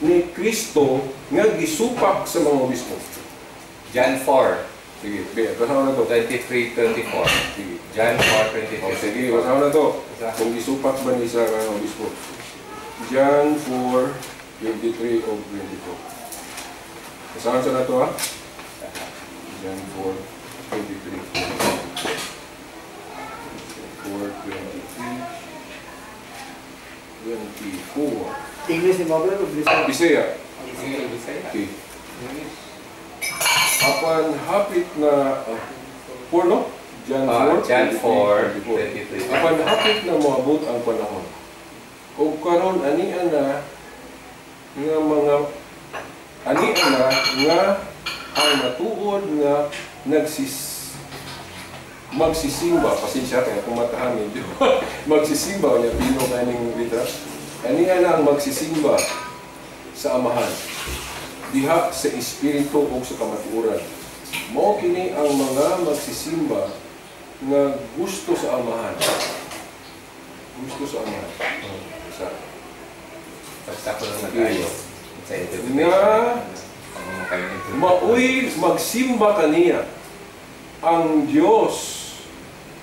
ni Kristo nga gisupak sa mga obispo? John 4, Sige, be, basahon na to. 23, 24. Sige. John 4, 23. O, sige, basahon na to. Basa. Kung gisupak ba ni sa mga obispo. John 4, 23 o 24. Basahan sa na to, ha? John 4, 23. 4, 23, 24. English ni Mabel o Bisaya? Bisaya. Sige, Bisaya. Okay. Apan hapit na 4, no? John 4, John 4, 23, 23. Apan hapit na moabot ang panahon. Ug karon ani na nga ang matuod nga magsisimba, pasensya kaya kung matahan medyo magsisimba niya pino kaning litra. Ani na ang magsisimba sa Amahan diha sa espiritu ug sa kamatuoran. Mao kini ang mga magsisimba nga gusto sa Amahan. Gusto sa Amahan. Sa Basta ko lang nag-ayo sa interpretation. Nga Ang kayong interpretation. maoy magsimba kaniya ang Dios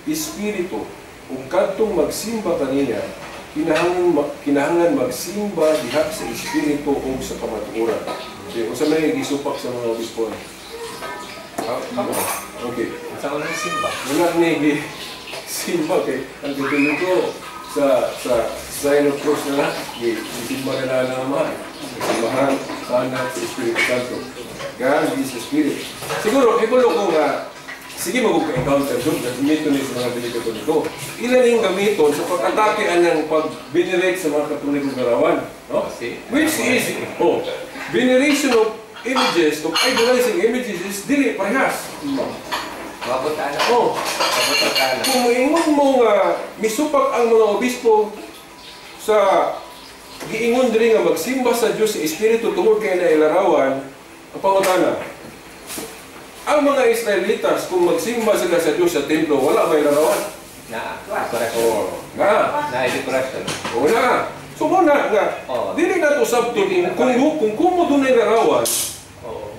Espiritu, ug kadtong magsimba kaniya kinahanglan magsimba diha sa espiritu ug sa kamatuoran. Okay, unsa may gisupak sa mga obispo? Okay. Sa unang simba. Wala ni gi simba kay ang Katoliko sa sign of cross na lang, gi simba na lang ang Amahan. Simbahan sa Anak, sa Espiritu Santo. God is a Spirit. Siguro, hibalo ko nga, sige mo ka encounter doon, gamiton ni sa mga dili Katoliko. Ilan yung gamiton sa pag-atake anang pag-venerate sa mga Katolikong larawan. No? See? Which is, oh, veneration of images, of idolizing images is dili parehas. Mabot ana. Oh, Mabot ana. kung moingon mo nga misupak ang mga obispo sa giingon diri nga magsimba sa Dios sa espiritu tungod kay na ilarawan, ang pangutana, ang mga Israelitas kung magsimba sila sa Dios sa templo, wala may larawan? Na, correction. Oh, na. Na, correction. O na. So mo na nga dili na to sabto kung kumo dunay larawan,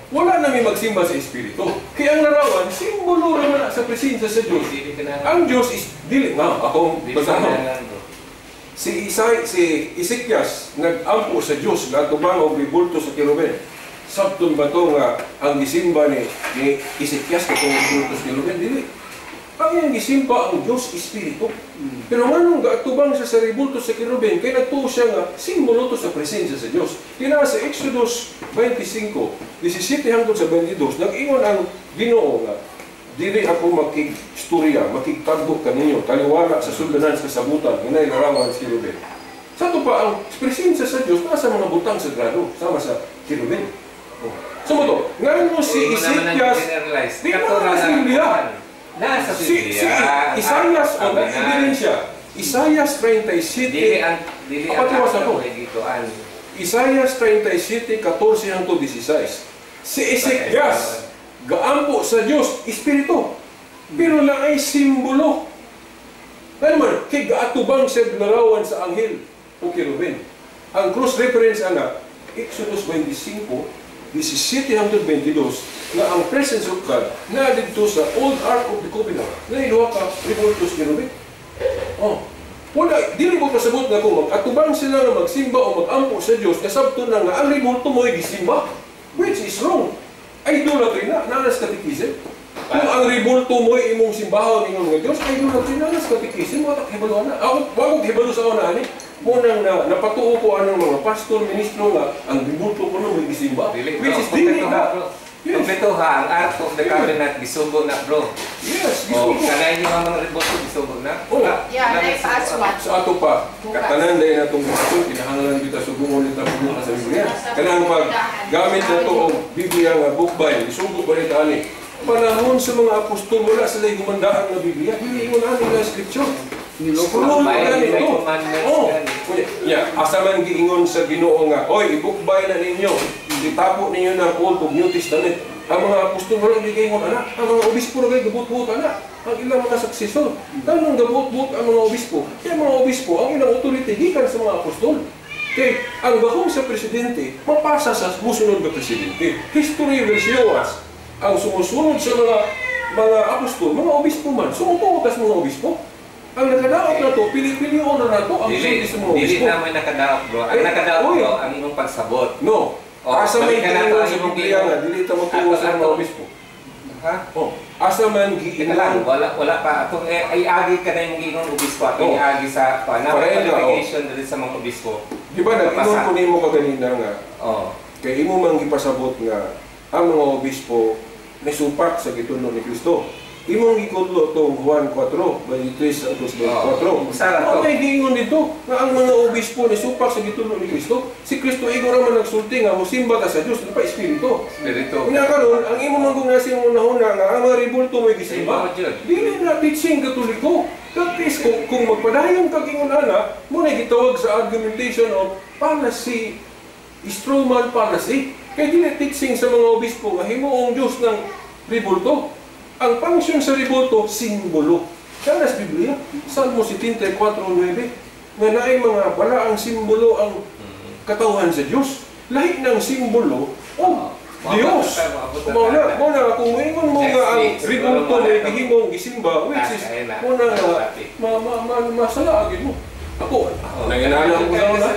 wala na may magsimba sa espiritu. Kaya ang larawan simbolo ra man na sa presensya sa Dios. Dili ka na. Ang Dios is dili nga akong Dili ka basahon. na lang, bro. Si Ezekias nag-ampo sa Dios natubang og ribulto sa kerubin. Sabton ba to nga ang gisimba ni Ezekias katong ribulto sa kerubin? Dili. Ang iyang gisimba ang Dios espiritu. Pero nganong gaatubang siya sa ribulto sa kerubin kay nagtuo siya nga simbolo to sa presensya sa Dios. Kina sa Exodus 25, 17 hangtod sa 22, nag-ingon ang Ginoo nga dili ako makigstorya, makigtagbo kaninyo, taliwala sa suldanan sa kasabutan, nga larawan sa kerubin. Sa ato pa, ang presensya sa Diyos nasa mga butang sagrado, sama sa kerubin. Oh. So mo to, ngano si Hindi mo naman ang Ezekias, generalize. di mo Kato na sa na- Biblia. Nasa Si Biblia. Isaias, o Ang na ebidensya, Isaias 37, Dili ang dili ang Kapatiwas ako. gituan. Isaias 37, 14 hangtod 16. Si Ezekias, gaampo sa Diyos, espiritu. Pero laay simbolo. Ano man, kay gaatubang siya larawan sa anghel o kerubin. Ang cross-reference ana, Exodus 25, 17 hangtod 22, nga ang presence of God na didto sa Old Ark of the Covenant, na iluwa ka ribultos kerubin. Oh. Wala, dili mo pasabot nga kung mag-atubang sila nga magsimba o mag-ampo sa Diyos, kasabto na nga ang ribulto mo'y gisimba, which is wrong. Idolatry na, nanas katikism. Kung ang ribulto mo'y imong simbahon ingon nga Diyos, idolatry na, nanas katikism, wala hibalo na. Ako, wag hibalo sa una ani. Mo nang napatuo ko anang mga pastor, ministro nga ang ribulto ko no mo'y gisimba, Dili, which bro. is dili Kompleto na. ha, bro. Yes. Kompleto ha, ang Ark of the Covenant gisugo na, bro. Yes, Oh, gisugo. kanay ni mga ribulto gisugo na. Oh. Wala. Yeah, Wala na gisugo. ipaaswat. Sa ato pa, katanan dahil natong ato, kinahanglan kita sugungon nita puno sa Biblia. Kanang pag gamit na to og Biblia nga book bind, isugo ba nita ani? Panahon sa mga apostol, wala sila gumandaan nga Biblia. Dili ingon ani nga scripture. Scroll na May gani to. commandments Oh, gani. yeah, asa man giingon sa Ginoo nga, oy, ibukbay na ninyo. Itapo ninyo ng Old ug New Testament. Ang mga apostol wala giingon ana, ang mga obispo ra kay gabot-bot ana. Ang ilang mga successor. Tanong gabot-bot ang mga obispo. Kaya mga obispo ang ilang authority gikan sa mga apostol. Kay ang gahom sa presidente mapasa sa musunod nga presidente. History will show us ang sumusunod sa mga apostol, mga obispo man, sumutuo tas mga obispo. Ang nakadaot na to, pili-pilion na nato ang Dili, sulti sa mga dili obispo. na may nakadaot, bro. Ang Eh, nakadaot, uy. bro, ang imong pagsabot. No. Oh, Asa may balikan nato giingon ang sa imong Biblia giingon. nga dili ta matuo sa mga obispo. Ha? Oh, asa man Teka lang, giingon wala pa. Atong eh, ay agi ka na yung giingon obispo. Atong Oh. iagi sa pa na Pareha, oh. qualification diri sa mga obispo. Di ba nag-ingon ko nimo kaganina nga Oh. kay imo man gipasabot nga ang mga obispo nisupak sa gituno ni Kristo. Imong gikudlo tong Juan 4, 23 hangtod 24. Oh, usa ra to. Mao may giingon dito nga ang mga obispo ni supak sa gitudlo ni Kristo. Si Kristo igo ra man nagsulti nga mosimba ta sa Dios, pa espiritu. Espiritu. Unya karon ang imo man kung nasa imong hunahuna nga ang mga rebulto mo'y gisimba. Simba jud. Dili na teaching Katoliko. That is, kung magpadayon kag ingon ana, mo na gitawag sa argumentation of fallacy, strawman fallacy. Kay dili teaching sa mga obispo nga himuong Dios ng rebulto. Ang function sa rebulto, simbolo. Kaya sa Biblia, Salmo 74:9, nga naay mga balaang simbolo ang katawhan sa Dios. Lahi ng simbolo o Dios. Mao na, mao na kung moingon mo nga ang rebulto may gihimong gisimba, which is mo na nga ma ma ma masala agad mo. Ako, nanginana ko sa una.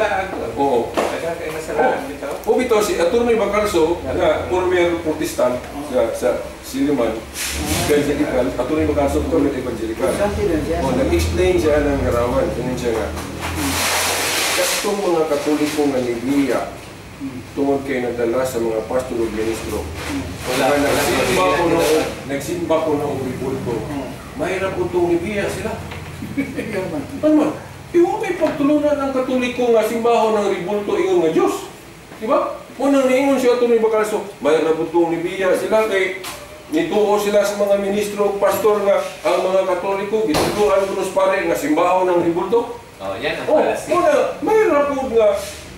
Oo. Daghang kay nasala bitaw. O bitaw si Attorney Bacalso nga former Protestant sa Silliman, Evangelical, Attorney Bacalso, former Evangelical. Santi na siya. O, nag-explain siya ng larawan. Ganun siya nga. Katong mga Katoliko nga nibiya, tungod kay nadala sa mga pastor ug ministro. Wala, Nga wala, nagsimba wala. ko no, nagsimba ko no og rebulto. Mahirap ko itong nibiya sila. Ikaw man. Ano man? Iwa may pagtulunan ang Katoliko nga simbahon ng rebulto ingon nga Diyos. Di ba? Unang niingon siya Atty. Bacalso, mahirap ko itong nibiya sila kay nituo sila sa mga ministro ug pastor nga ang mga Katoliko gitudloan kuno sa pare nga simbahon ng rebulto. Oh, yan ang Oh, fallacy. muna mahirap po nga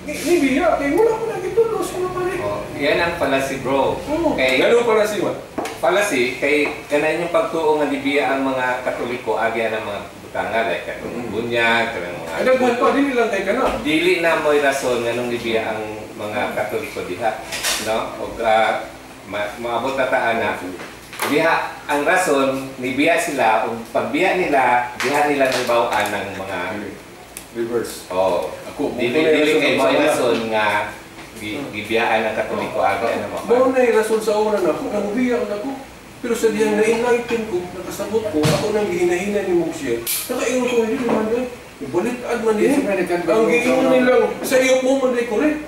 nibiya kay wala ko na gitudlo sa mga pare. Oh, yan ang fallacy, bro. Oh, Kay ganun pala siya. Fallacy kay kanan yung pagtuo nga nibiya ang mga Katoliko agya ng mga butanga like katong bunyag, kanang mga Ay, daghan pa dili lang kay kana. Dili na mo'y rason nga nung nibiya ang mga Katoliko diha, no? Og maabot na ta ana. Diha ang rason nibiya sila ug pagbiya nila, diha nila nabaw-an ng mga Reverse. Oh, Ako, dili mo na dili rason kay sa mo'y una. rason nga gibiyaan ang Katoliko agya ng mga. Mao na rason sa una nako, nangubiya na ko. Pero sa diyang na-enlighten ko, nakasabot ko, ako nang gihinahina ni mong siya. Nakaingon ko, hindi man eh. Balitad man eh. Ang giingon nilang, sa iyo po man di correct.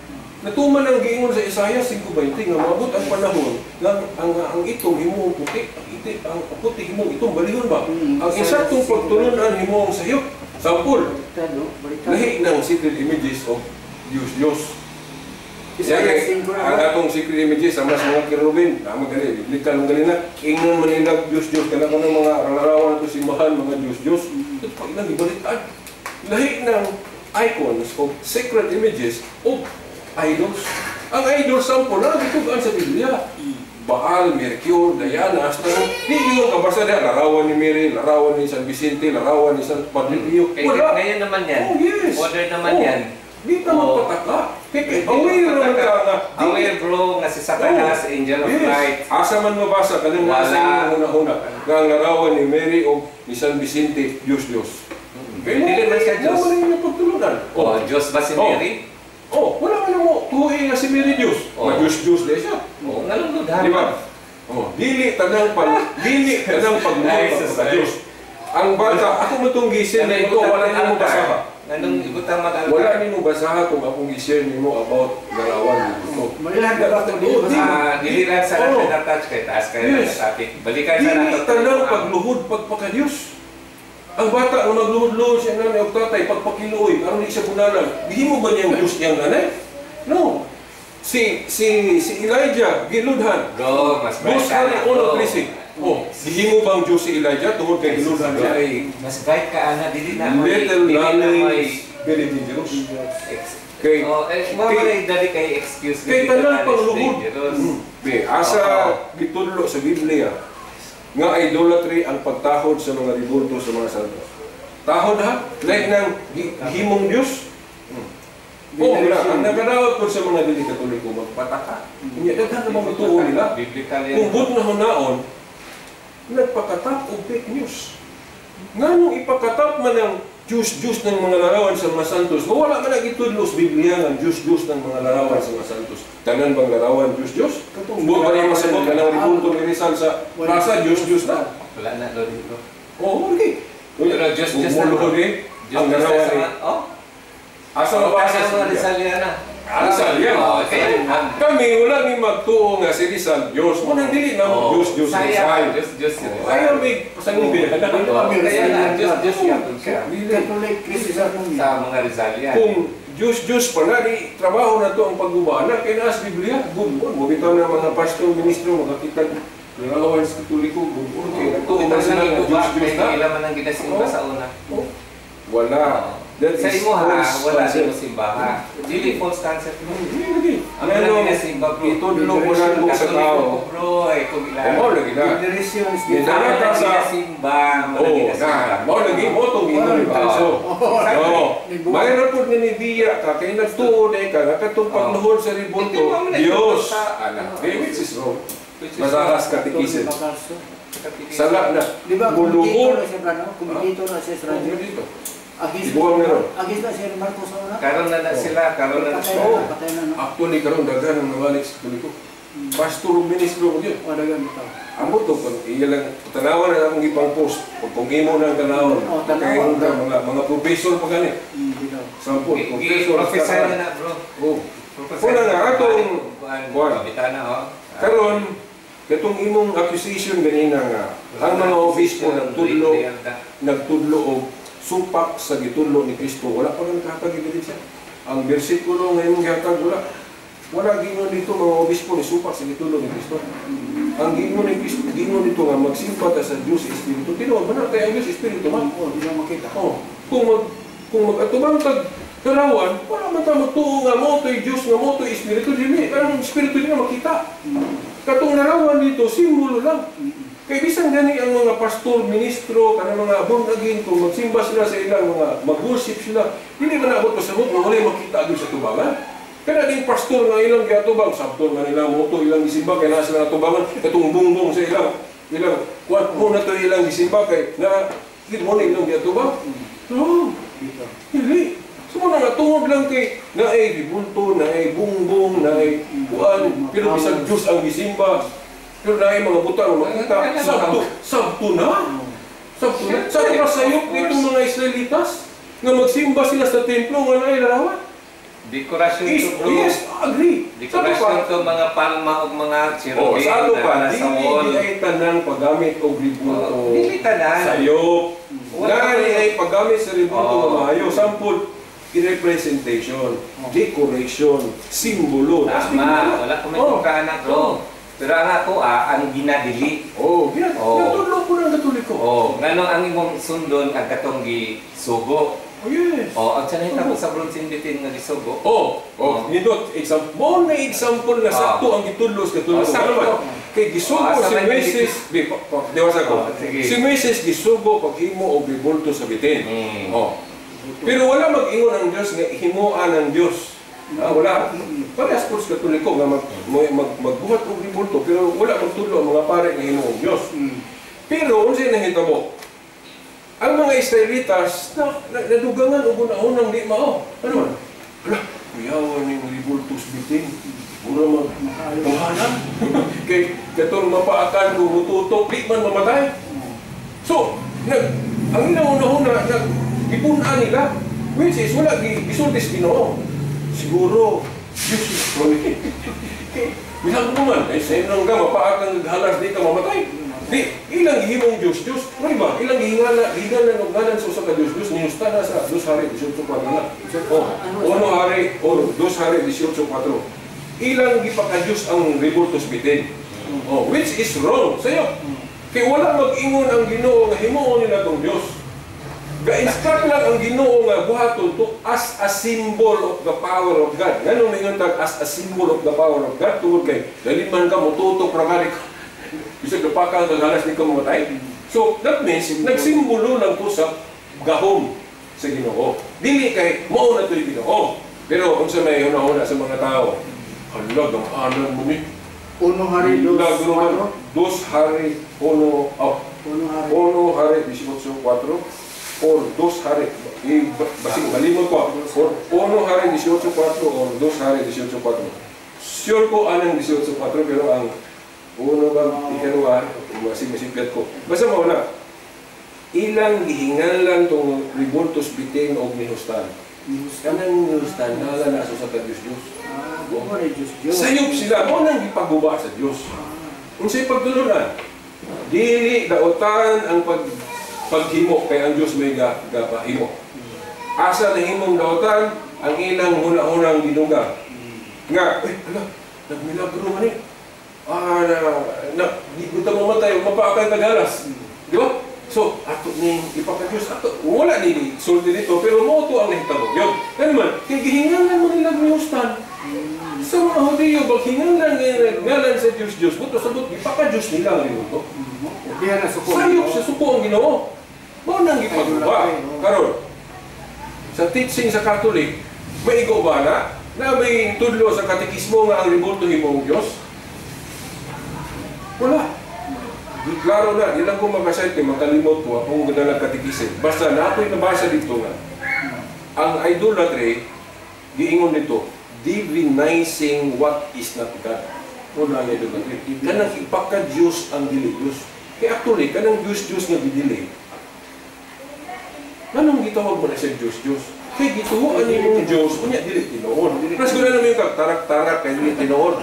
Natuman ang giingon sa Isaiah 5:20 nga maabot ang panahon nga ang itom himong puti, ang iti ang puti himong itom balihon ba? Ang insaktong pagtulunan himong sayop. Sample, Baliktad, no? Baliktad. lahi ng secret images of Diyos Diyos. Isaiah Kaya, 5 na ang ba? atong secret images sa mas mga kerubin, tama gali, biblical ang gali na, ingnon man nila Diyos Diyos, kana ng mga larawan nato simbahan, mga Diyos Diyos. Ito pag ilang ibaliktad. Lahi ng icons of sacred images of idols. Ang idol sample na gitugan sa Biblia. Baal, Mercure, Diana, hasta di yung kabasa diha, larawan ni Mary, larawan ni San Vicente, larawan ni San Padre Pio. Kay Wala. ngayon naman yan. Oh, yes. Modern naman Oh. yan. Di ta Oh. magpataka. Kay aware naman ka nga. Aware bro nga si Satanas, angel of Yes. light. Asa man mabasa kanang Wala. nasa imong una-una nga ang larawan ni Mary o ni San Vicente, Diyos Diyos. Kay mo, Dili man siya Diyos. Mo na yung pagtulunan. Oh, Diyos ba si Oh. Mary? Oh, wala man mo tuhi nga si Mary Diyos. Oh. Ma Diyos Diyos di siya. Oh, nganong dudhan? Di ba? Oh, dili tanang pag dili tanang Ay, pagluhod sus, sa Diyos. Ang bata, ako mo itong gisin Ano na ito, wala nimo basaha. Anong ibutang mag-altar? Wala nimo basaha kung akong i-share nimo about larawan dito. Marilahan ka ba ito? Dili ba? Dili lang sa Oh. natin na-touch kay taas kayo Yes. na topic. Balikan sa Dili nato. tanang pagluhod pagpakadiyos. Ang bata ang magluhod-luhod siya nanay o tatay pagpakiluoy aron di siya bunalan. Gihimo ba niyang Diyos niyang nanay? No. Si si si Elijah giludhan. Bro, mas Dos bright ka Hari na, uno bro. trece. Oh, gihimo bang Diyos si Elijah tungod kay giludhan siya? Ay, mas bright ka ana dili na may Little dili na may knowledge, very dangerous. Kay Oh, eh, mo man dali kay excuse kay dili tanan na is pangluhod. dangerous. Be, asa gitudlo sa Biblia nga idolatry ang pagtahod sa mga rebulto sa mga santos. Tahod ha, like ng himong Dios. Oh, wala. Ang nakadaot ko sa mga dili Katoliko magpataka. Unya daghan na bang ituo nila. Biblical yan. Kung but na hunaon, nagpakatap og fake news. Nganong ipakatap man ang Diyos-Diyos ng mga larawan sa mga santos, wala man ang itudlo sa Biblia nga Diyos-Diyos ng mga larawan sa mga santos. Tanan bang larawan Diyos-Diyos? Katong Buwa ba niya masabot ka ng rebulto ni Rizal sa plaza, Diyos-Diyos na? Wala na do dito. Oo, okay. Pero Diyos-Diyos na. Muluhod eh. Diyos Ang Diyos na larawan sa eh. mga, oh. Asa Oh, mabasa kanang sa mga Biblia? Rizaliana. Rizal yan. Oh, kaya Kami wala ni magtuo nga si Rizal Diyos. Mo nang dili na mo Diyos Diyos Saya, Rizal. Diyos Diyos si Rizal. Ayaw may pasangbi. Oh, kaya nga, Diyos Diyos yapon siya. Catholic Christian mo. Sa mga Rizalian. Kung Diyos Diyos pa na, di trabaho na to ang paggubana, kaya naas Biblia, gubon. Mabitaw na mga pastor, ministro, makakita larawan sa Katoliko, gubon. Kaya nagtuo Ito man sila nang nga guba, Diyos Diyos kaya na. ila man ang ginasimba sa una. Oh, wala. That Sa is imo ha, false wala concept. din mo simbaha. Dili false concept mo. Hindi, hindi. Ang wala Ano, ginasimba, bro. Itudlo mo na mo sa Katoliko tao. ko, bro, eh, kung ila. O, mao lagi na. Federation is Yan Ang na. wala Sa- ginasimba, wala Oo, ginasimba. na. Mao lagi mo itong ingon ni Panso. Oo. Mayroon po ni Nibiya ka, kaya nagtuo na ka, nga katong pagluhod sa ribulto, Hindi mo man Diyos. sa- Ana, which is wrong. Which is Masaras katikisen. Bakaso. Sala na. Di ba, kumikito Muluhod. na siya, Brano? Kumikito na siya sa radyo. Dito. Agis, Ibuwang meron. agis na siya Marcos sa una. Karon na na sila, karon na na Patay sila. na, patay na, no? Actually, karon daghan ang nawalik sa Katoliko. Pastor ug ministro ko yun. O, dagan ito. Amo to, kung iya lang, tanawan na akong ipang post. Kung kung imo na ang tanawon, Oh, tanawan. kaya yung mga professor pa gani. Bitaw. Sampol, professor. Professor na na, bro. Oh. Professor. Una nga, atong- Kuan, Kuan. Kabitana, oh. Karon, katong imong accusation ganina nga, ang mga obispo nagtudlo, nagtudlo og supak sa gitudlo ni Kristo, wala pa man kahatag ebidensya. Ang bersikulo nga imong gihatag wala. Wala gingon dito mga obispo ni supak sa gitudlo ni Kristo. Ang gingon ni Kristo, gingon dito nga magsimba ta sa Dios Espiritu. Tinuod ba na kay ang Dios Espiritu man? Oo, di na makita. Oh, kung mag-atubang tag larawan, wala man ta magtuo nga mo to'y Dios nga mo to'y Espiritu dili. Ang Espiritu di na makita. Katong larawan dito simbolo lang. Kay bisan gani ang mga pastor, ministro, kanang mga born again, kung magsimba sila sa ilang mga mag-worship sila, dili man abot pasabot nga walay makita gyud sa tubangan. Kana ding pastor nga ilang giatubang, sabton nga nila moto ilang gisimba kay naa sila natubangan katong bungbong sa ilang ilang kuan mo na to ilang gisimba kay na di mo na ilang giatubang. No, Dito. dili. So mo na nga tungod lang kay naay ribulto, naay bungbong, naay kuan, pero bisag Dios ang gisimba. Pero naay mga butang nga makita, sabto, sabto na. Sabto na. Sa ato sayop nitong mga Israelitas nga magsimba sila sa templo nga naay larawan. Dekorasyon Is, to, bro. yes, agree. Sa ato pa, Dekorasyon to mga palma o mga oh, cherubim sa ato pa, na nasa dili wall. di ay tanang paggamit og ribulto. Oh, dili tanan. Sayop. Wala Nari pa- ay paggamit sa ribulto Oh. nga maayo. Sample, representation, decoration, simbolo. Tama, wala ko may Oh. na, bro. Pero ang ako ang ginadili. Oh, gina, Oh. natudlo ko ng Katoliko. Oh, nganong ang imong sundon ang katong gisugo. Oh, yes. Oh, ang sanay ko sa bronze bitin nga gisugo. Oh, oh, nindot example. Mo na example na sakto ang gitudlo sa Katoliko. Oh, sakto. Ano man? Kay gisugo Oh, asa si man Moises, di pa, diwasa ko. Oh, sige. Si Moises gisugo paghimo og ribulto sa bitin. Oh. Pero wala mag-ingon ang Dios nga himuan ang Dios. Ah, wala. Parehas po sa Katoliko nga magbuhat og ribulto pero wala magtudlo ang mga pare nga himo og Dios. Pero unsay nahitabo? Ang mga Israelitas na nadugangan og una-unang di mao. Ano man? Ala, kuyawan ning ribulto sa bitin. Mura mag tunghanan. Kay katong mapaakan kung mututok di man mamatay. So, ang ilang una-una nag gipun-an nila, which is wala gisulti sa Ginoo. Siguro Diyos is sorry. Bilang ko man, eh, sa'yo lang ka, mapaak ang naghalas, di ka mamatay. Di, ilang gihimong Diyos, Diyos, ano ba? Ilang gihingala, gihingala og ngalan sa usa ka Diyos, Diyos, niusta na sa Dos Hari, 18.4 na. Oh, Uno Hari, or Dos Hari, 18.4. Ilang gipaka-Diyos ang rebultos bitin. Oh, which is wrong sa'yo. Kay wala mag-ingon ang Ginoo nga himuon nila tong Diyos. Ga-instruct lang ang Ginoo nga buhaton to as a symbol of the power of God. Ngano maingon tag as a symbol of the power of God tungod kay dali man ka motutok ra gani ka. Bisag napaka ang galas ni ka mamatay. So that means nagsimbolo lang to sa gahom sa Ginoo. Dili kay mao na to'y Ginoo. Pero unsa may hunahuna sa mga tao? Hala, ganghanan mo ni. Uno Hari dos Hala, cuatro. Dos Hari uno, oh, Uno Hari. Uno Hari 18 4 or dos Hari. Basing malimot ko. Or uno Hari 18 4 or dos Hari 18 4. Sure ko anang 18 4 pero ang uno bang ikaduha, masing masipiat ko. Basta mo na. Ilang gihinganlan tong Rebultos Biting og Nehustan. Kanang Nehustan nala na sa ka Diyos-Diyos. Ah, mo ni Diyos Diyos. Sayop sila, mo nang gipaguba sa Diyos. Unsay pagtulunan? Dili daotan ang paghimo kay ang Diyos may gapahimo. Asa nahimong daotan ang ilang huna-hunang gidugang. Nga, eh, ala, nagmilagro man eh. Ah, na, di ko ta mamatay, mapaakay tagalas. Di ba? So, ato ning ipaka-Diyos, ato, wala ni sulti dito, pero mo to ang nahitabo. Yun, ano man, kay gihinganlan mo nila Nehustan. Sa mga Hudiyo, pag hinganlan ngalan sa Diyos Diyos, buto sabot, ipaka-Diyos nila ang limuto. Diha na suko. Sayop sa suko ang Ginoo. Mao nang gipaguba. Karon, sa teaching sa Catholic, may igo ba na? Na may tudlo sa katekismo nga ang rebulto himong Diyos? Wala. Klaro na, di lang ko makasayt kay makalimot ko akong ganalang katekisim. Basta na ako'y nabasa dito nga, ang idolatry, giingon dito, divinizing what is not God. Wala ang idolatry. Kanang ipaka-Diyos ang dili Diyos. Kaya actually, kanang Diyos-Diyos nga gidili, kanang gitawag mo na siya Diyos-Diyos? Kaya gituhuan ni mong Diyos, unya dili tinuod. Mas guna naman yung kag tarak-tarak kay dili tinuod.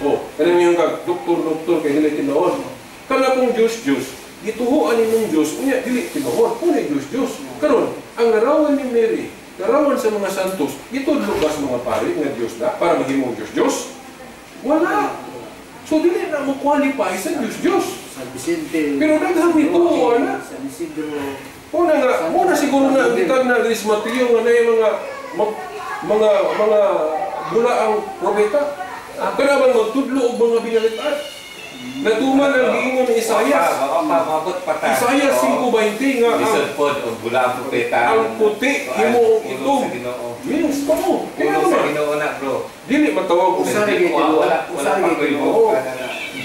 O, kanang yung kag doktor-doktor kay dili tinuod. Kana kung Diyos-Diyos, gituhuan ni mong Diyos, unya dili tinuod. Una Diyos-Diyos. Karon, ang larawan ni Mary, larawan sa mga santos, gitudlo ba sa mga pari nga Diyos na para mahimong Diyos-Diyos? Wala. So dili na mo qualify sa Diyos-Diyos. San Vicente. Pero daghang nito, wala. San Isidro. Una nga, muna siguro na ang gitag na Luis Mateo nga na yung mga bulaang propeta. Kana bang magtudlo og mga binalitaan? Natuman ang giingon ni Isayas. Baka pa, mabot pa ta. Isayas 5:20 nga ang Lisod pod og bulaang propeta. Ang puti, himuong itom. Sa Ginoo. Yes, pamo. Kaya Pulong sa naman, Ginoo na, bro. dili matawag og Usa lagi Wala tinuod. wala Usa pa lagi ko'y tinuod. Oo.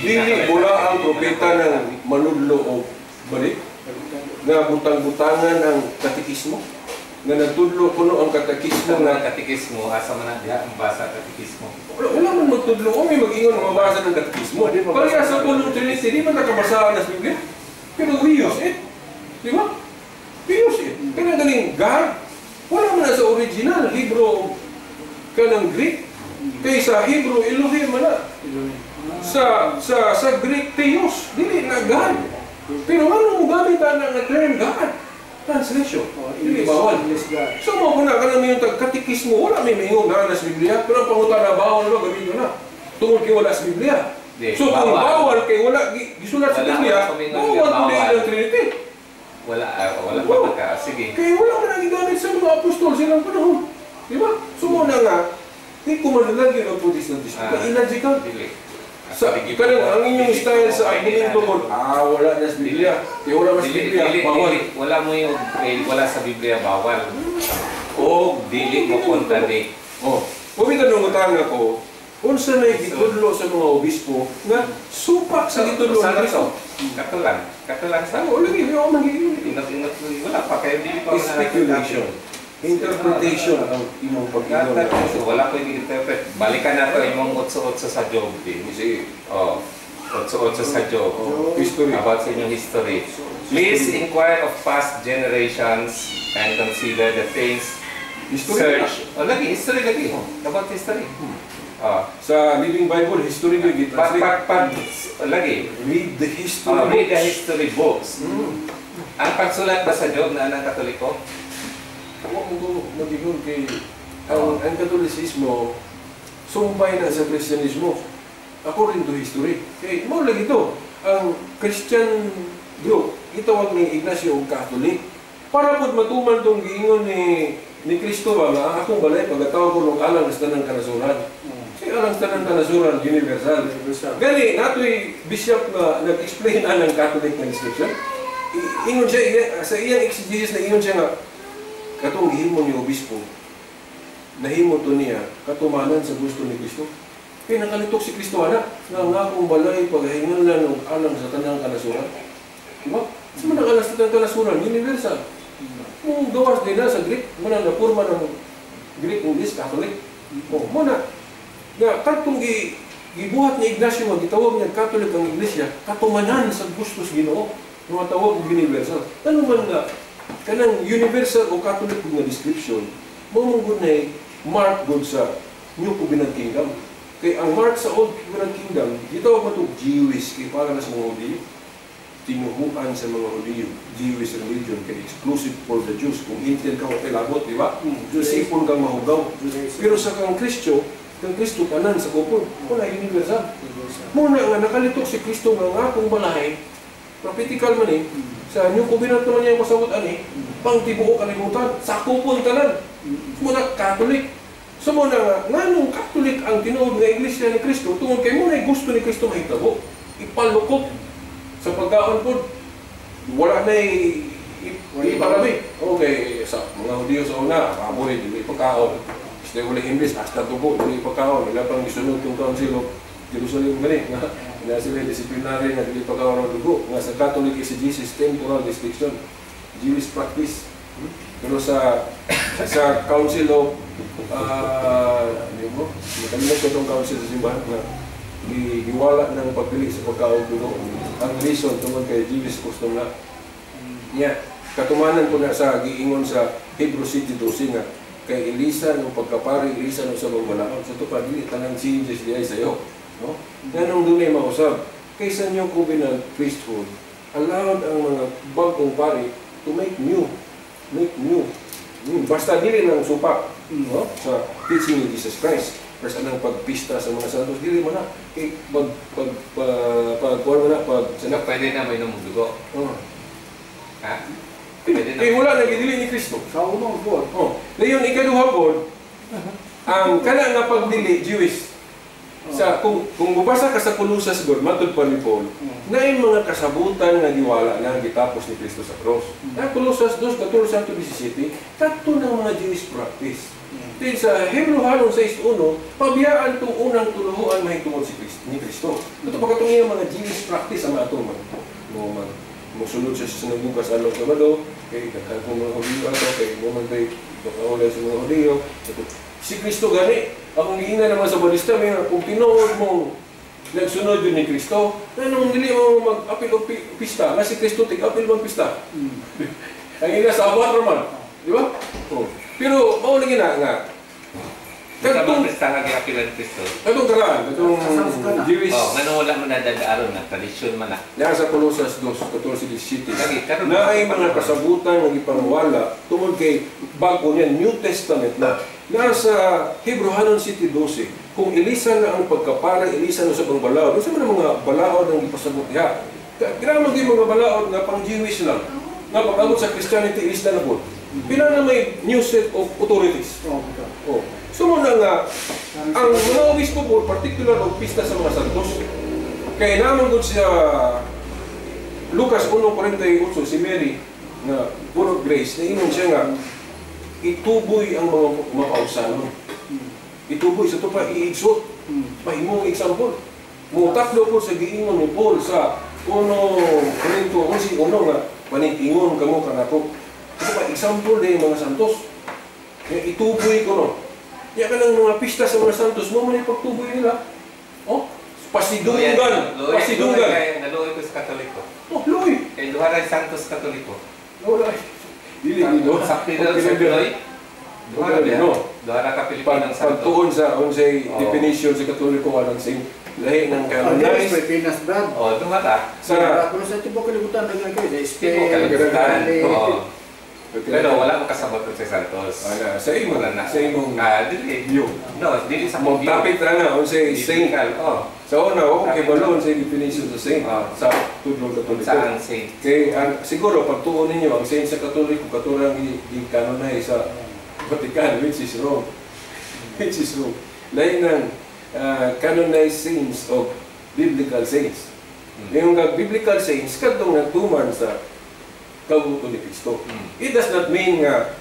Dili bulaang propeta ng manudlo og balik nga butang-butangan ang katekismo, nga nagtudlo kuno ang katekismo Nga nga katekismo, asa man na diha ang basa katekismo. Wala, wala man magtudlo o may mag-ingon nga mabasa ng katekismo. Di ba Kaya sa pulong Trinity, di man nakabasa na sa Biblia. Pero we use it. Di ba? We use it. Kaya galing God, wala man na sa original libro kanang Greek. Kay sa Hebrew, Elohim man na. Sa Greek, Theos, dili na God. Pero ano mo gamit ang nga term God? Translation. Oh, Dili English, bawal. English God. So mo kuna kanang may tag katekismo, wala may maingong naa sa Biblia, pero ang pangutana bawal ba gamiton na. Tungod kay wala sa Biblia. Di, So kung bawal. bawal kay wala gisulat sa Wala, Biblia, wala kami nga bawal kung bawal. dili ang Trinity. Wala wala Oo. pa ka. Sige. Kay wala man ang gigamit sa mga apostol silang panahon. Di ba? So mo na nga, di ko madalag yun ang Protestantismo. Ah. Kay illogical. Dili. Sa kanang ang inyong style sa argumento mo, wala na sa Biblia. Kay wala man sa Dili, Biblia, dili, bawal. dili, wala mo yung eh, wala sa Biblia bawal. O dili mo contradict. Oh, kung tanong utang ako, unsa may gitudlo sa mga obispo nga supak sa gitudlo Sa ni Kristo? Katulang, katulang sa Ano, lagi, yung man gid. Inot-inot wala pa kayo dili pa Speculation. Interpretation ang imong pag-ingon. So, wala ko i-interpret. Balikan na to imong 8-8 sa Job. Di. Sige. Oh, 8-8 sa Job. Oh, history. About sa inyong history. Please inquire of past generations and consider the things. History. Search. Oh, lagi, history lagi. About history. Oh. Sa Living Bible, history gyud Pag, gi-translate. pag, pag, lagi. Read the history. Oh, read the books. history books. Ang pagsulat ba sa Job na anang Katoliko? Wa mo ko mag-ingon kay ang Katolisismo sumpay na sa Kristyanismo according to history. Kay mo lagi to ang Christian group gitawag ni Ignacio og Catholic para pud matuman tong giingon ni Kristo ba nga ang akong balay pagatawag ko og alang sa tanang kanasuran. Si alang sa tanang kanasuran universal. Universal. Gani natoy bishop nga nag-explain anang Catholic nga description. Ingon siya sa iyang exegesis na ingon siya nga katong gihimo ni obispo nahimo to niya katumanan sa gusto ni Kristo. Kay nakalitok si Kristo ana nga ang akong balay paghinganlan og alang sa tanang kanasuran. Di ba? Sa man ang alang sa tanang kanasuran, universal. Kung gawas din na sa Greek, muna na porma ng Greek English Catholic. Oh, muna nga kadtong gibuhat ni Ignacio nga gitawag niya Catholic ang iglesia, katumanan sa gusto sa Ginoo. Mga tawag og universal. Ano man nga kanang universal o Catholic nga description, mao man gud na mark gud sa New Covenant Kingdom. Kay ang mark sa Old Covenant Kingdom, gitawag man to Jewish, kay para na sa mga Hudiyo. Tinuhuan sa mga Hudiyo, Jewish religion, kay exclusive for the Jews. Kung Intel ka, okay labot, di ba? Sipon kang mahugaw. Pero sa kang Kristo tanan sa kupon, wala universal. Muna nga nakalitok si Kristo nga nga akong balahi, prophetical man eh, sa New Covenant naman niya yung pasabot ani, pang tibuok kalibutan, sa kupon tanan. Muna Catholic. So muna nga, nganong Catholic ang tinuod nga iglesia ni Kristo, tungod kay muna gusto ni Kristo mahitabo, ipalukop sa pagkaon po, wala na iparabi. Okay, sa mga Hudiyo sa una, baboy, dili pagkaon. Basta wala imbes, hasta dugo, dili pagkaon. Wala pang gisunod yung Council of Jerusalem gani nga na sila disciplinary nga dili pagkaon ng dugo. Nga sa Catholic exegesis, temporal distinction, Jewish practice. Pero sa Council of ano mo? Makalimot ko itong council sa simbahan nga giwala ng pagpili sa pagkaon dugo. Ang reason tungod kay Jewish custom na. Nya, katumanan ko na sa giingon sa Hebrews 7:12 nga kay Elisa ng pagkapari, Elisa ng sa balaod. Sa pa dili tanang changes diay sayo, no? Nganong dunay mausab kay sa New Covenant priesthood, allowed ang mga bagong pari to make new, make new. Basta dili lang supak, no? Sa teaching ni Jesus Christ. Pero sa anang pagpista sa mga santos, dili man na. Kay pag pag pag pag kuwan man na pag So, pwede na may inom dugo. Oh. Ha? Pwede na. Kay wala na gidili ni Kristo. Sa unang po. Oh, dayon ikaduha pod ang kana nga pagdili Jewish. Sa kung mubasa ka sa Colosas god matud pa ni Paul, naay mga kasabutan nga giwala na gitapos ni Kristo sa cross. Na Colosas 2:14 to 17, kadto ng mga Jewish practice. Din sa Hebrew 6:1, pabiyaan tong unang tuluhuan mahitungod si Kristo, ni Kristo. Ito pa katong iyang mga Jewish practice ang ato man. Mo man mosunod siya sa sinaguga sa along Sabado, kay daghan kong mga Hudiyo ato, kay mo man kay bakaulay sa mga Hudiyo. Si Kristo gani, akong giingnan naman sa balista, may kung tinuod mong nagsunod yun ni Kristo, anong dili mo mag-apil og pista, nga si Kristo tig-apil man pista. Ang ina sa abot man, di ba? Oh. Pero mao lagi na nga Sa kadtong mga pista nga giapilan Kristo. kadtong karaan, kadtong Jewish. Oh, nganong wala man nadadaaron na tradisyon man na. Naa sa Colosas 2:14-17. Lagi karon Na ay mga kasabutan nga gipangwala tungod kay bago niya New Testament na. Nasa Hebrehanon 7:12, kung ilisan na ang pagkapara, ilisan na sa pang balaod. Unsa man ang mga balaod ang gipasabot diha? Kailangan gyud mga balaod nga pang Jewish lang. Nga pag-abot sa Christianity, ilisan na po. Pila na may new set of authorities. Oh. Oh. So muna nga, ang mga obispo po, particular og pista sa mga santos, kay naman gud siya Lucas 1:48, si Mary na full of grace, naingon siya nga ituboy ang mga mapausanon. Ituboy sa ito pa, i-exhort. Pahimong example. Mutatlo po sa giingon ni Paul sa 1 Corinto 11:1 nga panitingon kamo kanako. Ito pa example din mga santos. Kaya ituboy ko no. Ya ka ng mga pista sa mga santos, mo man yung pagtuboy nila. Oh, pasidunggan, pasidunggan. Naluoy ko sa Katoliko. Oh, luoy. Kay duha ra santos Katoliko. Wala. Dili dili. Sa Pinoy, sa Pinoy. Duha ra No. Duha ra ka Pilipinong santo. Pagtuon sa unsay definition sa Katoliko anang saint, lahi ng canonized. Pilipinas, Brad. Oh, duha ra. Sa pero sa tibuok kalibutan daghan kayo sa Spain. Tibuok kalibutan. Italy. Pero wala mo kasabot sa santos. Wala sa imo, Wala na. sa imong Dili. view. No, dili sa akong view. Magtapit ra nga unsay saint. Biblical. Oh. Sa una, ako kay balo unsay definition sa saint sa tudlong Katoliko. Sa ang saint. Kay siguro pagtuon ninyo ang saint sa Katoliko katurang gi-canonize sa Vatican, which is wrong. Which is wrong. Lain ng canonized saints of biblical saints. Yung biblical saints kadtong nagtuman sa kaubuton ni Kristo. It does not mean nga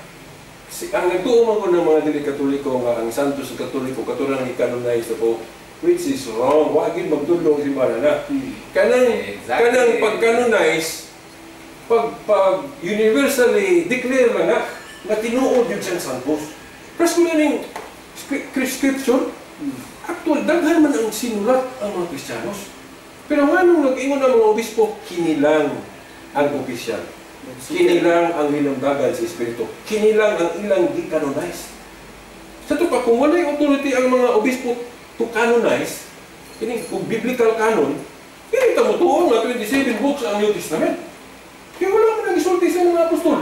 ang nagtuo man ko ng mga dili Katoliko nga ang santos sa Katoliko katurang gi-canonize sa Pope, which is wrong. Wa gid magtudlong si Bana na. Kanang kanang pag-canonize, pag universally declare na nga nga tinuod yun siyang santos. Pero kung ning scripture, actual daghan man ang sinulat ang mga Kristiyanos. Pero nganong nag-ingon ang mga obispo, kinilang ang official. Kini lang ang hinamdagan sa Espiritu. Kini lang ang ilang gi-canonize. Sa ato pa, kung walay authority ang mga obispo to canonize, kini kung biblical canon, dili ta motuon nga 27 books ang New Testament. Kaya wala man nang gisulti sa mga apostol.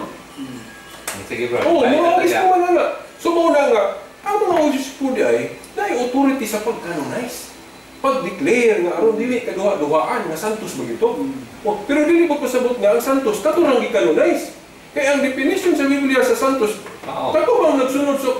Sige, bro. Oo, Balik mga na obispo tayo. man na. So mao na nga, ang mga obispo di ay naay authority sa pag-canonize. Pag-declare nga aron dili kaduha-duhaan nga santos ba gito. Oh, pero dili po pasabot nga ang santos kato rang gi-canonize. Kaya ang definition sa Biblia sa santos, kato bang nagsunod sa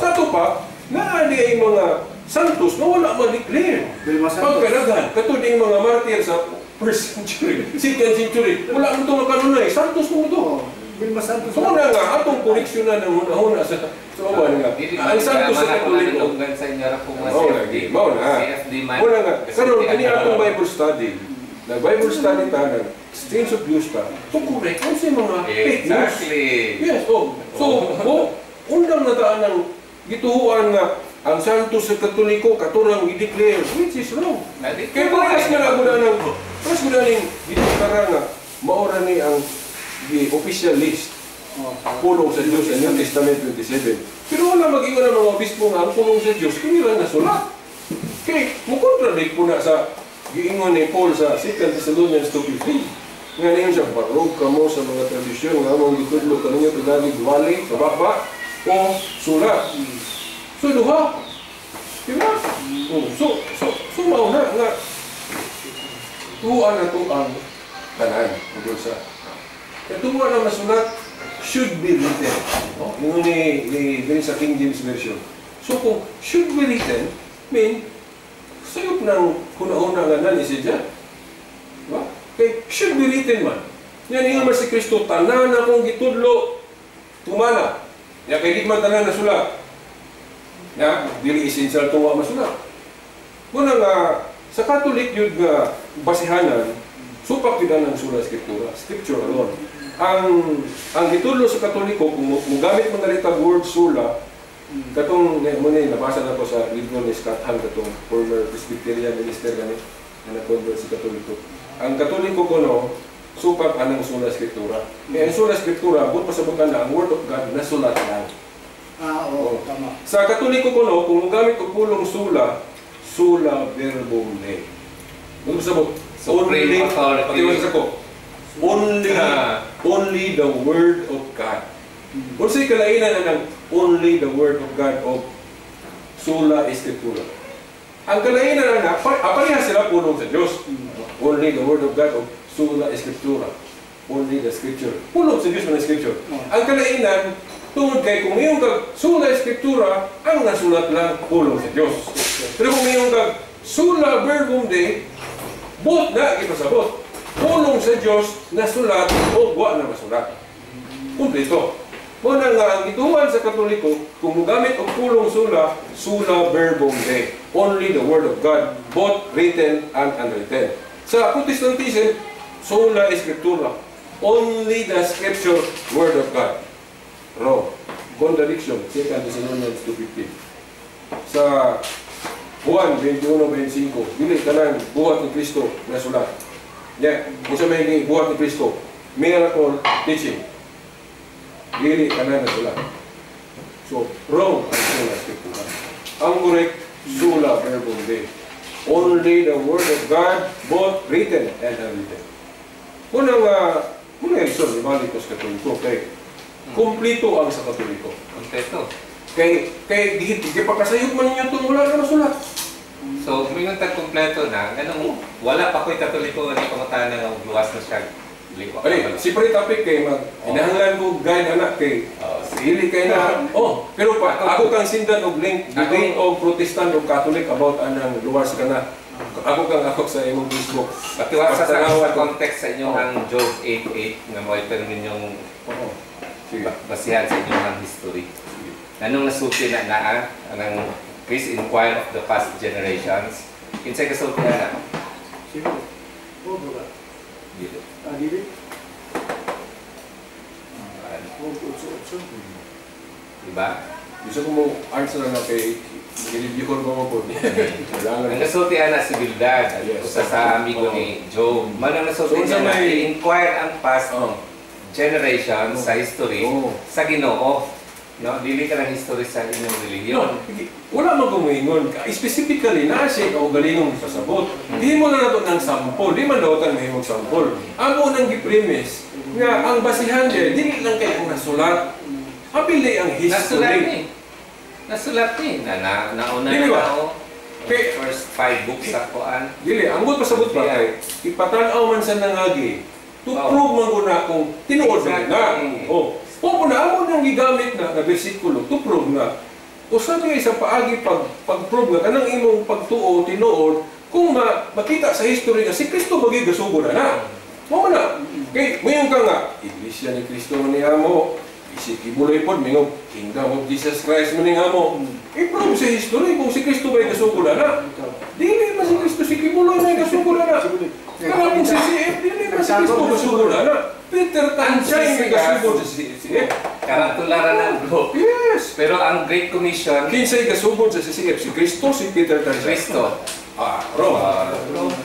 ato pa, naa di ay mga santos na wala ma-declare. Vilma Santos. Pagkadaghan, kato ding mga martyr sa first century, second century, wala mo ito makanunay, santos mo ito. Oo. Vilma Santos. So muna nga, atong koneksyonan ng hunahuna sa uban nga. Dili Ang santos sa Katoliko. Nadunggan sa inyo ra kung mga Oo, CFD. lagi. Mao na. CFD man. Muna nga, karon kani Kasi atong Bible study. Nag Bible study ta, nag exchange of views ta. To correct unsay mga fake news. Exactly. Yes, oh. So, oh, undang na taan ng gituhuan nga ang santos sa Katoliko katurang i-declare, which is wrong. Kaya parehas nga na na ng parehas mo na ning gideklara nga maora ni ang the official list Oh, pulong sa Diyos sa New Testament 27. Pero wala mag-ingon ang mga obispo nga ang pulong sa Diyos kini ra nasulat. Kay mo contradict po na sa giingon ni Paul sa 2 Thessalonians 2:15. Nga niyon siya, barog kamo sa mga tradisyon nga among gitudlo kaninyo pinagi wali sa baba o sulat. So duha. Diba? Oh, so mao na nga tuan na to ang tanan tungkol sa katuwa na masulat should be written. Oh, ingon ni diri sa King James Version. So kung should be written, mean sayop ng hunahuna nga nan siya. Diba? Kay should be written man. Yan ingon man si Kristo, tanan akong gitudlo tumana. Ya kay di man tanan nasulat. Ya, dili essential tuwa masulat. Muna nga sa Catholic yun nga basihanan, supak yun ang sola scriptura, scripture alone. Ang gitudlo sa Katoliko kung mogamit man nalit ang word sola, katong mo ni nabasa na ko sa libro ni Scott Hahn, katong former Presbyterian minister gani na na-convert sa Katoliko. Ang Katoliko kuno supak anang sola scriptura. Kaya ang sola scriptura, buot pasabutan na ang word of God nasulat lang. Ah, oo, tama. Sa Katoliko kuno, kung mogamit og pulong sola, sola verbum Dei. Buot pasabot, Supreme authority. Pati sa ko, only, only the word of God. Unsay kalainan na ng only the word of God o sola scriptura? Ang kalainan na na, pareha sila pulong sa Diyos. Only the word of God o sola scriptura. Only the scripture. Pulong sa Diyos man ang scripture. Ang kalainan, tungod kay kung iyong kag sola scriptura, ang nasulat lang pulong sa Diyos. Pero kung iyong kag sola verbum Dei, buot na ipasabot. Pulong sa Diyos nasulat o wa na masulat. Kumpleto. Muna nga ang gituhan sa Katoliko, kung mogamit og pulong sola, sola verbum Dei. Only the word of God, both written and unwritten. Sa Protestantism, sola scriptura. Only the scripture, word of God. Wrong. Contradiction. 2 Thessalonians 2:15. Sa Juan 21:25, dili tanan buhat ni Kristo nasulat. Ya, unsa may buhat ni Kristo? Miracle teaching. Dili tanan nasulat. So, wrong ang sola scriptura. Ang correct, sola verbum Dei. Only the word of God, both written and unwritten. Una nga, muna reason, ibalik ko sa Katoliko, kay kumplito ang sa Katoliko. Kompleto. Kay, di pa kasayod man ninyo itong wala na masulat. So, mingon tag kompleto na, ganun, wala pa ko'y Katoliko nga pangutana nga luwas na siya. Ay, separate topic kay mag kinahanglan ko guide anak kay Oh, sige. dili kay na. Oh, pero pa ako kang sindan og link debate og Protestant og Catholic about anang luwas ka na. Ako kang ako sa imong Facebook. Patiwasa sa, Pagtanawan sa ko. context sa inyong ang Job 8.8 nga mo ito ninyong Oo. Sige. basihan sa inyong ang history. Anong nasulti na naa anang please inquire of the past generations. Kinsay kasulti na? Sige. Oh, bro. Dili. Ah, dili. Oh, utso, utso. Diba? Bisa ko mo answer na kay i-review ko mo po. Kailangan. Ang nasulti ana si Bildad, usa sa amigo ni Job. Man ang nasulti So, niya unsa na i-inquire ang past generation sa history sa Ginoo. No, dili ka ng history sa inyong relihiyon. No, wala man kong. Specifically, naa siya kaugalingong sasabot. Di mo na nato ng sample. Di man daw mahimong sample. Amo nang gi-premise nga ang basihan diya, dili lang kay ang nasulat. Apil ang Nasulat history. ni. Nasulat ni. Na, na nauna Dili na ba? tao. Kay First five books sa kuan. Dili, ang buot pasabot ba kay ipatan-aw man sa nangagi to prove man guna kung tinuod na na. Oh, kung na amo nang gigamit na na bersikulo to prove nga usa ni sa paagi pag pag-prove nga kanang imong pagtuo tinuod kung makita sa history nga si Kristo bagay gasugo na na. Mao na. Kay moingon ka nga Iglesia ni Kristo man ni amo. Isip Quiboloy pod mingon Kingdom of Jesus Christ man ni amo. I-prove sa history kung si Kristo bay gasugo na na. Dili man si Kristo si Quiboloy may gasugo na na. Kana kung si CF, dili man si Kristo gasugo na na. Peter Tanchay may gasugod sa CF. Karang tularan na bro. Yes. Pero ang Great Commission, Kinsay gasugod sa CCF? Si Kristo, si Peter Tanchay. Kristo. Ah, bro.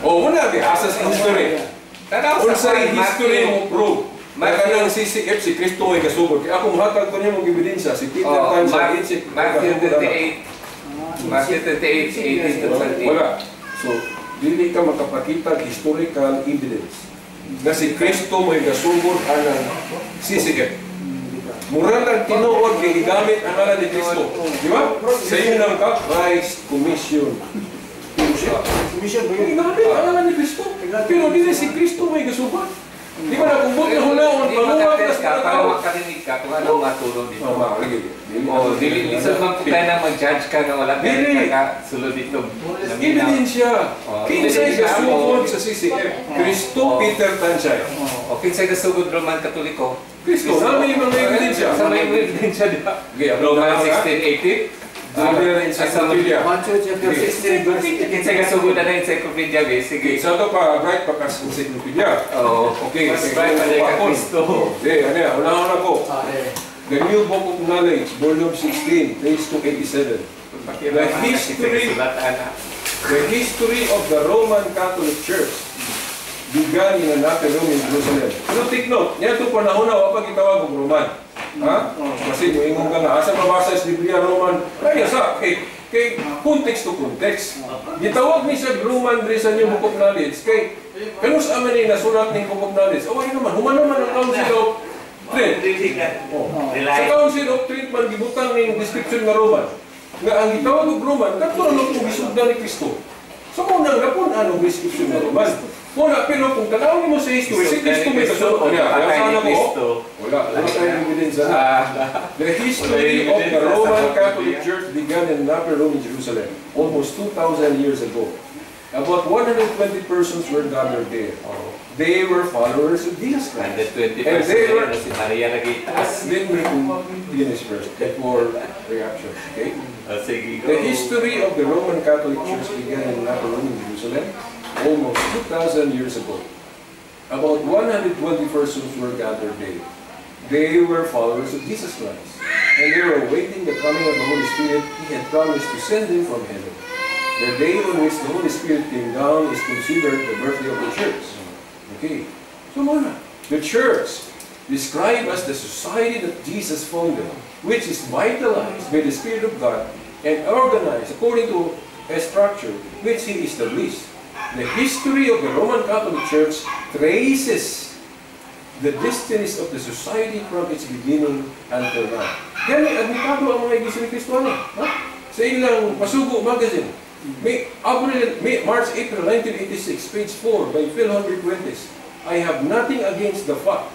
Oh, muna di asa sa history. Tanaw sa Unsay history mo prove? Matthew- Kanang CCF si Kristo ay gasugod. Kaya ako mohatag ko niya mong ebidensya si Peter Tanchay Matthew 28, Matthew 28, 18 to 20. Wala. So, dili ka makapakita og historical evidence na si Kristo mo'y gasugod anang CCF. Mura lang tinuod kay gigamit ang ngalan ni Kristo. Di ba? Sa inyo nang ka, Christ Commission. Commission ba yun? Gigamit ang ngalan ni Kristo. Pero dili si Kristo may gasugod. Di ba nakumbot na hulaon, Di pamuwag na makatest ka, sa para tao. makarinig ka kung anong maturo dito. Oh, lagi. Dili. Oh, dili lisod man po tayo na mag-judge ka nga wala ka Dili. ka sulod dito. Ebidensya. Oh, Kinsay ebidensya. gasugod sa CCF? Kristo Peter Tanchay. O kinsay gasugod Roman Katoliko? Kristo, nami mga ebidensya. Sa may ebidensya di ba? Okay, ako Roman na lang, ha? 16:18. Julia Encyclopedia. Matthew chapter 16 verse Kinsay gasugod na encyclopedia be? Sige. Okay, sa ito pa, right pa kas encyclopedia. Oo. Okay, Mas bright pa ka Kristo. Okay, ano yan, unahon ako. Ah, eh. The New Book of Knowledge, Volume 16, page 287. The history of the Roman Catholic Church began in an upper room in Jerusalem. Pero take note, niya ito panahon na wapag itawag og Roman. Ha? Kasi muingon ka nga, asa mabasa sa Biblia Roman? Ay, asa, kay context to context. Gitawag ni sa Roman diri sa New Book of Knowledge, kay kanus aman ni nasulat ning Book of Knowledge. Oh, ayun naman, human naman ang Council of Trent. Oh. Sa Council of Trent man gibutang ning description nga Roman. Nga ang gitawag og Roman kadto ra kung gisugdan ni Kristo. So mo nang napun anong description nga Roman. Muna, pero kung tanawin mo sa history, si Kristo may kasunod niya. Patay ni sana ko, Kristo. wala, wala tayong ebidensya na. The history of the Roman Catholic Church began in an upper room in Jerusalem almost 2,000 years ago. About 120 persons were gathered there. They were followers of Jesus Christ. 120 And they were na si Maria nagitaas. Let me finish first before reaction. Okay? Oh, sige, go. The history of the Roman Catholic Church began in an upper room in Jerusalem almost 2,000 years ago. About 120 persons were gathered there. They were followers of Jesus Christ, and they were awaiting the coming of the Holy Spirit He had promised to send them from heaven. The day on which the Holy Spirit came down is considered the birthday of the church. Okay, so muna, the church, described as the society that Jesus founded, which is vitalized by the Spirit of God and organized according to a structure which He established. The history of the Roman Catholic Church traces the destinies of the society from its beginning until now. Gani, admitado ang mga Iglesia ni Cristo ano? Ha? Sa ilang Pasugo Magazine, May, April, May, March, April 1986, page 4 by Phil Humbert Fuentes, "I have nothing against the fact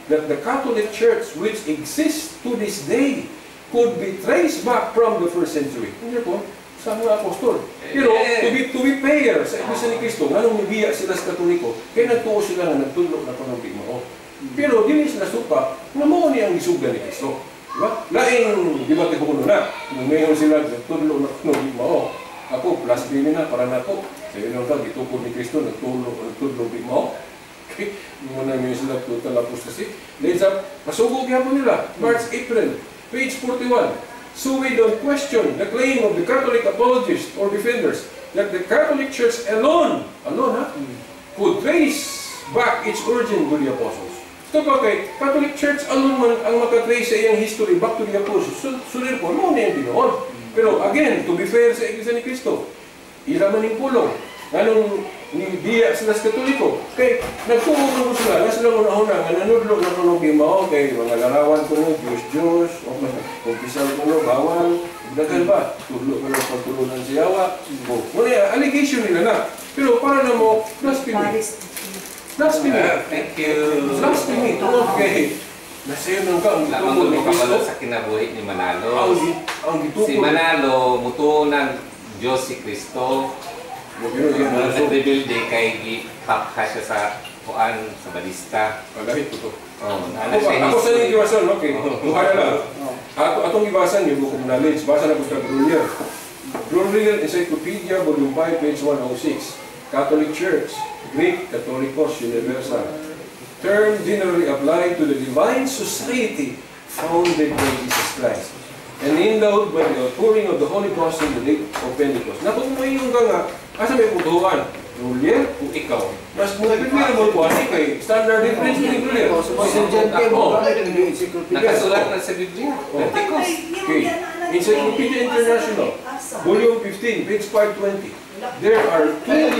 that the Catholic Church, which exists to this day, could be traced back from the first century." Hindi po, sa mga apostol. Pero to be fair sa Iglesia ni Cristo, nganong nibiya sila sa Katoliko, kay nagtuo sila nga nagtudlo na kuno mao. Pero dili sila suka nga mao ni ang gisugdan ni Kristo. Diba? Laing debate ko kuno na. Kung ngayon sila nagtudlo na kuno di mao. Ako, plus dili na para nako. Sa inyo ka gitukod ni Kristo nagtudlo di mao. Okay, mo na ngayon sila total apostasy. Then sa pasugo gyapon nila, March, April, page 41. So we don't question the claim of the Catholic apologists or defenders that the Catholic Church alone, alone ha, could trace back its origin to the apostles. Ito pa kay Catholic Church alone man ang makatrace sa iyang history back to the apostles. So therefore, mao na yung tinuod. Pero again, to be fair sa Iglesia ni Cristo, ila man yung pulong. Anong ni biya sila sa Katoliko? Kay nagtuo man sila, na sila una-una, nga nanudlo na kuno kay mao, kay mga larawan kuno, Diyos Diyos, o kumpisal kuno, bawal, daghan ba? Tudlo kuno pagtulunan si Yawa. O, muna allegation nila na. Pero para na mo, blasphemy. Blasphemy. Ah, thank you. Blasphemy. Tungod kay nasayo nang ka ang Wala gitukod ni man mo Kristo. sa kinabuhi ni Manalo. Ang gitukod. Si Manalo, mutuo ng Diyos si Kristo. Pero yun, Ang nagrebelde kay gipakha siya sa kuan sa balista. Palahit ko to. Oh, Ako ba? Ako sa inyo gibasan, okay. Duha na lang. Ato atong gibasan yung book of knowledge. Basa na ko sa Grolier. Grolier Encyclopedia, Volume 5, page 106. Catholic Church, Greek, Catholicos, Universal. Term generally applied to the divine society founded by Jesus Christ and endowed by the outpouring of the Holy Ghost in the day of Pentecost. Naku, kung mayroon ka nga, asa may putuan? Grolier o ikaw? Mas mo preferable ko ani kay standard reference ni Grolier. Oh, sa Sergeant Oh. mo, gamit ng encyclopedia. Nakasulat na sa Biblia. Oh. Pentecost. Okay. Encyclopedia International, Volume 15, page 520. There are two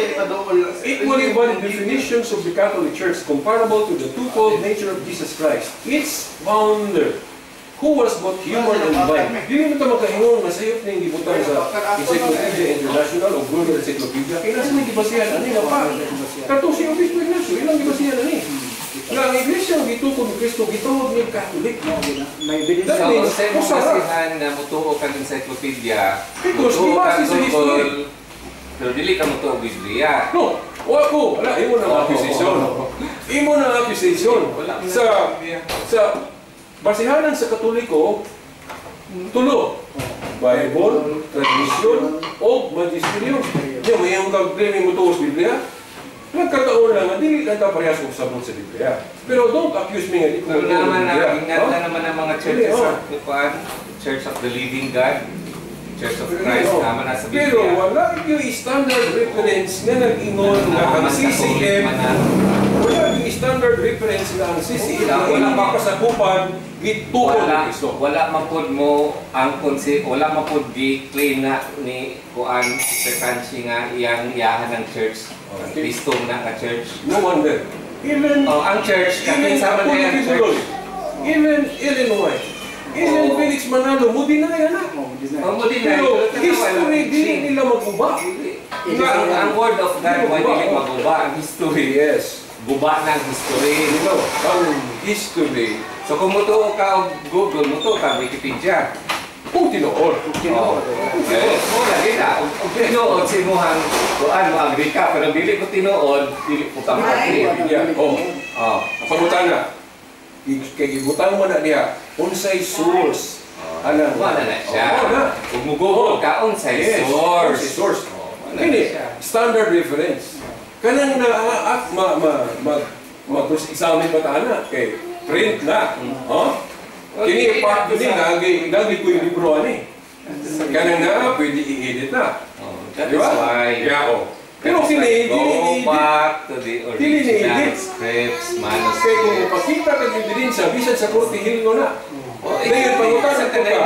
equally valid definitions of the Catholic Church comparable to the twofold nature of Jesus Christ. Its founder, who was both human and divine. Dili mo ito magkaingon nga sayop na yung gibutan sa Encyclopedia International o Google Encyclopedia. Kaya nasa may gibasihan, ano nga pa? Kato si Obispo Ignacio, ilang gibasihan ani? Nga ang Iglesia ang gitukod ni Kristo, gitawag niya Catholic. May ebidensya. That Sa means, unsay mo usara. basihan na mutuo kag encyclopedia, Because mutuo gibase kag sa history. Google, pero dili ka mutuo og Biblia. No, o ako, wala, imo na ang accusation. Imo na ang accusation. Wala mo Sa na Biblia. Sa basihanan sa Katoliko, tulo. Bible, tradisyon, o magisterium. Di may yung kag-claim mo tuos Biblia. Nagkataon lang nga, dili lang ta parehas og sabot sa Biblia. Pero don't accuse me nga di ko Pero mutuo naman na, Biblia. ingat No? na naman ang mga churches Dili, oh. sa kuan, Church of the Living God, Church of Christ, Pero, naman na sa Biblia. pero wala yung standard reference nga nag-ingon nga ang CCM, wala yung standard reference nga ang CCM Wala, wala wala pa kasakupan gitukod ni Wala, Kristo. wala man pud mo ang konsi, wala man pud gi claim na ni kuan Sister Kanchi nga iyang iyahan ng church, ang Kristo na nga church. No wonder. Even Oh, ang church, even kakinsa man Apollo ang church. Quiboloy, even Ellen White, even Oo. Felix Manalo, mo deny na. Oh, deny. Oh, mo deny. Pero Pero history dili nila maguba. Dili. Ang word of God, why dili maguba ang history? Yes. Guba na ang history. Ang history, So kung mutuo ka og Google, mutuo ka og Wikipedia. kung tinuod. Oh. Eh, mo lagi na. Og tinuod sa imuhang kuan mo agree ka, pero dili ko tinuod, dili ko ka mag-agree. Yeah. Oh. Oh. Pangutana, kay gibutang mo na niya, unsay source? Anang Wala na siya. Oh, na. Kung mo-Google ka, unsay Yes, source. unsay source. Oh, wala na Kini, siya. standard reference. Kanang na ma ma ma ma cross-examine pa ta na kay print na. Huh? Kini Okay, part kini lagi lagi ko yung libro ani. Kanang na pwede i-edit na. Oh, that Di is ba? why. Yeah, oh. Pero that is kini why dili go i-edit. back to the Dili original ni-edit. scripts, Kay kung manuscripts. mapakita kag ebidensya bisan sa korte hilgo na. Oh, Dayon pangutanon sa po ka.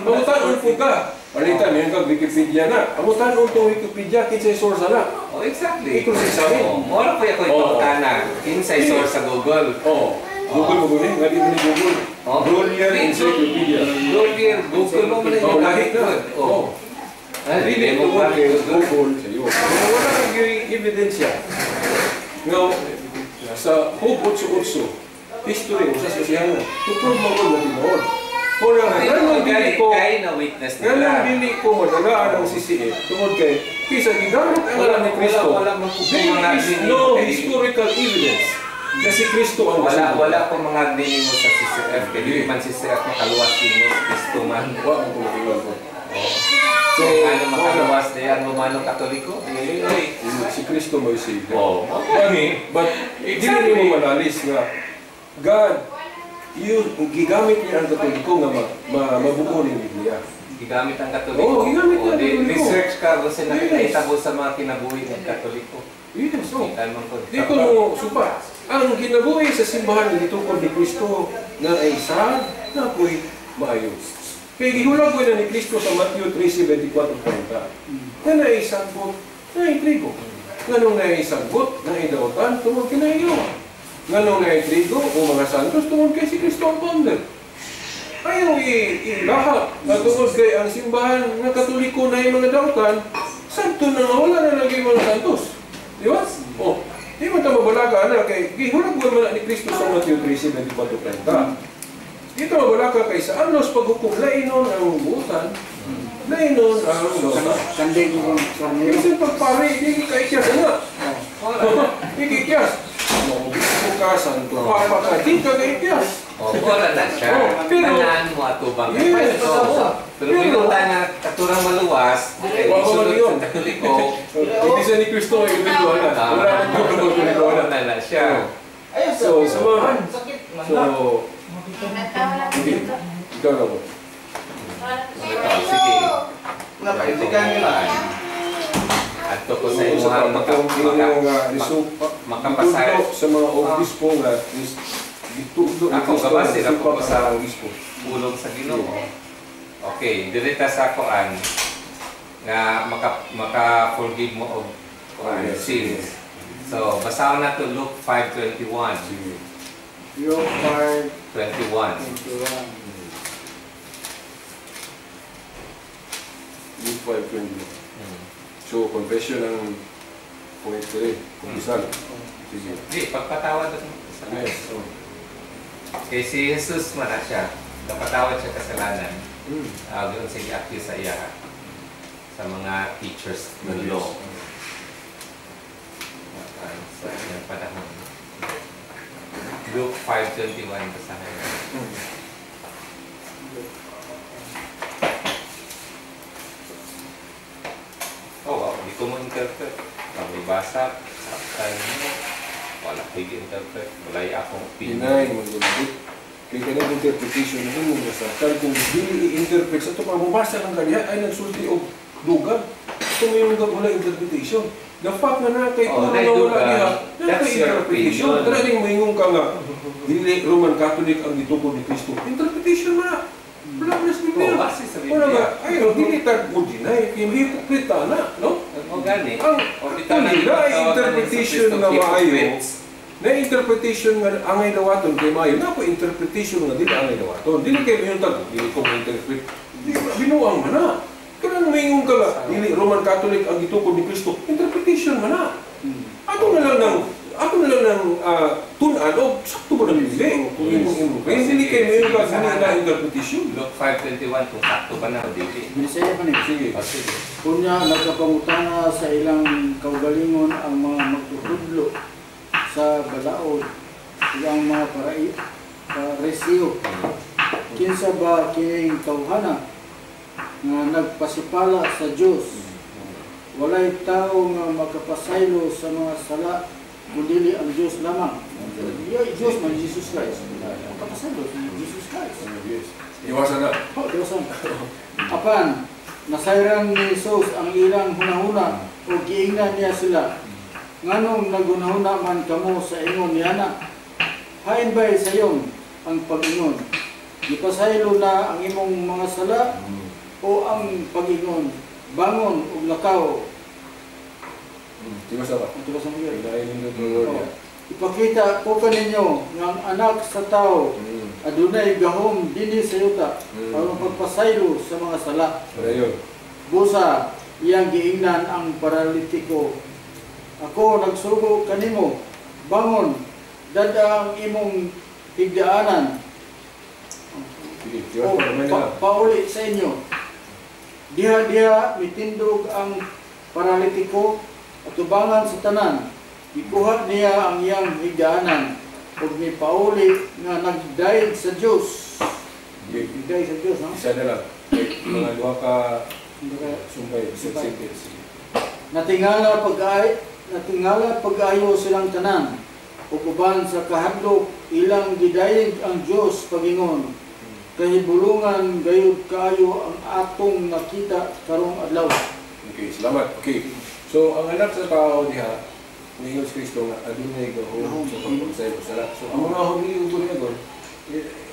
Pangutanon po ka. Palitan yun kag Wikipedia na. Pangutanon tong Wikipedia kinsay source na. Oh, exactly. I-cross-examine. Oh, mora po ako ipangutana. Kinsay source sa Google. Oh. Google mo guni, nga di mo ni Google. Oh. Grolier Encyclopedia. Google, Google mo man Oh, lahi na. Oh. Oh. Ay, Dili dili mo mo ba kay Google? Google sa iyo. Kung wala kang ebidensya nga sa Hope 88 history usa sa siyang to prove mo na tinuod. Kung nga Tinuod nganong dili kay ko kay na witness nganong nila. dili ko madalaan ang CCF tungod kay kisa gigamit ang ngalan ni Kristo. Wala man po There mga is no historical evidence na si Kristo ang Wala nasunog. wala pa mga nimo sa CCF kay dili man CCF makaluwas kini Kristo man. Wa mo ko ko. So, ano makaluwas diyan Romano Katoliko? Dili oy. Si Kristo mo Savior. Oh, But dili nimo manalis nga God Yun, gigamit niya ang Katoliko nga mabuo ni Biblia. Gigamit ang Katoliko. Oo, gigamit niya ang Katoliko. Research ka kung sino Yes. nakita sa mga kinabuhi ng Katoliko. Yes, oh. Kita man ko. Di ko mo supa. Ang kinabuhi sa simbahan ni gitukod ni Kristo nga ay sad na ako'y maayo. Kaya gihulag ko na ni Kristo sa Matthew 13:24-30. Nga naisanggot, naitrigo. Nga nung naisanggot, naidautan, tungod kinayo. Nga nung naitrigo, o mga santos, tungod kay si Kristo ang founder. Ayaw ilaha na tungod kay ang simbahan nga Katoliko na yung mga dautan, santo na nga wala na lagi mga santos. Di ba? Oh, di man ta mabalaga na kay gihulag man na ni Kristo sa Matthew 13:24-30. Dito mabalaka kay sa anlos paghukom lainon ang buutan, lainon ang dautan. Kanding yung karnero. Kasi pagpare, di ka ikyas na. Di ka ikyas. Maubito ka, santo papa ka, di ka ikyas. Oh, wala na siya. Oh, pero- Tanan mo atubang Yes. Kristo. Pero kung tayo na katurang maluwas, kay Wala isunod man yun. sa Katoliko, Hindi siya ni Kristo ay ito na. Wala nang tulog wala na siya. So, sa mga, so, hindi. Ikaw na po. Sige. Nakaintikan nila. Adto ko sa Sa imuhang makapasay. Gitudlo sa mga obispo nga gitudlo ni Ako, Kristo gabasi nga na po supak sa ang obispo. Pulong sa Ginoo. Okay, dili ta sa kuan nga maka forgive mo og kuan Yes. sins. So, basahon na to Luke 5:21. Sige. Luke 21. 5:21. Luke 5:21. So, confession ang point ko eh. Kumpisal. Sige. Di, pagpatawad ako sa Yes. Oh. Kay si Jesus man na siya. Napatawad siya kasalanan. Ganoon siya gi-accuse sa iya sa mga teachers ng law. Sa iyang panahon. Luke 5:21 basahin. Oh, wow. Di ko mo interpret. Kami basa, saktan mo. Wala ko'y interpret. Wala akong opinion. Deny mo yun. Kaya kanang interpretation na mo nga sa kung dili i-interpret sa ito, pamabasa lang kaniya ay nagsulti og dugang. Ito mo yung wala interpretation. The fact na na kay Oh, turo na wala diha, na that's kay your interpretation. opinion. Tara ding moingon ka nga dili Roman Catholic ang gitukod ni Kristo. Interpretation man na. Wala na sa Biblia. Oh, base sa Wala Biblia. nga, ay, dili ta mo deny, kay hipokrita na, no? O gani. Ang O bitaw na actually, na tawagan ni interpretation Jesucristo na maayo, hypocrites. na interpretation nga angay dawaton kay maayo, na po interpretation nga dili angay dawaton. Dili kay mayon tag, dili ko mo-interpret. Di binuang man na. Kanang moingon ka nga, dili Roman Catholic ang gitukod ni Kristo. Interpretation man na. Ato na lang ng tun-an o sakto ba ng dili? Kung imong imo. Kaya dili kay mayon ka dili na interpretation. Luke 5:21 kung sakto ba na o dili. Binisaya man eh. Sige. O sige. Kunya nagkapangutana sa ilang kaugalingon ang mga magtutudlo sa balaod ug ang mga parisiyo. Kinsa ba kining tawhana nga nagpasipala sa Dios? Walay tao nga makapasaylo sa mga sala kundi ang Dios lamang. Dios man Jesus Christ. Makapasaylo si Jesus Christ. Yes. Iwasan na. Oh, Diyosan. Apan, nasayran ni Jesus ang ilang hunahuna o giingnan niya sila. Nganong nagunahuna man kamo sa ingon niana? Hain ba'y sayon ang pag-ingon? Gipasaylo na ang imong mga sala o ang pag-ingon? Bangon ug lakaw. Iwasan ba? Ito ba sa mga? Dahil ninyo to Lord. Oh. Ipakita ko kaninyo nga ang anak sa tao adunay gahom dinhi sa yuta aron pagpasaylo sa mga sala. Ayun. Busa iyang giingnan ang paralitiko. Ako nagsugo kanimo, bangon, dada ang imong higdaanan. Sige, O iwasan pa. Kamay na lang. pauli sa inyo. Diha-diha mitindog ang paralitiko at tubangan sa tanan. Gikuha niya ang iyang higdaanan ug mipauli nga nagdayeg sa Dios. Sige. Nagdayeg sa Dios, no? Isa na lang. Mga duha ka Hindi ka- sumpay. Isang Sumpay. sentence. Natingala pag-ayo silang tanan. Ug uban sa kahadlok ilang gidayeg ang Dios pagingon, "Kahibulungan gayud kaayo ang atong nakita karong adlaw." Okay, salamat. Okay. So, ang anak sa tao diha, ni si Kristo nga adunay gahom sa pagpasaylo sa sala. So, ang mga Hudiyo ko niya gon,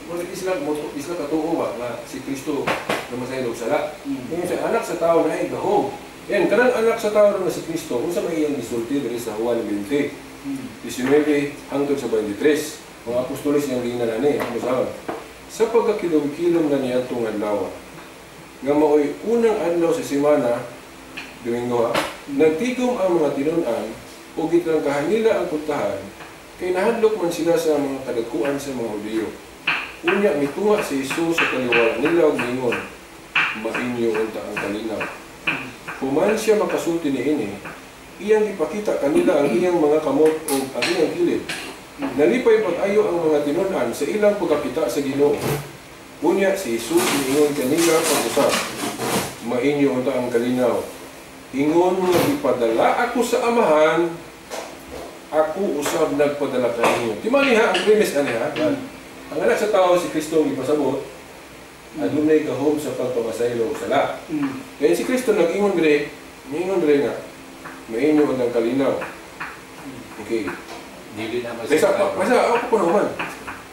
wala isla mo isla katuo ba nga si Kristo namasaylo sa sala. Ngayon siya, anak sa tao na ay gahom. Yan, kanang anak sa tao na si Kristo, unsa may iyang gisulti diri sa Juan 20, 19 hangtod sa 23. Mga apostoles iyang giingnan ani, ang sa pagkakilom-kilom na niya itong adlaw, nga maoy unang adlaw sa semana, Domingo ha, nagtigom ang mga tinun-an ug gitrangkahan nila ang puntahan, kay nahadlok man sila sa mga kadagkuan sa mga Hudiyo. Unya mitunga si Jesus sa kaliwa nila ug miingon, "Mainyo unta ang kalinaw." Human siya makasulti niini, iyang ipakita kanila ang iyang mga kamot ug ang iyang kilid. Nalipay pag-ayo ang mga tinun-an sa ilang pagkakita sa Ginoo. Unya si Jesus miingon kanila pag-usab, "Mainyo unta ang kalinaw. Ingon nga ipadala ako sa Amahan, ako usab nagpadala kaninyo." Timani ha, ang premise ani ha. Ang anak sa tao si Kristo ang ipasabot, adunay gahom sa pagpapasaylo og sala. Kaya si Kristo nag-ingon dire, niingon dire nga, mainyo ang kalinaw. Okay. Dili na Basta, basta ako po naman.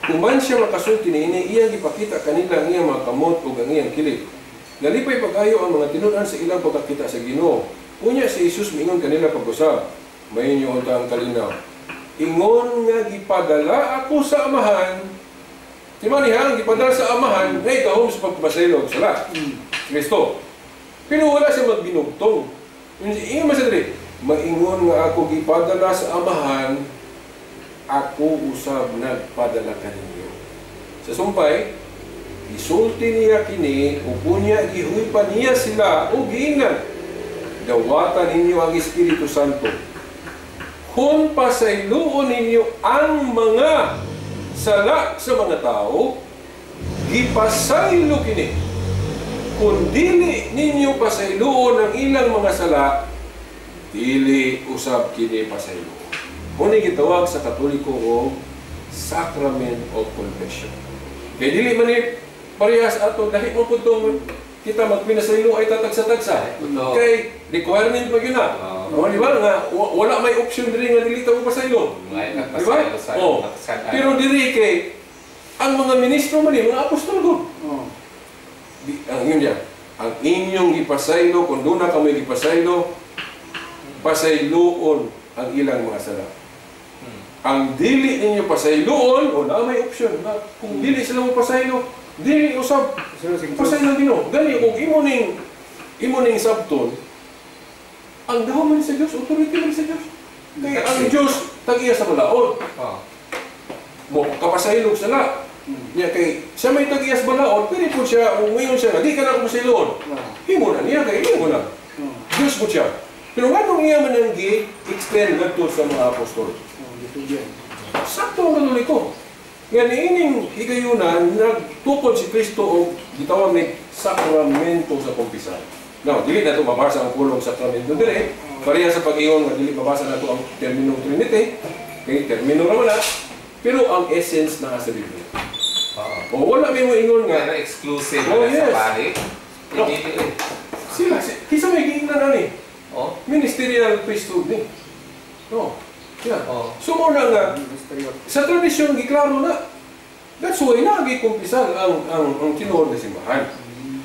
Human siya makasulti niini, iyang ipakita kanila ang iyang mga kamot ug ang iyang kilid. Nalipay pag-ayo ang mga tinun-an sa ilang pagkakita sa Ginoo. Unya si Jesus miingon kanila pag-usab, "Mainyo unta ang kalinaw. Ingon nga gipadala ako sa Amahan." Timani ha, ang gipadala sa Amahan, ngay gahom sa pagpasaylo og sala. Kristo. Pero wala siya magbinugtong. Ingon man siya diri, "Maingon nga ako gipadala sa Amahan, ako usab nagpadala kaninyo." Sa sumpay, isulti niya kini, ug unya gihuypa niya sila ug giingnan, "Dawatan ninyo ang Espiritu Santo. Kung pasayloon ninyo ang mga sala sa mga tao, gipasaylo kini. Kung dili ninyo pasayloon ang ilang mga sala, dili usab kini pasayloon." Muna gitawag sa Katoliko og Sacrament of Confession. Kay dili man ni parehas ato dahil mo pud tong kita magpinasaylo ay tatagsa-tagsa. Kay requirement man gyud na. Oh, di ba nga wala may option diri nga dili ta mo pasaylo. Di ba? Oh. Pero diri kay ang mga ministro man ni mga apostol gud. Ang yun niya, ang inyong gipasaylo, kung doon na kami gipasaylo, pasayloon ang ilang mga sala. Ang dili ninyo pasayloon, o na may option na kung dili sila mo pasaylo, dili usab pasaylo Ginoo. Gani kung imo ning sabton, ang dahom man sa Dios, authority man sa Dios. Kay ang Dios tag-iya sa balaod. Mo kapasaylog sala. Niya kay siya may tag-iya sa balaod, pwede po siya kung ngayon siya nga di ka na ako pasayloon. Himo na niya kay himo na. Diyos po siya. Pero nganong iya man ang gi-extend ngadto sa mga apostol? Sakto ang Katoliko. Nga niining higayunan, nagtukod si Kristo og gitawag ni sakramento sa kumpisal. Now, dili na ito mabasa ang pulong sakramento dire. Pareha sa pag-ingon nga dili mabasa na ito ang terminong Trinity. Kay termino ra wala. Pero ang essence naa sa Biblia. O wala may moingon nga Pero exclusive Oh, na yes. sa pari. No. Hindi eh. Sila, kisa may giingnan ani. Oh. Ministerial priesthood ni. No. Yeah. Oh. So mo na nga sa tradisyon giklaro na. That's why nagikumpisal ang tinuod na simbahan.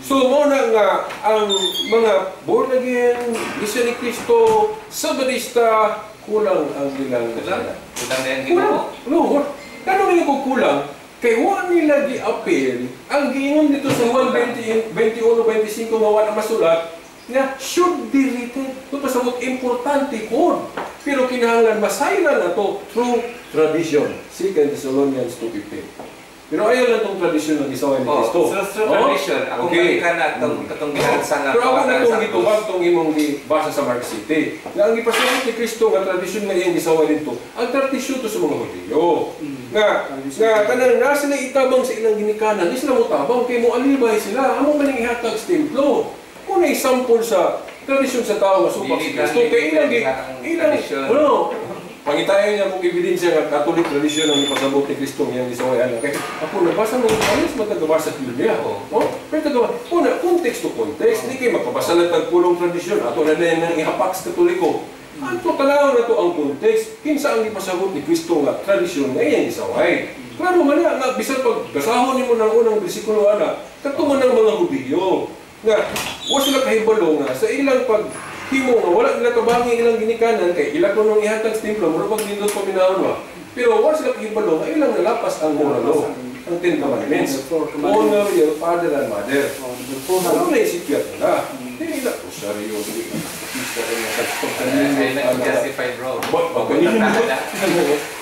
So mo na nga ang mga born again, Iglesia ni Cristo, Sabadista, kulang ang ilang Kulang? Kulang na yung Kulang. Ginoo. No, kano nila ko kulang? Kay wa nila gi-appeal ang giingon dito sa Juan 20, 21, 25 nga wala masulat nga should be written. Ito pasabot importante kon. Pero kinahanglan masayran na to through tradition. 2 Thessalonians 2:15. Pero ayaw lang tong tradisyon ng gisaway ni Oh, Kristo. so through Oh, tradition, ako okay. balikan na itong katong gihansa nga Pero ako na kawatan itong sa gitubag itong imong gibasa sa Mark City. Nga ang gipasabot ni Kristo nga tradisyon nga iyang gisaway dito, ang tradisyon to sa mga Hudiyo. Nga, nga kanang na sila itabang sa ilang ginikanan, di sila motabang kay mo alibay sila. Amo man ning ihatag sa templo. Kung na example sa tradisyon sa tao nga supak si Dili Kristo, lang kay ilang ang ilang tradisyon. ano, Pangitayon niya kung ebidensya nga Catholic tradition ang ipasabot ni Kristo ngayang gisaway ana. Kay ako nabasa mo alis man tagabasa sa Biblia. Oo. Oh, pero tagaba, una context to context, di kay makabasa lang tag pulong tradisyon ato na din ang ihapak sa Katoliko. Anto tanaw na to ang context, kinsa ang ipasabot ni Kristo nga tradisyon nga iyang gisaway. Klaro man na nga bisan pag basahon nimo ng unang bersikulo ana, kadto man ang mga Hudiyo nga wa sila kahibalo nga sa ilang pag himo nga wala nila tabangi ilang ginikanan kay ila kunong ihatag sa templo mura pag nindot paminahon ba. Pero wa sila kahibalo nga ilang nalapas ang moral law, ang Ten Commandments. Honor your father and mother. Oh, number 4 na. Ano na isipyat nila? Hindi nila rosaryo, dili na katekista, dili na Ay, nag-justify bro. Ba,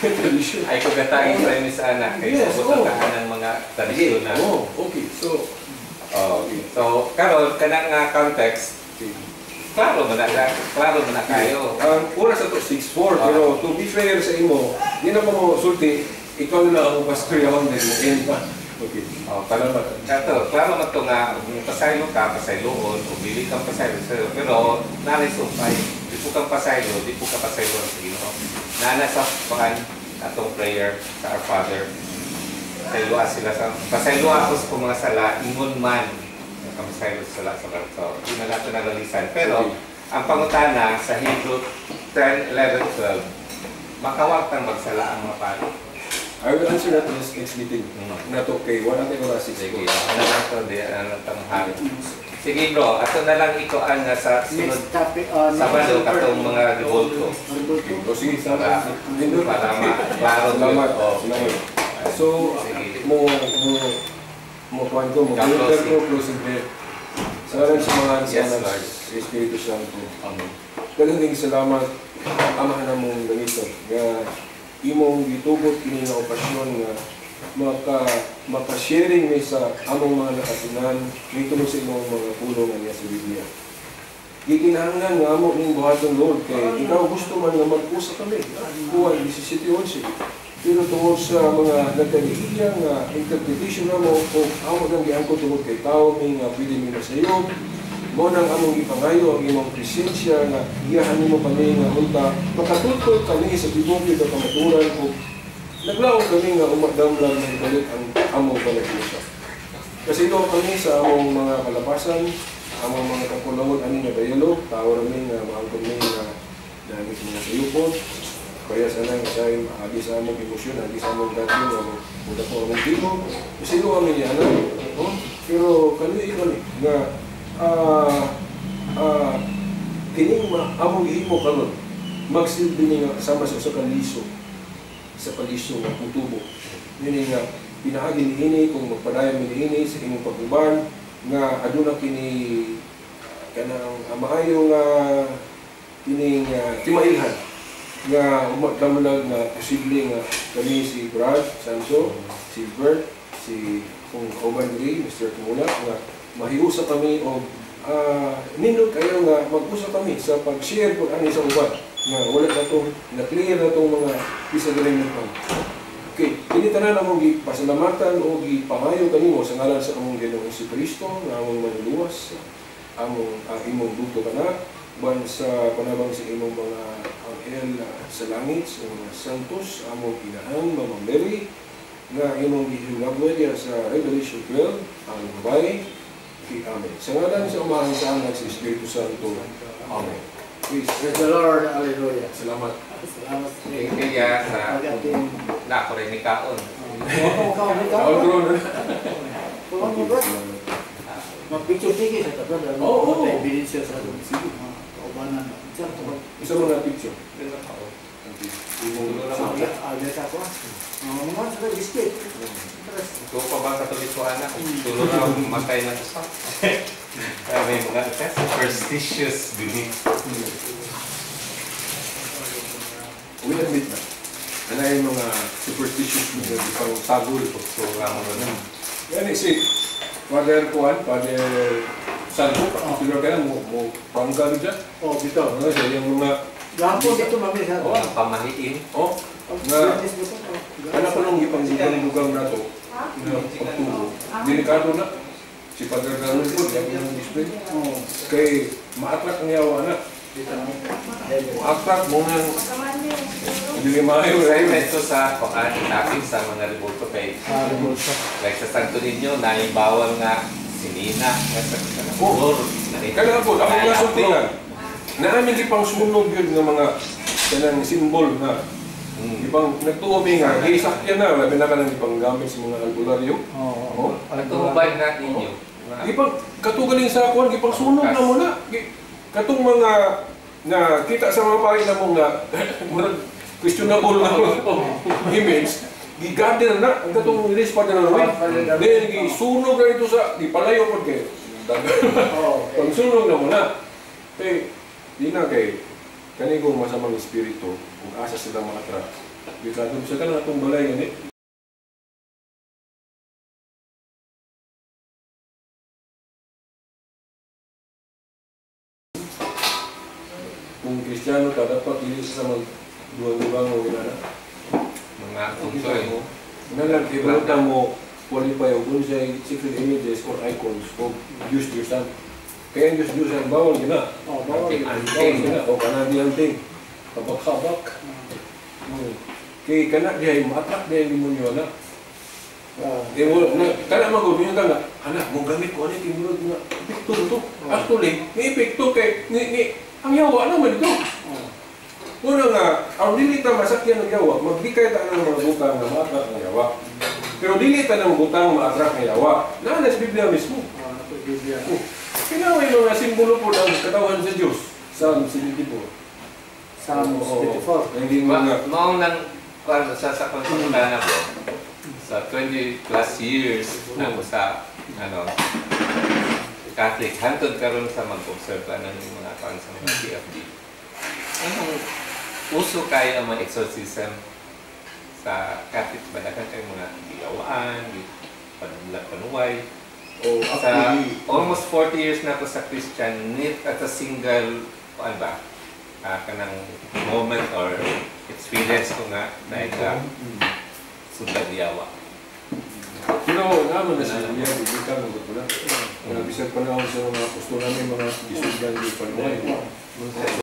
tradisyon. Ay ko gatangin premise ana kay Yes, sabot oh. ang ng mga tradisyon na. Oh, okay. So, Oh, so karon kanang nga context, klaro man na, klaro man na kayo. Ang oras na to 6:04, pero to be fair sa imo, di na pa mo sulti, ikaw na lang ang pastoryahon din mo end pa. Okay. Oh, klaro kato, klaro man to nga kung pasaylo ka, pasayloon, o dili kang pasaylo sa'yo, pero naray sumpay, di po kang pasaylo, di po ka pasayloon sa Ginoo. Nana sa kuan atong prayer sa Our Father. Pasayloa sila sa pasayloa ako sa mga sala, ingon man nakapasaylo sa sala sa so, di na nato nalalisan. Pero ang pangutana sa Hebrew 10, 11, 12, makawagtang magsala ang mga pari. I will answer that in this next meeting. Nato kay wala tayo oras Sige, 6:04. ano lang to, di, ano tang hari. Sige bro, ato na lang iko ang sa sunod Next topic, Sabado katong mga revolto. Revolto. O sige, Para, salamat. para maklaro Salamat. Oh, Salamat. So, Sige. mo mo mo kuan ko mo Ikaw, closing closing. ko closing prayer. Sa ngalan sa mga Yes, sa Lord. sa Espiritu Santo. Amen. Daghang salamat Amahan namong langito nga imong gitugot kini nga okasyon nga maka-sharing mi sa among mga nakatunan nitungod sa imong mga pulong nga niya sa Biblia. Gikinahanglan nga amo ning buhaton, Lord, kay ikaw gusto man nga mag-usa kami. Kuan 17:11. Pero tungod sa mga nagkaniiya nga interpretation namo o amo nang giangkon tungod kay tao mi nga pwede mi masayob, mo nang among gipangayo ang imong presensya nga giyahan nimo kami nga unta makatultol kami sa tibuok nga kamatuoran ug naglaom kami nga umadamlag ng balik ang among panagbusa. Kasi ito kami sa among mga kalapasan, among mga kakulungon ani nga dialog, tao rami nga maangkon mi nga dahil sa mga sayupon. Kaya sa nang isay agi sa among emosyon, agi sa among dating, among muda po among tipo. Kasi ito kami niya, ano? Oh, pero kami kami nga kining among gihimo karon magsilbi ni nga sama sa usa ka liso, sa kaliso nga mutubo. Nini nga pinaagi niini kung magpadayon mi niini sa imong pag-uban nga aduna kini kanang maayo nga kining timailhan nga umadamlag nga posible nga kami si Brad Sancho, si Bert, si kung kauban diri Mr. Tumula nga mahiusa kami og nindot kayo nga mag-usa kami sa pag-share pag ani sa uban nga wala na tong na-clear na tong mga disagreement pa. Okay, kini tanan among gipasalamatan o gipangayo kanimo sa ngalan sa among Ginoong Jesucristo nga among manluluwas, among imong dugto kana ban sa panabang sa imong mga anghel sa langit, sa mga santos, among inahan, Mama Mary, nga imong gihilabway diha sa Revelation 12, ang babae. Okay, amen. Sa ngalan sa Amahan, sa Anak, sa Espiritu Santo. Amen. Please. Praise the Lord, hallelujah. Salamat. Salamat. Thank you ya sa Pag-ating na ako rin ni kaon. Kaon Kaon ko ron. Kaon mo bro. Mag-picture tigil sa tabi. Oo. Ebidensya sa Sige. Kaubanan. Isa to ba? Isa mga picture. Agad ako. Mga sa biscuit. Ito pa ba Katoliko anak? Tulo na matay na usa. Kaya may mga superstitious beliefs. We admit na. Ano yung mga superstitious na ipang sagol. So, ang mga Yan eh, si Father Juan, Father Salvo, siguro kaya mo pangkalo dyan. Oh, dito. Ano siya, yung mga, Gapon dito mami sa. Oh. pamahiin. oh, na, anak ko nung ipangdugang-dugang na to, na pagtubo, delikado na. Si Father Garland po, yan yung display. Oh. Kay maatrak ang yawa na. Attract mo nang dili maayo Kaya medyo sa kuan topic sa mga rebulto kay Rebulto. Like sa Santo Niño, naibawal nga sinina nga sa Oh. Kana po, ako nga sultingan. Naami gipang sunog yun nga mga kanang simbol nga gipang nagtuo mi nga gisakyan na labi na kanang gipang gamit sa mga albularyo. Oo. Nagtubay na ninyo. Gipang katugaling sa kuan gipang sunog na mo na. Katong mga na kita sa mga pari na mo nga murag questionable na image, gigarden na ang katong release pa na namin. Then gisunog na ito sa gipalayo pod kay. Oo. Pagsunog na mo na. Eh, di na kay kani kung masamang espiritu, kung asa sila maka-attract. Gikan sa kanang atong balay gani. Kung Kristiyano ka, dapat dili sa magduwang-duwang o ginana. Mga tungsoy. Nga lang, ibalo mo qualify o kung siya secret images or icons o Diyos-Diyosan. Kaya ang Diyos-Diyosan, bawal gina. Oo, bawal. Bawal gina. O kanang diyang ting. Kabak-kabak. Kaya kana dihay, ma-attract dihay demonyo na. Oo. Di mo, na, kana magod, yun ka nga, anak, mo gamit ko, ano yung timurod nga, epekto to. Actually, ni epekto kay, ni, ang yawa naman ito. Oo. Una nga, ang dili ta masakyan ng yawa, magbigay ta ng mga butang na ma-attract ng yawa. Pero dili ta ng butang ma-attract ng yawa. Naa na sa Biblia mismo. Oo, napagbibigyan. Oh, kaya may mga simbolo po ng katawan sa Diyos. Psalm 74. Psalm Oo. 74. Hindi mga Mao nang kuan sa pagpangutana ko sa 20 plus years na ako sa ano Catholic, hantod karon sa mag-observe ka ng mga kuan sa mga CFD. Anong uso kayo ang mga exorcism sa Catholic ba? Daghan kayo mga giyawaan, panuway. Oh, Sa actually, almost 40 years na ako sa Christian, not at a single kuan ba? Kanang moment or experience ko nga na ika sudlan yawa. Pero naman na sa Biblia, hindi ka mo na. Nga bisag panahon sa mga apostol namin, mga gisudlan di panuway.